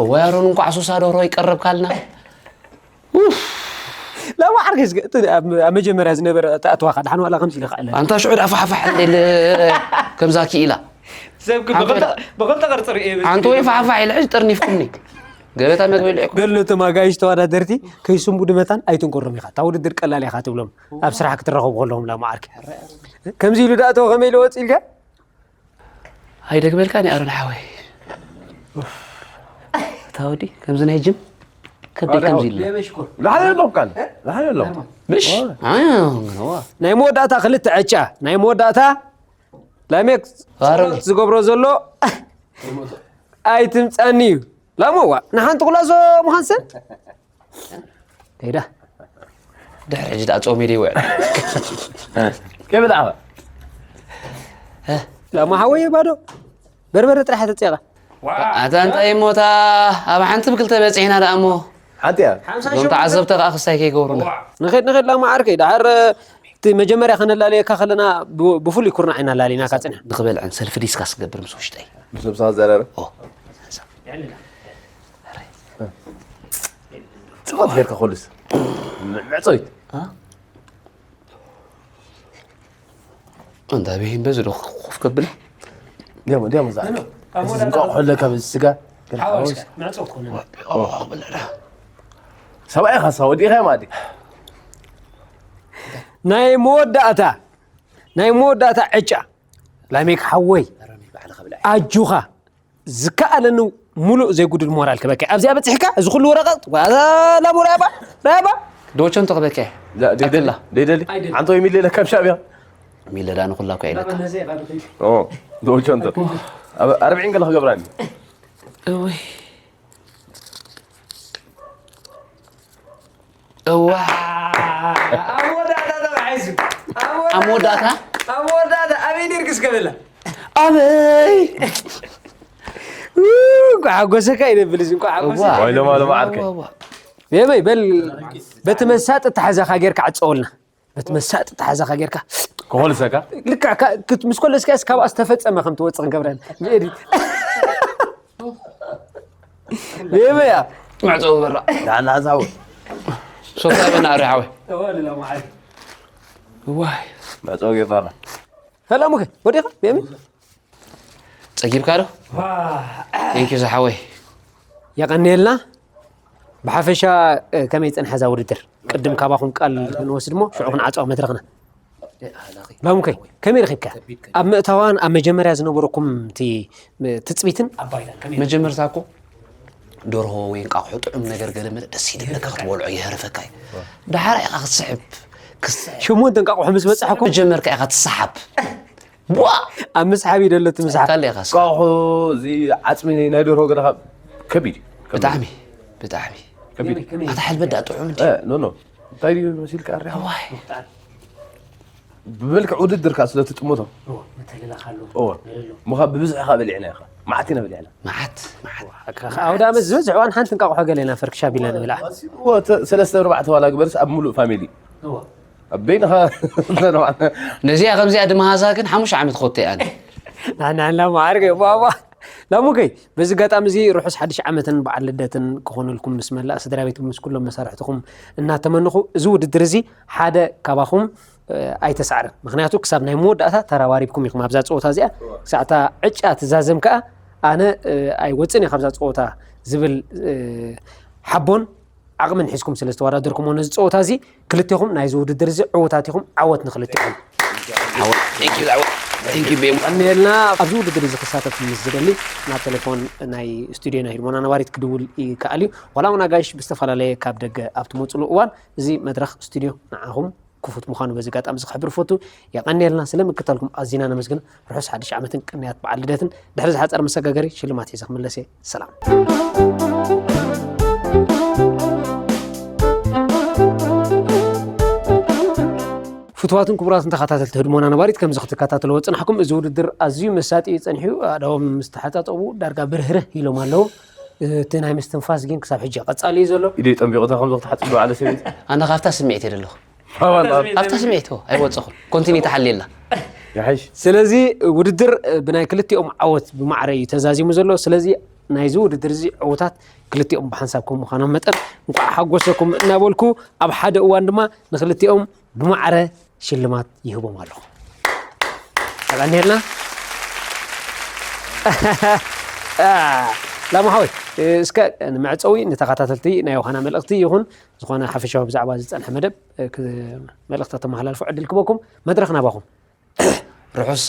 እዋይ፣ ኣሮን እንኳዕ ሱሳ ደርሆ ይቀረብካልና። ኡፍ። ላማ ዓርከይ እስከ፣ እቲ ኣብ፣ ኣብ መጀመርያ ዝነበረ ኣተኣትዋኻ፣ ደሓን ዋላ ከምዚ ኢልካ ኣለ። ኣንታ ሽዑ ደኣ ፋሕፋሕ እንዴለ ከምዛ ክኢላ። ሰብ ግን ሓንቲ ብኽልተ፣ ብኽልተ ቅርጺ ርእየ። ኣንተ ወይ ፋሕፋሕ ኢለ ሕጂ ጠርኒፍኩምኒ። ገበታ መግቢ ልዕኩ። ገሉ እቶም ኣጋይሽ ተወዳደርቲ ከይስንቡዱ መታን ኣይትንቆሮም ኢኻ። እታ ውድድር ቀላል ኢኻ ትብሎም። ኣብ ስራሕ ክትራኸቡ ከለኹም ላማ ዓርከይ። ከምዚ ኢሉ ደኣ ተወ ከመይ ኢሉ ወጽእ ኢልካ? ኣይደግመልካን እየ ኣሮን ሓወይ። እታ ወዲ ከምዚ ናይ ጅም ከብደይ ከምዚ ኢሉ። ላሓይ ኣለኹም ካን? ላሓይ ኣለኹም። ምሽ? ኣዎ። ኣይ፣ ግነዋ። ናይ መወዳእታ ክልተ ዕጫ፣ ናይ መወዳእታ ላሜክ ኣሮን። ዝገብሮ ዘሎ ኣይትምጻኒ እዩ። ላሞ ዋ፣ ንሓንቲ ኩላሶ ምዃንሰ? ከይዳ። ድሕሪ ሕጂ ደኣ ጾም ኢለ ይውዕል። ከይበላዕኻ? እ? ላሞ ሓወየ ባዶ። በርበረ ጥራሕ ተጽኢኻ። ኣታ እንታይ እሞ እታ ኣብ ሓንቲ ብክልተ በጺሕና ደኣ እሞ። ሓንቲ እያ። እዞም ተዓዘብቲ ከኣ ክስታይ ከይገብሩና። ንኸይድ፣ ንኸይድ ላሞ ዓርከይ። ደሓር እቲ መጀመርያ ከነላልየካ ከለና ብ-፣ ብፍሉይ ኩርናዕ ኢና ላሊናካ ጽንሕና። ንኽበልዕን ሰልፊ ዲስካስ ክገብር ምስ ውሽጠይ። ምስ ነብስኻ ዘራርብ? ኦ። ጽቡቕ ጌርካ ኮልስ። ም-፣ መዕጸዊት። አ? እንዳ ብሂን በዚ ዶ ኮፍ ከብል? ዲያሞ፣ ዲያሞ እዛ። ኖ፣ ኖ። እዚ እንቋቑሖ ኣለካ በዚ ስጋ። ግን ሓወስ፣ ሓወስ። መዕጾ እኮ ነው። ኦ፣ በለና። ሰብኣይ ኻሳ ወዲኻ ማለት። ናይ መወዳእታ፣ ናይ መወዳእታ ዕጫ። ላሜክ ሓወይ። ኣረ፣ ባዕልኻ ብላዕ። ኣጁኻ። ዝከኣለኒ ሙሉእ ዘይጉድል ሞራል ክበካ። ኣብዚኣ በጺሕካ፣ እዚ ኩሉ ወረቐት፣ ዋዛ ላሙ ራባ፣ ራባ። ዶቸን ተኽበካ። ላ፣ ደይደሊ፣ ኣክላ። ደይደሊ። ኣይደሊ። ሓንቲ ወይ ሚሊ ኢለ ከም ሻዕብያ። ሚሊ ዳ ንኹላ እኮ ኢለካ። ኦ፣ ዶቸን ተ-፣ ኣብ ኣርብዒን ገለ ክገብራኒ። እውይ። እዋ። ኣብ መወዳእታ ተባሒሱ። ኣብ ኣብ መወዳእታ? ኣብ መወዳእታ ኣበይ ነይርክስ ከበላ? ኣበይ? ው፣ እንኳዕ ሓጎሰካ ይነብል እዚ፣ እንኳዕ ሓጎሰካ። እዋ። ዋይ፣ ሎማ፣ ሎማ ዓርከይ። እዋ፣ እዋ። የመይ፣ በል፣ በቲ መሳጢ ኣተሓዛኻ ጌርካ ዓጸወልና። በቲ መሳጢ ኣተሓዛኻ ጌርካ። ክኾልሰካ? ልክዕ፣ ካ-፣ ክት-፣ ምስ ኮለስካስ ካብኣ ዝተፈጸመ ከም ትወጽእ ክንገብረን። ብኤዲት። የመያ። ማዕጾ በራ። ዳና ዛው። ሶታ በና ኣሪ ሓወይ። እዋ፣ ሌላ መዓል። ዋይ። ማዕጾ ገባራ። ሰላም፣ ኦኬ። ወዲኻ? የሚ? ጸጊብካ ዶ? ዋ። ቴንክ ዩ ዝሓወይ። የቐንየልና። ብሓፈሻ፣ እ፣ ከመይ ጸንሐ እዛ ውድድር? ቅድም ካባኹም ቃል ክንወስድ እሞ፣ ሽዑ ክንዓጽዋ መድረኽና። ላሙከይ፣ ከመይ ረኺብካ? ኣብ ምእታዋን ኣብ መጀመርያ ዝነበረኩም እቲ፣ እ፣ ትጽቢትን? መጀመርታ እኮ ደርሆ ወይ እንቃቑሖ ጥዑም ነገር ገለ መለ ደስ ይብለካ ክትበልዖ ይህርፈካ እዩ። ደሓር ኢኻ ክትስሕብ። ክስ-፣ ሸሞንተ እንቃቑሖ ምስ በጻሕኩም? መጀመርካ ኢኻ ትሰሓብ። ቧ! ኣብ ምስሓብ እዩ ደሎ እቲ ምስሓብ። ካልእ ኢኻስ? እንቋቑሖ፣ እዚ ዓጽሚ ናይ ደርሆ ገለ ካብ ከቢድ እዩ። ከቢድ። ብጣዕሚ፣ ብጣዕሚ። ከቢድ። ኣታ ሕልበት ደኣ ጥዑም እንዲ? እ፣ ኖ፣ ኖ። እንታይ ድዩ መሲልካ ኣርያ? እዋይ። ብመልክዕ ውድድር ከኣ ስለ ትጥምቶ። እዎ፣ ምትልላኽ ኣለዎ። እዎ። ገለ ኣለዎ። ምዃ ብብዝሒ ከኣ በሊዕና ኢኻ። መዓት ኢና በሊዕና። መዓት፣ መዓት። ከ-፣ ከ-፣ ኣውደ ኣመት ዝበዝሕ እዋን ሓንቲ እንቃቑሖ ገለ ኢና ፈርክሻ ቢልና ንብልዓ። እዎ፣ ተ-፣ ሰለስተ ኣርባዕተ ዋላ ግበርስ ኣብ ሙሉእ ፋሚሊ። እዎ። ኣብ በይንኻ ነዚኣ ከምዚኣ ድመሃዛ ግን ሓሙሽተ ዓመት ኾቴ ኣነ። ናና፣ ናና፣ መዓርከይ፣ ቧ፣ ቧ። ላሙከይ፣ በዚ ኣጋጣሚ እዚ ርሑስ ሓድሽ ዓመትን በዓል ልደትን ክኾነልኩም ምስ መላእ ስድራ ቤት ምስ ኩሎም መሳርሕትኹም እናተመንኹ፣ እዚ ውድድር እዚ ሓደ ካባኹም፣ እ፣ ኣይተሳዕርን። ምኽንያቱ ክሳብ ናይ መወዳእታ ተረባሪብኩም ኢኹም ኣብዛ ጸወታ እዚኣ። ክሳዕ እታ ዕጫ ትዛዘም ከኣ ኣነ፣ እ፣ ኣይወጽእን እየ ካብዛ ጸወታ ዝብል፣ እ፣ ሓቦን ዓቕምን ሒዝኩም ስለ ዝተወዳደርኩሞ ነዚ ጸወታ እዚ፣ ክልቴኹም ናይዚ ውድድር እዚ ዕዉታት ኢኹም። ዓወት ንክልቴኹም። ዓወት። Thank you፣ ዓወት። Thank you፣ ቤም። ቀንየልና። ኣብዚ ውድድር እዚ ክሳተፍ ምስ ዝደሊ ናብ ቴሌፎን ናይ ስቱድዮ ናይ ህድሞና ነባሪት ክድውል ይከኣል እዩ። ዋላ እውን ኣጋይሽ ብዝተፈላለየ ካብ ደገ ኣብ ትመጽሉ እዋን እዚ መድረኽ ስቱድዮ ንዓኹም ክፉት ምዃኑ በዚ ኣጋጣሚ እዚ ክሕብር እፈቱ። የቐንየልና፣ ስለ ምክታልኩም ኣዚና ነመስግን። ርሑስ ሓድሽ ዓመትን ቅንያት በዓል ልደትን። ድሕሪ ዝሓጸረ መሰጋገሪ ሽልማት ሒዘ ክምለስ እየ። ሰላም። ፍቱዋትን ክቡራትን ተኸታተልቲ ህድሞና ነባሪት፣ ከምዚ ክትከታተልዎ ዝጸናሕኩም፣ እዚ ውድድር ኣዝዩ መሳጢ እዩ ጸኒሑ። ኣእዳዎም ምስ ተሓጻጸቡ ዳርጋ ብርህርህ ኢሎም ኣለዉ። እቲ ናይ ምስትንፋስ ግን ክሳብ ሕጂ ቀጻሊ እዩ ዘሎ። ኢደይ ጠንቢቑታ ከምዚ ክትሓጽብ ዝወዓለ ሰበይቲ። ኣነ ካብታ ስምዒት እየ ዘለኹ። ኣብታ ስምዒት ሆ ኣይወጸኹን። ኮንቲኒ ተሓልየላ። ይሓይሽ። ስለዚ ውድድር ብናይ ክልቲኦም ዓወት ብማዕረ እዩ ተዛዚሙ ዘሎ። ስለዚ ናይዚ ውድድር እዚ ዕዉታት ክልቲኦም ብሓንሳብ ከም ምዃኖም መጠን እንቋዕ ሓጎሰኩም እናበልኩ፣ ኣብ ሓደ እዋን ድማ ንክልቲኦም ብማዕረ ሽልማት ይህቦም ኣለኹ። ተቐኒልና። ላማ ሓወይ፣ እስከ ንመዕጸዊ ንተኸታተልቲ ናይ ዮሃና መልእኽቲ ይኹን ዝኾነ ሓፈሻዊ ብዛዕባ ዝጸንሐ መደብ፣ እ፣ ክ-፣ መልእኽቲ ከተመሓላልፉ ዕድል ክበኩም። መድረኽ ናባኹም። ርሑስ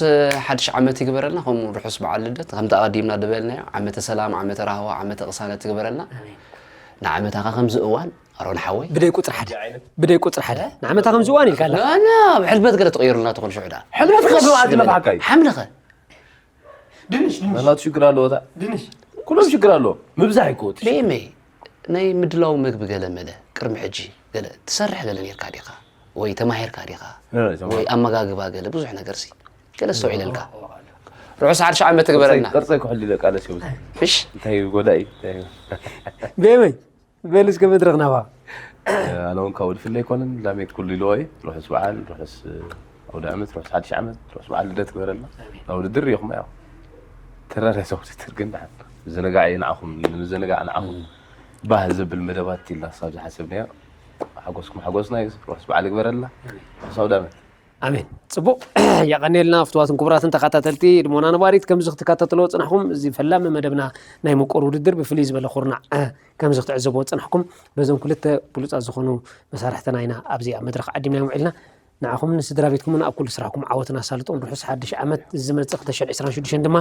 ሓድሽ ዓመት ይግበረልና፣ ከምኡ ርሑስ በዓል ልደት። ከምቲ ኣቐዲምና ዝበልናዮ፣ ዓመተ ሰላም፣ ዓመተ ራህዋ፣ ዓመተ ቅሳነት ትግበረልና። ኣሜን። ንዓመታኻ ከምዚ እዋን፣ ኣሮን ሓወይ። ብደይ ቁጽሪ ሓደ። ብደይ ቁጽሪ ሓደ። ንዓመታ ከምዚ እዋን ኢልካ ኣላ። ና፣ ና፣ ብሕልበት ገለ ትቕይሩልና ትኾኑ ሽዑ ደኣ። ሕልበት ከ ብኣት ለብሓካ እዩ። ሓምለኸ። ድንሽ፣ ድንሽ። ናቱ ሽግር ኣለዎ እታ። ድንሽ። ኩሎም ሽግር ኣለዎ። ምብዛሕ ይኮት። ቤመይ፣ ናይ ምድላው መግቢ ገለ መለ፣ ቅድሚ ሕጂ ገለ ትሰርሕ ገለ ኔርካ ዲኻ? ወይ ተማሂርካ ዲኻ? እ፣ ተማሂር። ወይ ኣመጋግባ ገለ፣ ብዙሕ ነገርሲ። ገለ ኣስተውዒለልካ። ርሑስ ሓድሽ ዓመት ትግበረልና። ቅርጸይ ክሕሉ ኢለ ቃለስ ይብዛ። እሺ። እንታይ ጎዳኢ? እንታይ ቤመይ፣ በል እስከ መድረኽ ናባ። ኣነ እውን ካብኡ ድፍለ ኣይኮነን፣ ላሜት ኩሉ ኢልዎ እየ። ርሑስ በዓል፣ ርሑስ ኣውደ ዓመት፣ ርሑስ ሓድሽ ዓመት፣ ርሑስ በዓል ልደት ግበረልና። ኣሜን። ናብ ውድድር ርኢኹም ያው ተራርያ እዛ ውድድር ግን ደሓን ምዝንጋዕ እዩ ንዓኹም፣ ንምዝንጋዕ ንዓኹም እም። ባህ ዘብል መደባት ኢልና ክሳብ ዝሓሰብናዮ ሓጎስኩም ሓጎስና እዩ። ርሑስ በዓል ግበረልና። ኣሜን። ርሑስ ኣውደ ዓመት። ኣሜን። ጽቡቕ። የቐንየልና ፍትዋትን ክቡራትን ተኸታተልቲ ድሞና ነባሪት፣ ከምዚ ክትከታተልዎ ጽናሕኩም፣ እዚ ፈላሚ መደብና ናይ ምቁር ውድድር ብፍልይ ዝበለ ኩርናዕ፣ እ፣ ከምዚ ክትዕዘብዎ ጽናሕኩም፣ በዞም ክልተ ብሉጻት ዝኾኑ መሳርሕትና ኢና ኣብዚ ኣብ መድረኽ ዓዲምናዮም ውዒልና። ንዓኹምን ንስድራ ቤትኩምን ኣብ ኩሉ ስራሕኩም ዓወትን ኣሳልጦን። ርሑስ ሓድሽ ዓመት። ዝመጽእ ክልተ ሽሕን ዕስራን ሽዱሽተን ድማ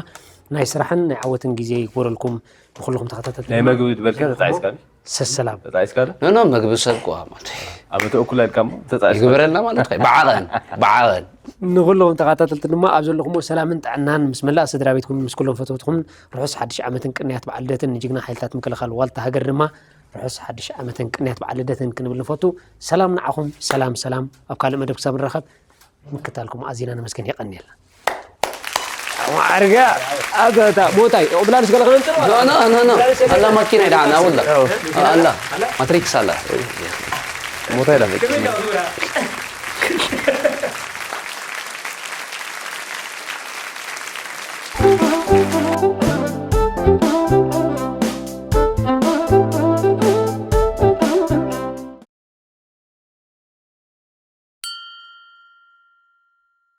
ናይ ስራሕን ናይ ዓወትን ግዜ ይግበረልኩም። ንኹልኹም ተኸታተልቲ ናይ ድማ መግቢ ዝበልካ ተጣዒስካ? ሰሰላም። ተጣዒስካ ዶ? ኖ፣ ኖ፣ መግቢ ሰብ እኮ ማለት። ኣብ እቲ እኩል ኣልካ እሞ ተጣዒስካ? ይግበረልና ማለት እዩ። ብዓቐን፣ ብዓቐን። ንኹሎም ተኸታተልቲ ድማ ኣብ ዘለኹምዎ ሰላምን ጥዕናን ምስ መላእ ስድራ ቤትኩም ምስ ኩሎም ፈተውትኹም ርሑስ ሓድሽ ዓመትን ቅንያት በዓል ልደትን ንጅግና ሓይልታት ምክልኻል ዋልታ ሃገር ድማ ርሑስ ሓድሽ ዓመትን ቅንያት በዓል ልደትን ክንብል ንፈቱ። ሰላም ንዓኹም፣ ሰላም፣ ሰላም። ኣብ ካልእ መደብ ክሳብ ንራኸብ ምክታልኩም ኣዚና ነመስግን። የቐንየልና። ማዕርጋ ኣታ፣ እታ ሞታይ፣ ኦብላንስ ገለ ክነምጽእ ኖ፣ ኖ፣ ኖ፣ ኖ። ኣላ ማኪና ኢላ፣ ኣና፣ ወላ። ኣላ፣ ማትሪክስ ኣላ። ሞታይ ኢላ።